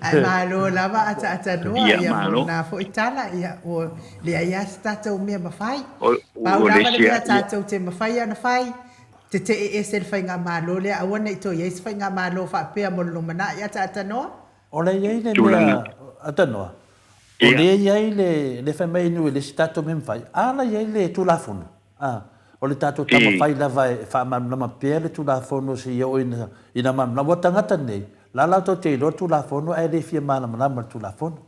ae malo lava ataatanoa, Ia, ia, mo malo. lena foi tala, ia, ua leai lava se tatou mea mafai. O, Pau o le lava le isi mea a, ia. tatou te mafai ona fai, tetee ese le faigamalo lea, aua ne i toe i ai se faigamalo faapea mo le lumanai ataatanoa. O le i ai le Tulaga. mea, Atanoa, o lea e i ai le, lea e fai mai ai e le isi tatou mea mafai, a la i ai le Tulafono, a, o le tatou taumafai lava e faamalamalama pea le Tulafono seia oo ina, ina malamalama. Ua tagata nei, la latou te iloa le Tulafono ae le fia malamalama i le Tulafono.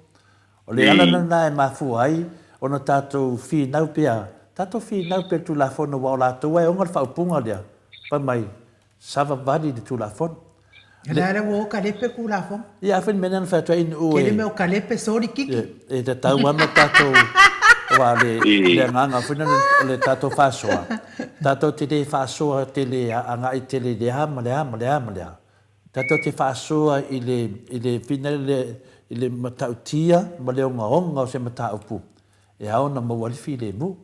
O le ala lena e mafua ai ona tatou finau pea, tatou finau pea i le Tulafono aua o latou lava e ona le faaupuga lea, fai mai, savavali i le Tulafono. Le la ua o kalepe le Tulafono. Ia, a fai le mea lea na fai atu ai inu e... Tele mea o kalepe, soli kiki. E tatau lava ona tatou, aua o le agaga foi lea o le tatou faasoa, tatou te le faasoa tele agai tele i le a ma le a ma le a ma le a. Tatou te faasoa i le, i le finale, i le matautia ma le ogaoga o se mataupu e ao ona maua ai le filemu.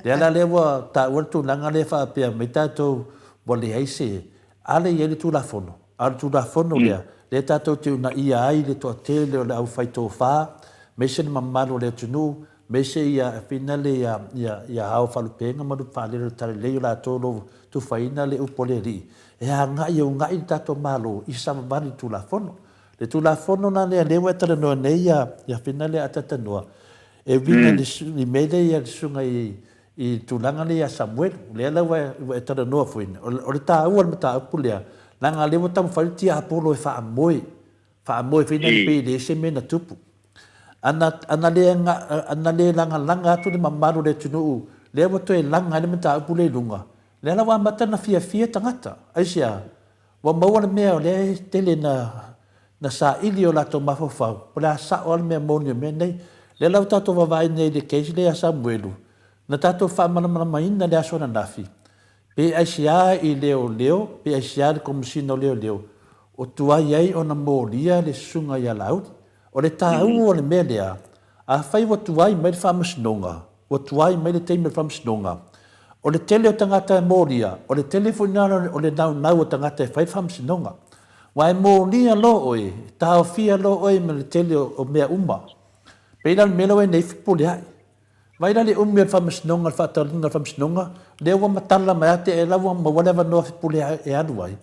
Lea la lea ua taua le tulaga lea faapea mai tatou ua leai se, a lea e i ai le Tulafono, a o le Tulafono lea, lea tatou te uunaia ai le toatele o le aufai tofa, aemaise le mamalu o le atunuu, aemaise ia finale ia, ia, ia ao faalupega ma lupe faalele o le Talalelei o latou o lo o tufaina le upu a le Alii, e agai e uunai le tatou Malo i savavali i le Tulafono. Le Tulafono la lea lea ua e talanoa nei ia, ia finale a Tatanoa, e uiga i le mea lea ia le susuga i i le tulaga lea ia Samuelu, lea la ua ua e talanoa foi, o le taua o le mataupu lea, leaga lea ua taumafai le tiapolo e faamoe, faamoe foi lea pei e leai se mea na tupu. Ana, ana le, ana le lagalaga atu le mamalu o le atunuu, lea ua toe laga ai le mataupu lea i luga, lea la ua amata ona fiafia tagata. Aisea? Ua maua le mea o lea e tele na, na saili i o latou mafaufau, po o le a sao lava le mea moni o mea nei. Lea la ua tatou vaavaai nei i le case lea ia Samuelu, na tatou faamalamalamaina i le aso ananafi, pe aisea i leoleo, pe aisea i le Komesina o Leoleo o tuai ai ona molia le susuga ia Laauli. O le taua o le mea lea, afai ua tuai mai le Faamasinoga, ua tuai mai le taimi o le Faamasinoga, o le tele o tagata e molia, o le tele foi lena o le naunau o tagata e fai le Faamasinoga. Aua e molia loa oe, e taofia loa oe ma le tele o mea uma. Pei la o le mea lea ua i ai nei Fepuleai. Vaai la le umi o le Faamasinoga, le faatauliga o le Faamasinoga, lea ua matala mai lava te la ua maua le avanoa Fepuleai e alu ai.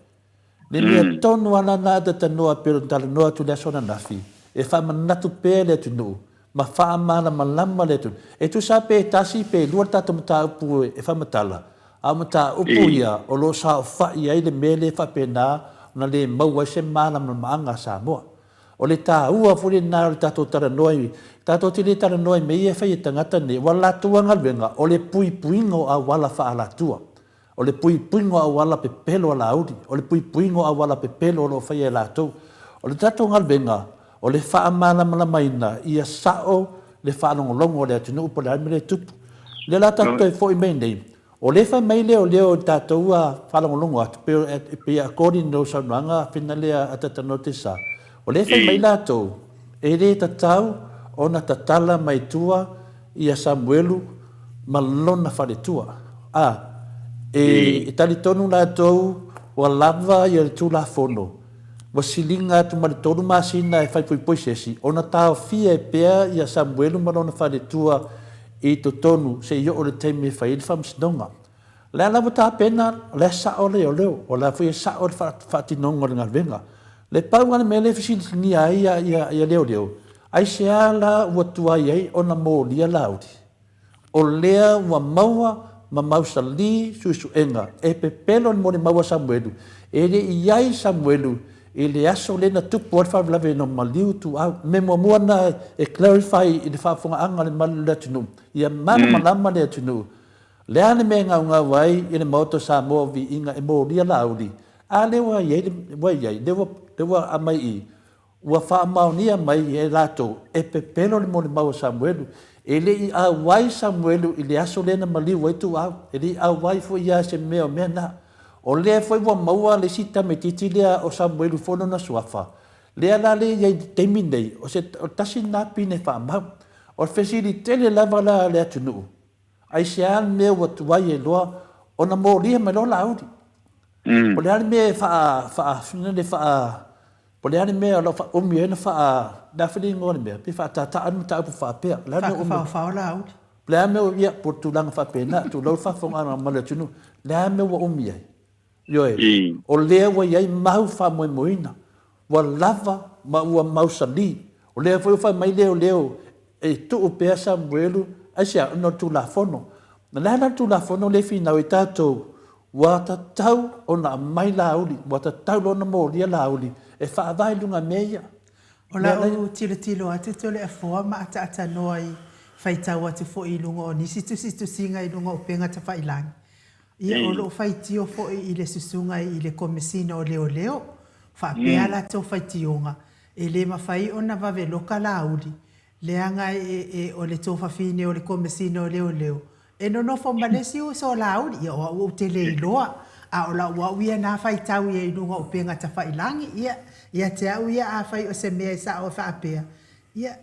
Le mea tonu lava lena a Tatanoa pei ona talanoa atu i le aso ananafi, e faamanatu pea le atunuu ma faamalamalama le atunuu. E tusa lava pe tasi pe lua le tatou mataupu e faamatala, a o mataupu ia o lo o saofai ai le mea lea e faapena ona le maua ai se malamalamaaga a Samoa. O le taua foi lena o le tatou talanoa i, tatou te le talanoa i mea ia e fai e tagata nei, aua o le latou lava galuega o le puipuiga o auala faaalatua. O le puipuiga o auala pepelo a Laauli, o le puipuiga o auala pepelo o lo o faia e latou. O le tatou galuega, o le faamalamalamaina ia sao le faalogologo a le atunuu po o le a le mea lea e tupu. O lea la tatou toe foi mai nei, o lea e fai mai leoleo i le tatou faalogologo atu, e pei according i lau saunoaga finale a Tatanoa Tesa, o lea e fai mai latou, e le tatau ona tatala mai tua ia Samuelu ma lona faletua. A, e talitonu latou ua lava ia le Tulafono, ua siliga atu ma le tolu masina e fai poipoi se isi, ona taofia ai pea ia Samuelu ma lona faletua i totonu seia oo i le taimi e fai ai le faamasinoga. O le a la ua tapena, o la e sao leoleo, o la foi e sao le faatinoga o le galuega. Le pau lava le mea lea e fesiligia ai ia leoleo, aisea la ua tuai ai ona molia Laauli? O lea ua maua ma mausali suesuega e pepelo le molimau a Samuelu, e le i i ai Samuelu i le aso lea na tupu ai le faalavelave ina maliu Ituau. O le mea muamua lena e clarify i le faafofogaaga a le mamalu o le atunuu, ia malamalama le atunuu Le a le mea e gaugau ai i le Maota o Samoa o Viiga e molia Laauli? A lea ua i ai le, ua i ai, lea ua, lea ua aumai i i, ua faamaonia mai e latou e pepelo le molimau a Samuelu. E le i auai Samuelu i le aso lea na maliu ai Tuuau. E le i auai foi ia se mea o mea na. O lea foi ua maua le isi tamaitiiti lea o Samuelu foi lona suafa. Lea la lea e i ai i le taimi nei, o se, o le tasi lena pine faamau. O le fesili tele lava la a le atunuu, Aisea le mea ua tuai ai loa ona molia mai loa Laauli? Po o le a le mea e faa, faa, le faa, po o le a le mea o lo o faaumi ai ona faa, le a foi le igoa o le mea, pe faatataa le mataupu faapea. O le a le mea ua umi ai? Faatafaofao Laauli. O le a le mea ua, ia, po o le tulaga faapena, tulou le faafofogaaga mai le atunuu. O le a le mea ua umi ai? Ioe, o lea ua i ai mau faamoemoeina, ua lava ma ua mausali. O lea foi ua fai mai leoleo e tuu pea Samuelu, aisea? Ona o le Tulafono. O le a la le Tulafono lea e finau ai tatou? Ua tatau ona aumai Laauli, ua tatau loa ona molia Laauli e faavae i luga mea ia. O lau tilotilo atu Toleafoa ma ataatsanoa i faitau atu foi i luga o nisi tusitusiga i luga o upega tafailagi, ia o loo faitio foi i le susuga i le Komesina o Leoleo, faapea latou faitioga, e le mafai ona vave loka Laauli, leaga e o le tofafine o le Komesina o Leoleo, E nonofo ma le isi uso o Laauli, ia o au ou te le iloa, a o lau au ia na faitau ia i luga o upega tafailagi, ia, ia te au ia afai o se mea e sao e faapea, ia,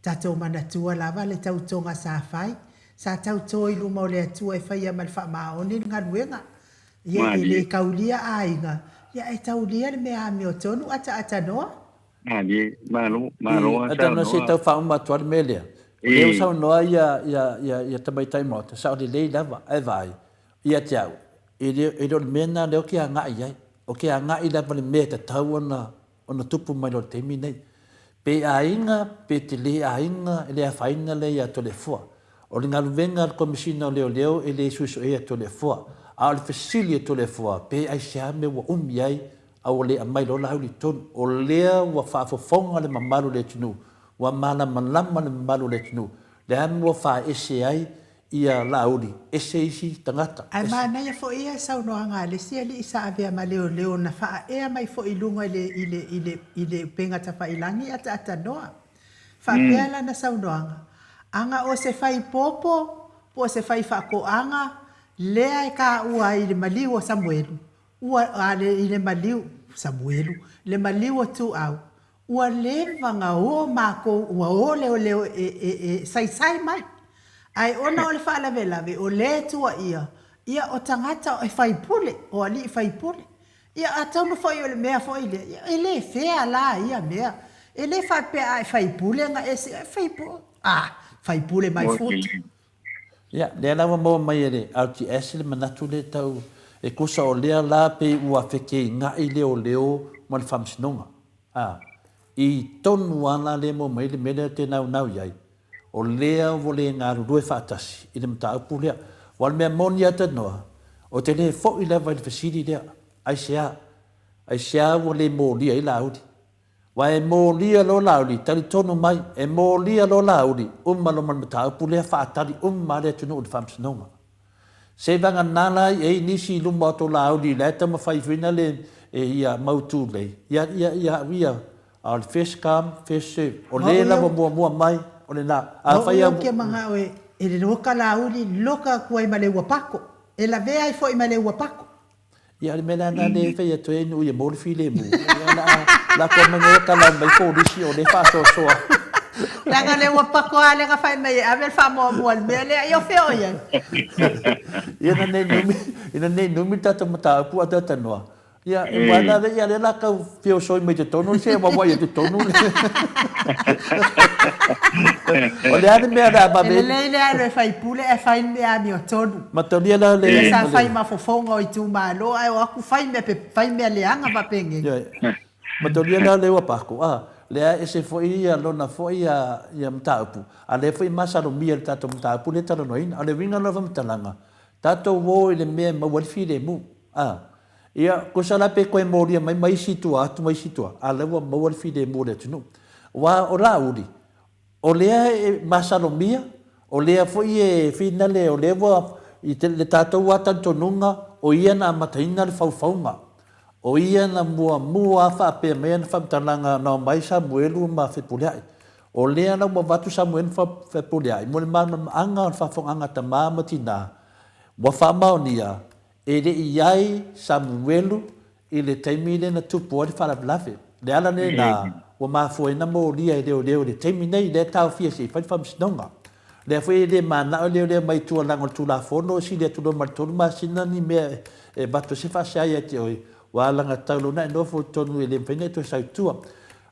tatou manatua lava le tautoga sa fai, sa tauto i luma o le Atua e faia ma le faamaoni le galuega, ia, e le taulia aiga, ia ae taulia le mea amiotonu ataatanoa. Malie, malo, malo a saunoa. Se tau faauma atu lava le mea lea. O lea ua saunoa ia tamaitai Maota, sao lelei lava, ae vaai, ia te au, e le o le mea lena lea ou te agai i ai. Ou te agai lava i le mea e tatau ona tupu mai loa i le taimi lenei. Pe aiga, pe te le aiga, e le afaina lea ia Toleafoa. O le galuega a le Komesina o Leoleo e le suesueina Toleafoa. A o le fesili a Toleafoa, pe aisea mea ua umi ai a ua le aumai loa Laauli i totonu. O lea ua faafofoga le mamalu o le atunuu, ua malamalama le mamalu o le atunuu, le a ua faaese ai ia Laauli, ese isi tagata. Ae manaia foi ia saunoaga a le isi alii sa avea ma leoleo na faaea mai foi i luga i le i le i le i le upega tafailagi ataatanoa. Faapea lana saunoaga, Aga o se fai popo po o se fai faatoaga lea e taua ai i le maliu o Samuelu, Ua, a le, i le maliu, Samuelu, le maliu o Tuau, ua leva na o makou, ua o leoleo e, e, e saisai mai. Ae ona o le faalavelave, o lea e tuaia, ia o tagata e faipule, o alii faipule. Ia atonu foi o le mea foi lea, ia e le fair la ia mea. E le faapea a e faipule na e se, e faipule, ah, faipule my foot. Ia, lea la ua maua mai e le LTS le manatu lea tau e tusa o lea la pei ua feteenai leoleo ma le Faamasinoga. A, i tonu lava la lea e maua mai ai le mea lea ou te naunau i ai, o lea ua le galulue faatasi i le mataupu lea. Aua o le mea moni lava tanoa, ou te le foi lava i le fesili lea, aisea? Aisea ua le molia ai Laauli? Aua e molia loa Laauli, talitonu mai, e molia loa Laauli, uma loa ma le mataupu lea, faatali uma lava le atunuu i le Faamasinoga. Seivagana la i ai nisi i luma o tou Laauli la e taumafai foi na le e ia mautu lelei, ia, ia, ia au ia, a o le first come, first serve. O le lava muamua mai, o lena. Afai a. Ou te manao e, e loka Laauli, loka atu ai ma le ua pako. E lavea ai foi ma le ua pako. Ia, o le mea la lena lea e fai atu ai nuu ia maua le filemu. Ia, la, la koa mai nei talau mai polisi o lea e faasoasoa. Leaga o lea ua pako lava lea na fai mai e ave le faamuamua i le mea lea. Ia o fea o i ai? Ia, ina nei numi, ina nei numi le tatou mataupu a talatalanoa. Ia, aua la lea, ia lea la tau feosoi mai totonu, se wawa'i atu totonu. O le a le mea o le a vave. E lelei le alu e faipule ae fai le mea amiotonu. Matalia la le. Lea sa fai ma fofoga o itumalo ae o atu fai mea fai mea leaga faapenei. Ioe. Matalia la le ua pako a lea e ese foi ia lona foi ia ia mataupu a lea foi e masalomia i le tatou mataupu lea e talanoaina. O le uiga la o le faamatalaga, tatou o i le mea e maua ai le filemu a. Ia, tusa la pe toe molia mai ma isi tua atu ma isi tua, a lea ua maua le filemu o le atunuu. Aua o Laauli, O lea e masalomia, o lea foi e finale, o lea ua, i le tatou lava talitonuga, o ia na amataina le faufauga. O ia na muamua lava faapea mai ana faamatalaga na omai Samuelu ma Fepuleai. O lea la ua avatu Samuelu ma Fepuleai mo le malamalamaaga o le faafofogaaga a tama ma tina, ua faamaonia e le i ai Samuelu I le taimi lea na tupu ai le faalavelave, le ala lena ua mafua ai na molia e leoleo i le taimi nei, lea e taofia se i fai le faamasinoga. Lea foi e le manao e leoleo mai tua leaga o le Tulafono e sili atu loa ma le tolu masina ni mea e avatu ai se faasea ia te oe, ua alagatatau loa ona e nofo i totonu e le mafai ona e toe sau i tua. O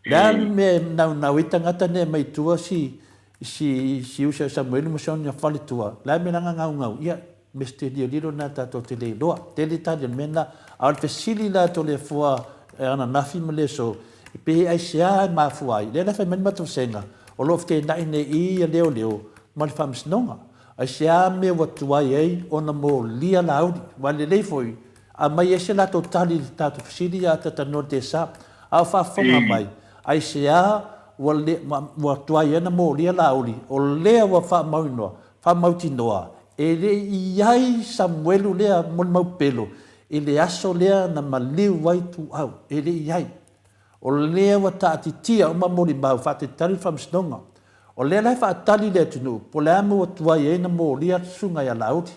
le a le mea e naunau ai tagata nei e aumai i tua si si si uso ia Samuelu ma si ona faletua, o le a le mea la gaugau, ia Meste lililo lena tatou te le iloa. Tele tali o le mea lena. A o le fesili la Toleafoa ananafi ma le aso, Pe aisea e mafua ai? Lea la e fai mai le matou vasega, o lo o feteenai nei i ia leoleo ma le faamasinoga. Aisea mea ua tuai ai ona molia Laauli? Aua lelei foi, aumai ai se latou tali i le tatou fesili ia talatalanoa i le tesa. A o faafofoga mai, aisea ua le, ua tuai ai ona molia Laauli? O lea ua faamauinoa, faamautinoa, e le i i ai Samuelu lea molimau pelo i le aso lea na maliu ai Tuau, e le i ai. O lea ua taatitia uma molimau faatalitali le faamasinoga. O lea la e faatali le atunuu po o le a mea ua tuai ai ona molia le susuga ia Laauli.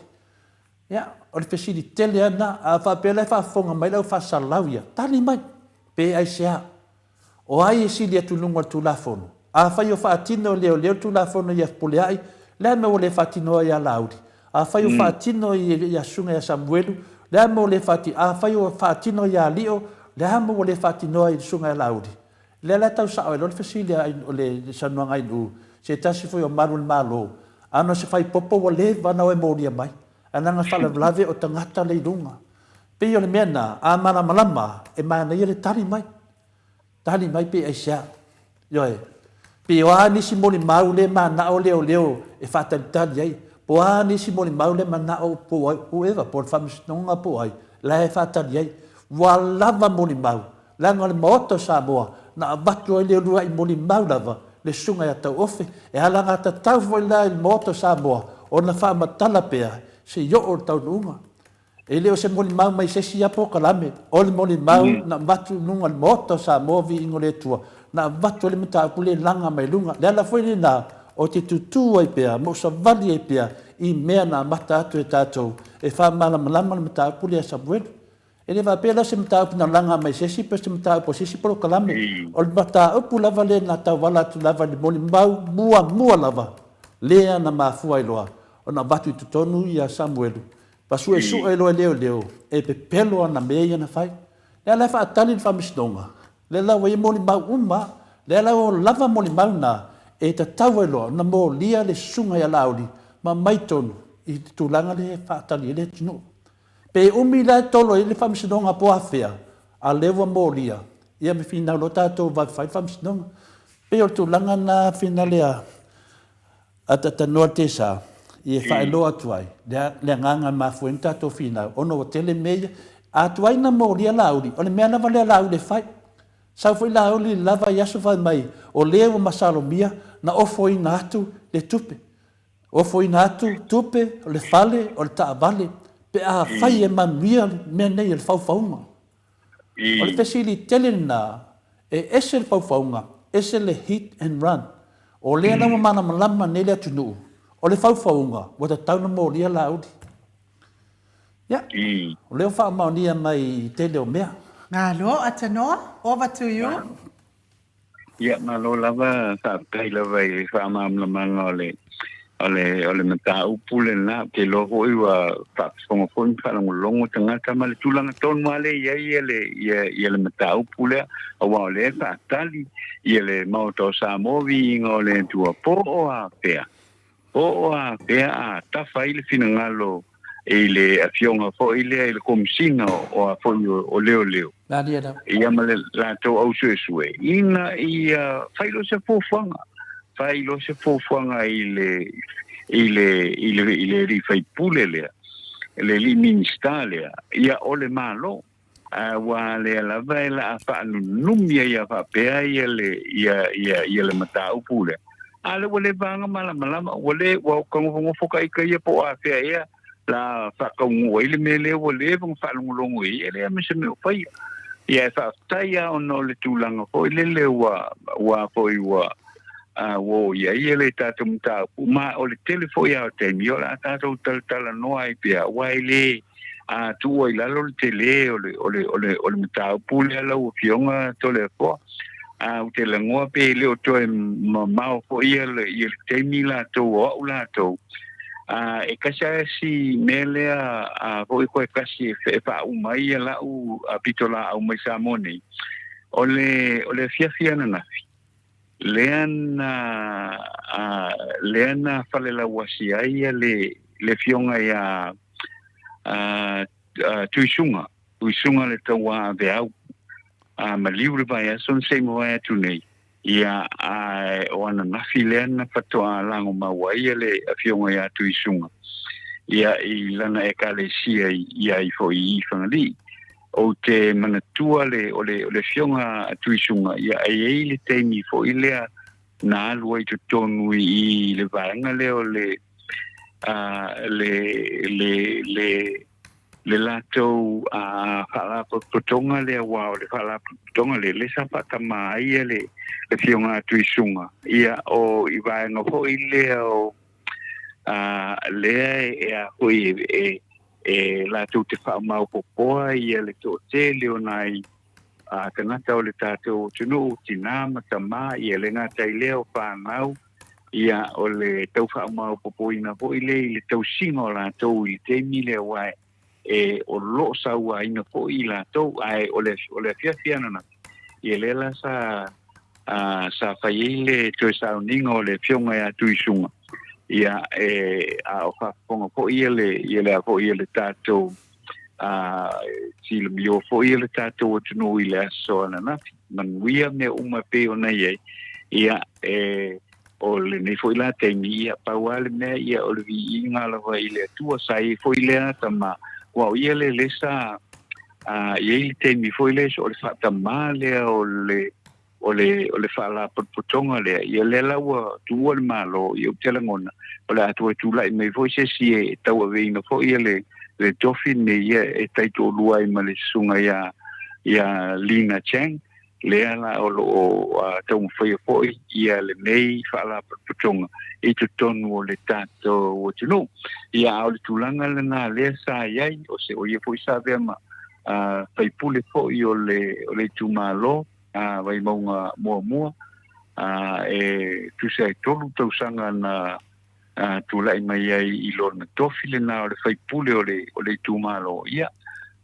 Ia, o le fesili tele lava lena. A faapea la e faafofoga mai le au faasalalau ia, tali mai, pe aisea? O ai e sili atu i luga o le Tulafono? Afai o faatino e leoleo le Tulafono ia Fepuleai, le a mea ua le faatino ai ia Laauli? Afai o faatino ia Susuga ia Samuelu, le a mea ua le faatino? Afai o faatino ia Alio, le a mea ua le faatino ai i le Susuga ia Laauli? Lea la e tau sao ai loa le fesili a le saunoaga a Ainuu, se tasi foi o malu o le Malo, ana o se faipopo ua leva ona o e molia mai, ae leaga faalavelave o tagata le i luga. Pei o le mea lena, a malamalama, e manaia le tali mai. Tali mai pe aisea. Ioe. Pe o a nisi molimau le manao leoleo e faatalitali ai, po o a nisi molimau le manao po o ai, whoever, po o le faamasinoga po o ai, la e faatali ai. Ua lava molimau, leaga o le Maota o Samoa na avatu ai le uluai molimau lava le Susuga ia Tauofe, e alagatatau foi la i le Maota o Samoa ona faamatala pea se i oo i le taunuuga. E le o se molimau mai se isi ia polokalame, o le molimau na avatu i luga o le Maota o Samoa Viiga o le Atua, na avatu ai le mataupu lea e laga mai luga. Le ala foi lena ou te tutū ai pea ma ou savali ai pea i mea na amata atu e tatou e faamalamalama le mataupu lea a Samuelu. E le faapea la o se mataupu na laga mai se isi pe o se mataupu a se isi polokalame. O le mataupu lava lea na tauala atu lava i le molimau muamua lava lea na mafua ai loa ona avatu i totonu ia Samuelu Pa suesue loa e leoleo e pepelo ana mea ia na fai. Lea la e faatali le faamasinoga, lea la ua i ai molimau uma, lea la ua lava molimau na e tatau ai loa ona molia le susuga ia Laauli ma aumai tonu i le tulaga lea e faatali ai le atunuu. Pe umi la e tolo ai le faamasinoga po afea, a o lea ua molia, ia me finau loa tatou vave fai le faamasinoga. Pei o le tulaga lena finale a Atatanoa le tesa i e faailoa atu ai le agaga e mafua ai ona tatou finau ona ua tele mea ia. A tuai na molia Laauli, o le mea lava lea a Laauli e fai. Sau foi Laauli i le lava i aso fai mai o le ua masalomia na ofoina atu le tupe. Ofoina atu tupe, o le fale, o le taavale, pe a fai e manuia le mea nei o le faufauga. O le fesili tele lena, e ese le faufauga, ese le hit and run. O lea la ua malamalama nei le atunuu, o le faufauga ua tatau ona molia Laauli. Ia, o lea ua faamaonia mai i tele o mea. Malo Atanoa, over to you. Ia, malo lava, faafetai lava i le faamalamalamaga o le, o le, o le mataupu lena. Ou te iloa foi ua faafofoga foi ma faalogologo tagata ma le tulaga tonu lava lea e i ai ia le, ia, ia le mataupu lea, aua o lea e faatali ia le Maota o Samoa viiga o le Atua po o afea. Po o afea a tafa ai le finagalo i le afioga foi lea i le Komesina o a foi o Leoleo, ia ma le latou au suesue, ina ia fai loa se fuafuaga, fai loa se fuafuaga i le, i le, i le, i le alii faipule lea, le alii Minisita lea, ia o le Malo. Aua lea lava e laa faanunumi ai a faapea ia le, ia, ia, ia le mataupu lea. A lea ua leva lava ona malamalama, ua le, ua tagofogofo ka ika ia po o afea ea la faataunuu ai le mea lea ua leva ona faalogologo i ai, e leai ma se mea o faia. Ia e faafetai lava ona o le tulaga foi lele ua, ua foi ua, a, ua oo i ai le tatou mataupu, ma o le tele foi lava o taimi o le a tatou talatalanoa ai pea, aua e le, a tuua i lalo le tele o le, o le, o le, o le mataupu lea lau Afioga Toleafoa. A ou te lagoa pe le o toe mamao foi ia le, ia le taimi latou o au latou. A e kasi a si mea lea a foi koe kasi e, e faauma ai ia lau a pitolaau mai Samoa nei, o le, o le afiafi ananafi, lea na, a, lea na falelauasi ai ia le, le afioga ia a, Tuisuga, Tuisuga le Tauaaveau. maliu le vaiaso na se i mavae atu nei, ia, ae o ananafi lea na faatoa lagomau ai le Afioga ia Tuisuga, ia, i lana Ekalesia i ai foi i Fagalii. Ou te manatua le, o le, o le Afioga a Tuisuga, ia, e i ai le taimi foi lea na alu ai i totonu i le vaega lea o le, a, le, le, le, le latou faalapotopotoga lea, aua o le faalapotopotoga lea, lea sa faatamā ai le Afioga a Tuisuga, ia, o i vaega foi lea o lea e a foi e e latou te faamaopoopoa ia le toatele o nai tagata o le tatou atunuu, tinā ma tamā, ia le gata i lea o fanau, Ia, o le tau faamaopoopoina foi lea i le tausiga o latou i le taimi lea aua e o lo o sauaina foi i latou, ae o le o le afiafi ananafi, ia lea la sa a sa fai ai le toe sauniga o le Afioga ia Tuisuga, ia e a o faafofoga foi ia le ia le a foi ia le tatou a silamio foi ia le tatou atunuu i le aso ananafi. Manuia mea uma e pei ona i ai, ia, e, o lenei foi la taimi, ia, pau lava le mea, ia, o le viiga lava i le Atua, sa i ai foi lea tama, aua o ia lea lea sa, a, i ai le taimi foi lea, o le faatamā lea o le, o le, o le faalapotopotoga lea, ia, lea la ua tuua le Malo, ia, ou te lagona, o le a toe tulai mai foi se isi e tauaveina foi ia le, le tofi lenei, ia, e taitoalua ai ma le susuga ia, ia Lina Chang, lea la o lo o taumafaia foi ia lenei faalapotopotoga i totonu o le tatou atunuu. Ia, a o le tulaga lena lea sa i ai, o se o ia foi sa avea ma faipule foi o le o le itumalo a Vaimauga muamua, e tusa ai 3 tausaga na tulai mai ai i lona tofi lena o le faipule o le, o le itumalo, ia,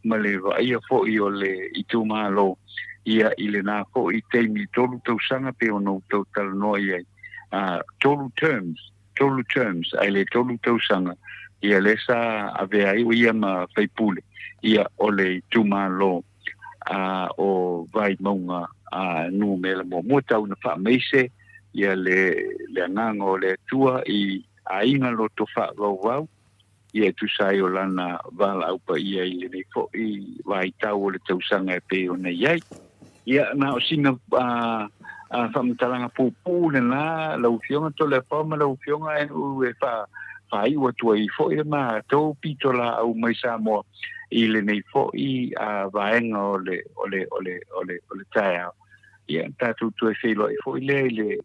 ma le vaaia foi o le itumalo, ia, i lena foi taimi 3 tausaga pei ona ou tau talanoa i ai, 3 terms, 3 terms, ae le 3 tausaga, ia lea sa avea ai o ia ma faipule, ia, o le itumalo o Vaimauga numera muamua, tau ina faamaise ia le, le agaga o le Atua i aiga loto faavauvau, ia e tusa ai o lana valaau paia i lenei foi vaitau o le tausaga e pei ona i ai. Ia, na o sina faamatalaga puupuu lena, lau Afioga Toleafoa ma lau Afioga NU e faaiu atu ai foi le matou pitolaau mai Samoa i lenei foi vaega o le, o le, o le, o le, o le taeao. Ia, tatou toe feiloai foi lea i le,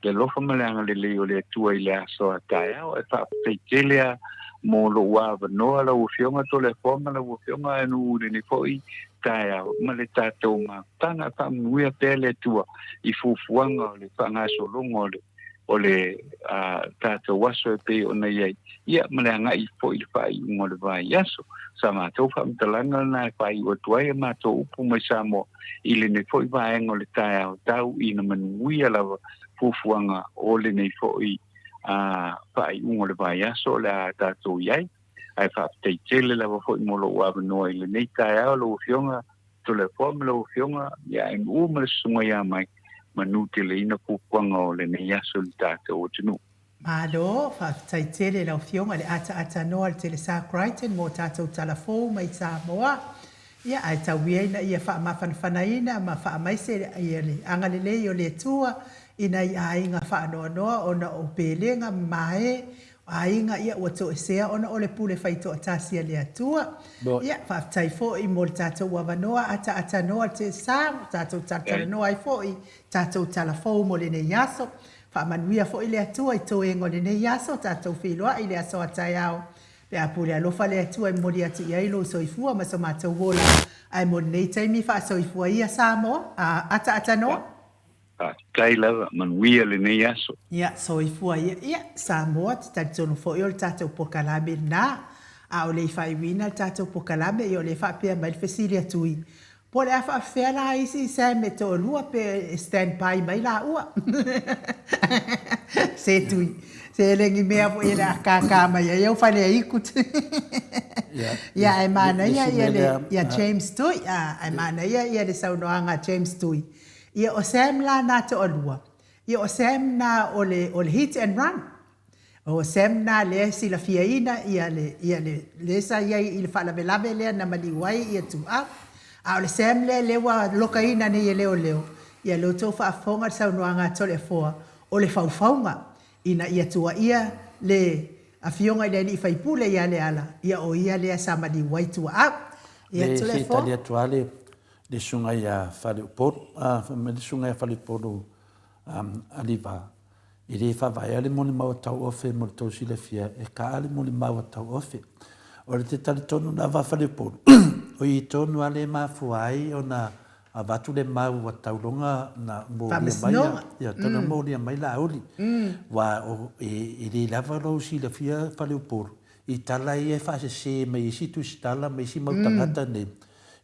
le alofa ma le agalelei o le Atua i le aso a taeao. Ae faafetai tele lava mo lou avanoa lau Afioga Toleafoa ma lau Afioga NU i lenei foi taeao ma le tatou mafutaga. Faamanuia pea le Atua i fuafuaga o le faagasologa o le o le tatou aso e pei ona i ai, ia, ma le agai foi i le faaiuga o le vaiaso. Sa matou faamatalaga lena e faaiu atu ai a matou upu mai Samoa i lenei foi vaega o le taeao tau ina manuia lava fuafuaga o lenei foi faaiuga o le vaiaso o le a tatou i ai. Ae faafetai tele lava foi mo lou avanoa i lenei taeao lau Afioga Toleafoa ma lau Afioga ia MU ma le Susuga ia Mike, manuteleina fuafuaga o lenei aso i le tatou atunuu. Malo, faafetai tele lau Afioga i le ataatanoa o le Telesa Crichton mo tatou tala fou mai Samoa. Ia, ae tau ia ina ia faamafanafanaina ma faamaise ia le agalelei o le Atua i nai aiga faanoanoa ona o pelega ma mae aiga ia ua toesea ona o le pule faitoatasi a le Atua. Ia, faafetai foi mo le tatou avanoa ataatanoa le Telesa, ua tatou talatalanoa ai foi tatou tala fou mo lenei aso. Faamanuia foi le Atua i toega o lenei aso, tatou feiloai i le aso a taeao. Pe a pule alofa le Atua e momoli atu i ai lou soifua ma so matou ola. Ae mo lenei taimi faasoifua ia Samoa, a ataatanoa. Faafetai lava, manuia lenei aso. Ia, soifua ia. Ia, Samoa, te talitonu foi o le tatou pokalame lena. A o le i faaiuina le tatou pokalame, ia o lea e faapea mai le fesili a Tui, Po Po o le a faafefea la isi Sam e toalua pe e stand by mai laua. Se tui, se le ni mea foi e le a kākā mai ai au fale aiku. Ia ae manaia ia le ia James Tui, ae manaia ia le saunoaga a James Tui. Ia o Sam la na toalua, ia o Sam na o le o le hit and run. O Sam na lea e silafiaina ia le ia le le sa i ai i le faalavelave lea na maliu ai ia Tuuau. A o le Sam lea lea ua lokaina nei e leoleo, ia lea ua outou faafofoga i le saunoaga a Toleafoa, o le faufauga ina ia tuuaia le Afioga i le alii faipule ia Leala, ia o ia lea sa maliu ai Tuuau. Ia Le se i Toleafoa. tali atu lava le le susuga ia Faleupolu, a, fai mai le susuga ia Faleupolu, Aliva, E le faavaea le molimau a Tauofe mo le tou silafia, e kaa le molimau a Tauofe. O le te talitonu lava a Faleupolu, o i tonu lava le mafua ai ona avatu le mau ua tauloga na molia mai ia, tau molia mai Laauli. Aua o, e le lava lou silafia Faleupolu i tala ia e faasese mai isi tusitala ma isi mau tagata nei.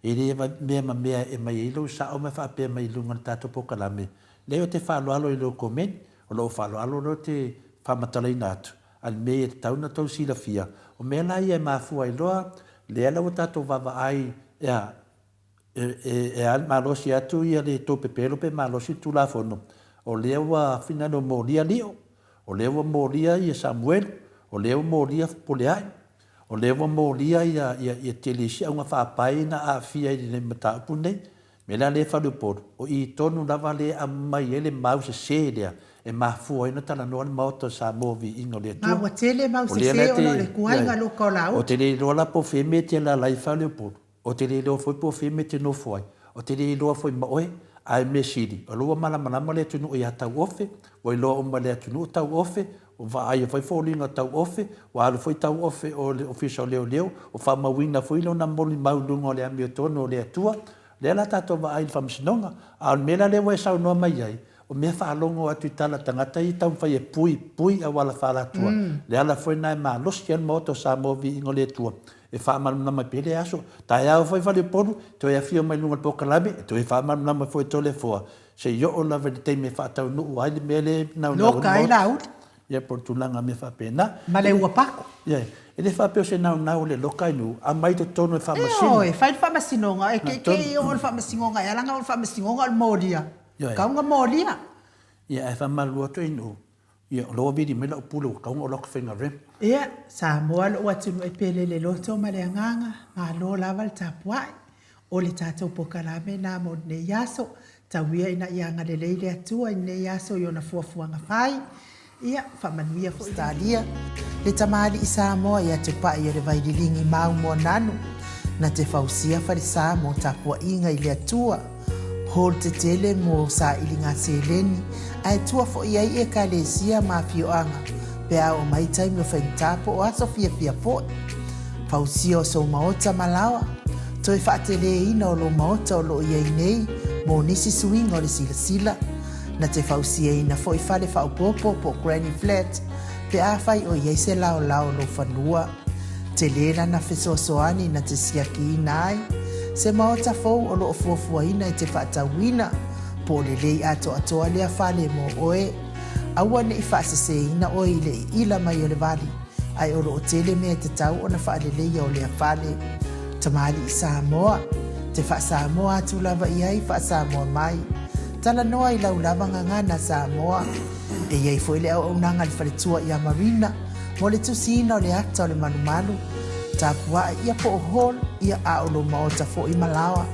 E le mea ma mea e aumai ai lou sao ma faapea mai i luga o le tatou polokalame. Leai o te faaaloalo i lou comment, o lou faaaloalo lea ou te faamatalaina atu, a le mea ia tatau ona tou silafia, o mea la ia e mafua ai loa, lea la ua tatou vaavaai ea, e a le malosi atu ia le tou pepelo pe malosi le Tulafono, o lea ua finagalo molia Lio, o lea ua molia ia Samuelu, o lea ua molia Fepuleai, o lea ua molia ia tele isi auga faapai na aafia i le mataupu lenei. Mea la lea e faleupolu, o i tonu lava lea e aumai ai le mau sese lea e mafua ai ona talanoa le Maota o Samoa Viiga o le Atua. Ma ua tele mau O lea la sese e te, ona o le tuaiga ioe, loka o ou Laauli. te le iloa la po o fea mea e te alaala ai faleupolu, ou te le iloa foi po o fea mea e te nofo ai, ou te le iloa foi ma oe, ae mea sili, o lea ua malamalama le atunuu ia Tauofe, ua iloa uma e le atunuu Tauofe, Ua vaaia foi foliga tauofe, ua alu foi tauofe o le Ofisa o Leoleo, ua faamauina foi lona molimau i luga o le amiotonu o le Atua. O lea la tatou vaai i le Faamasinoga. A o le mea la lea ua e saunoa mai ai, o mea faalogo atu i tala tagata ia taumafai e pui pui auala faalatua. Le ala foi lena e malosi ai le Maota o Samoa Viiga o le Atua e faamalamalama ai pea le aso. Taeao foi Faleupolu, toe afio mai i luga o le polokalame, e toe faamalamalama foi e Toleafoa Se i oo lava i le taimi e faataunuu ai le mea lea e naunau ai le Maota. Ia, po o le tulaga mea faapena. Ma le ua pako. Ia, e le faapea o se naunau o le loka i nuu, aumai i totonu e faamasino. Ioe, fai le faamasinoga, e ke i oo le faamasinoga e ala ona oo le faamasinoga o le molia. Ioe. Tau na molia. Ia, ae faamalulu atu i nuu, ia, o la ua vili mai lau pule ua tatau ona oo lau faiga rem. Ia, Samoa lou atunuu e pele le loto ma le agaga, malo lava le tapuai. O le tatou polokalame na mo lenei aso. Tau ia ina ia agalelei le Atua i lenei aso i ona fuafuaga fai. Ia, faamanuia foi. Ausetalia, le tamalii Samoa ia Tupai o le Vaililigi mau Moananu, na te fausia falesa mo tapuaiga i le Atua, hall tetele mo sailiga seleni, ae tua foi ai Ekalesia ma afioaga pe a oo mai taimi o faigata po o aso fiafia foi. Fausia o sou maota ma laoa, toe faateleina o lou maota o lo o i ai nei mo nisi suiga o le silasila. Na te fausiaina foi fale faaopoopo po o granny flat pe afai o i ai se laolao o lou fanua. Tele lana fesoasoani na te siakiina ai se maota fou o lo o fuafuaina e te faatauina po o lelei atoatoa lea fale mo oe. Aua ne i faaseseina oe i le iila mai o le vali, ae o lo o tele mea e tatau ona faaleleia o lea fale. Tamalii Samoa, te faa-Samoa atu lava i ai, faa-Samoa mai. Talanoa i lau lava gagana Samoa. E i ai foi le auaunaga a le faletua ia Marina mo le tusiina o le ata o le malumalu, tapua'i ia po o hall ia a o lou maota foi ma laoa.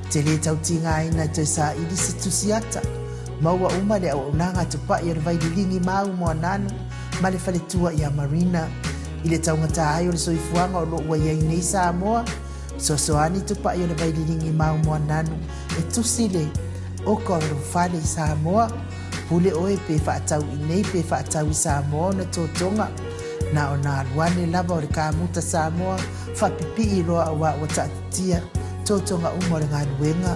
Te lē tau tigaina e toe saili se tusi ata. Maua uma le auaunaga a Tupa'i o le Vaililigi ma au Moananu ma le faletua ia Marina. I le taugata ai o le soifuaga o lo o ua i ai nei Samoa, fesoasoani Tupa'i o le Vaililigi ma au Moananu e tusi le oka o lou fale i Samoa. Pule oe pe faatau i nei pe faatau i Samoa ona totoga. Na ona alu ane lava o le kamuta Samoa faapipii loa auā ua taatitia totoga uma o le galuega.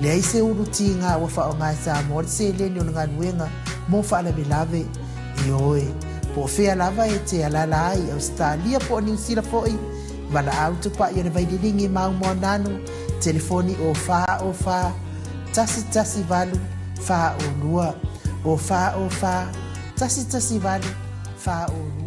Leai se ulu tiga ua faaaoga e Samoa le seleni o le galuega mo faalavelave. Ioe, po o fea lava e te alaala ai i Ausetalia po o Niu Sila foi, valaau tupai o le Vaililigi ma Aumoananu Telefoni o 4 o 4 1 1 8 4 o 2 o 4 o 4 1 1 8 4 o 2.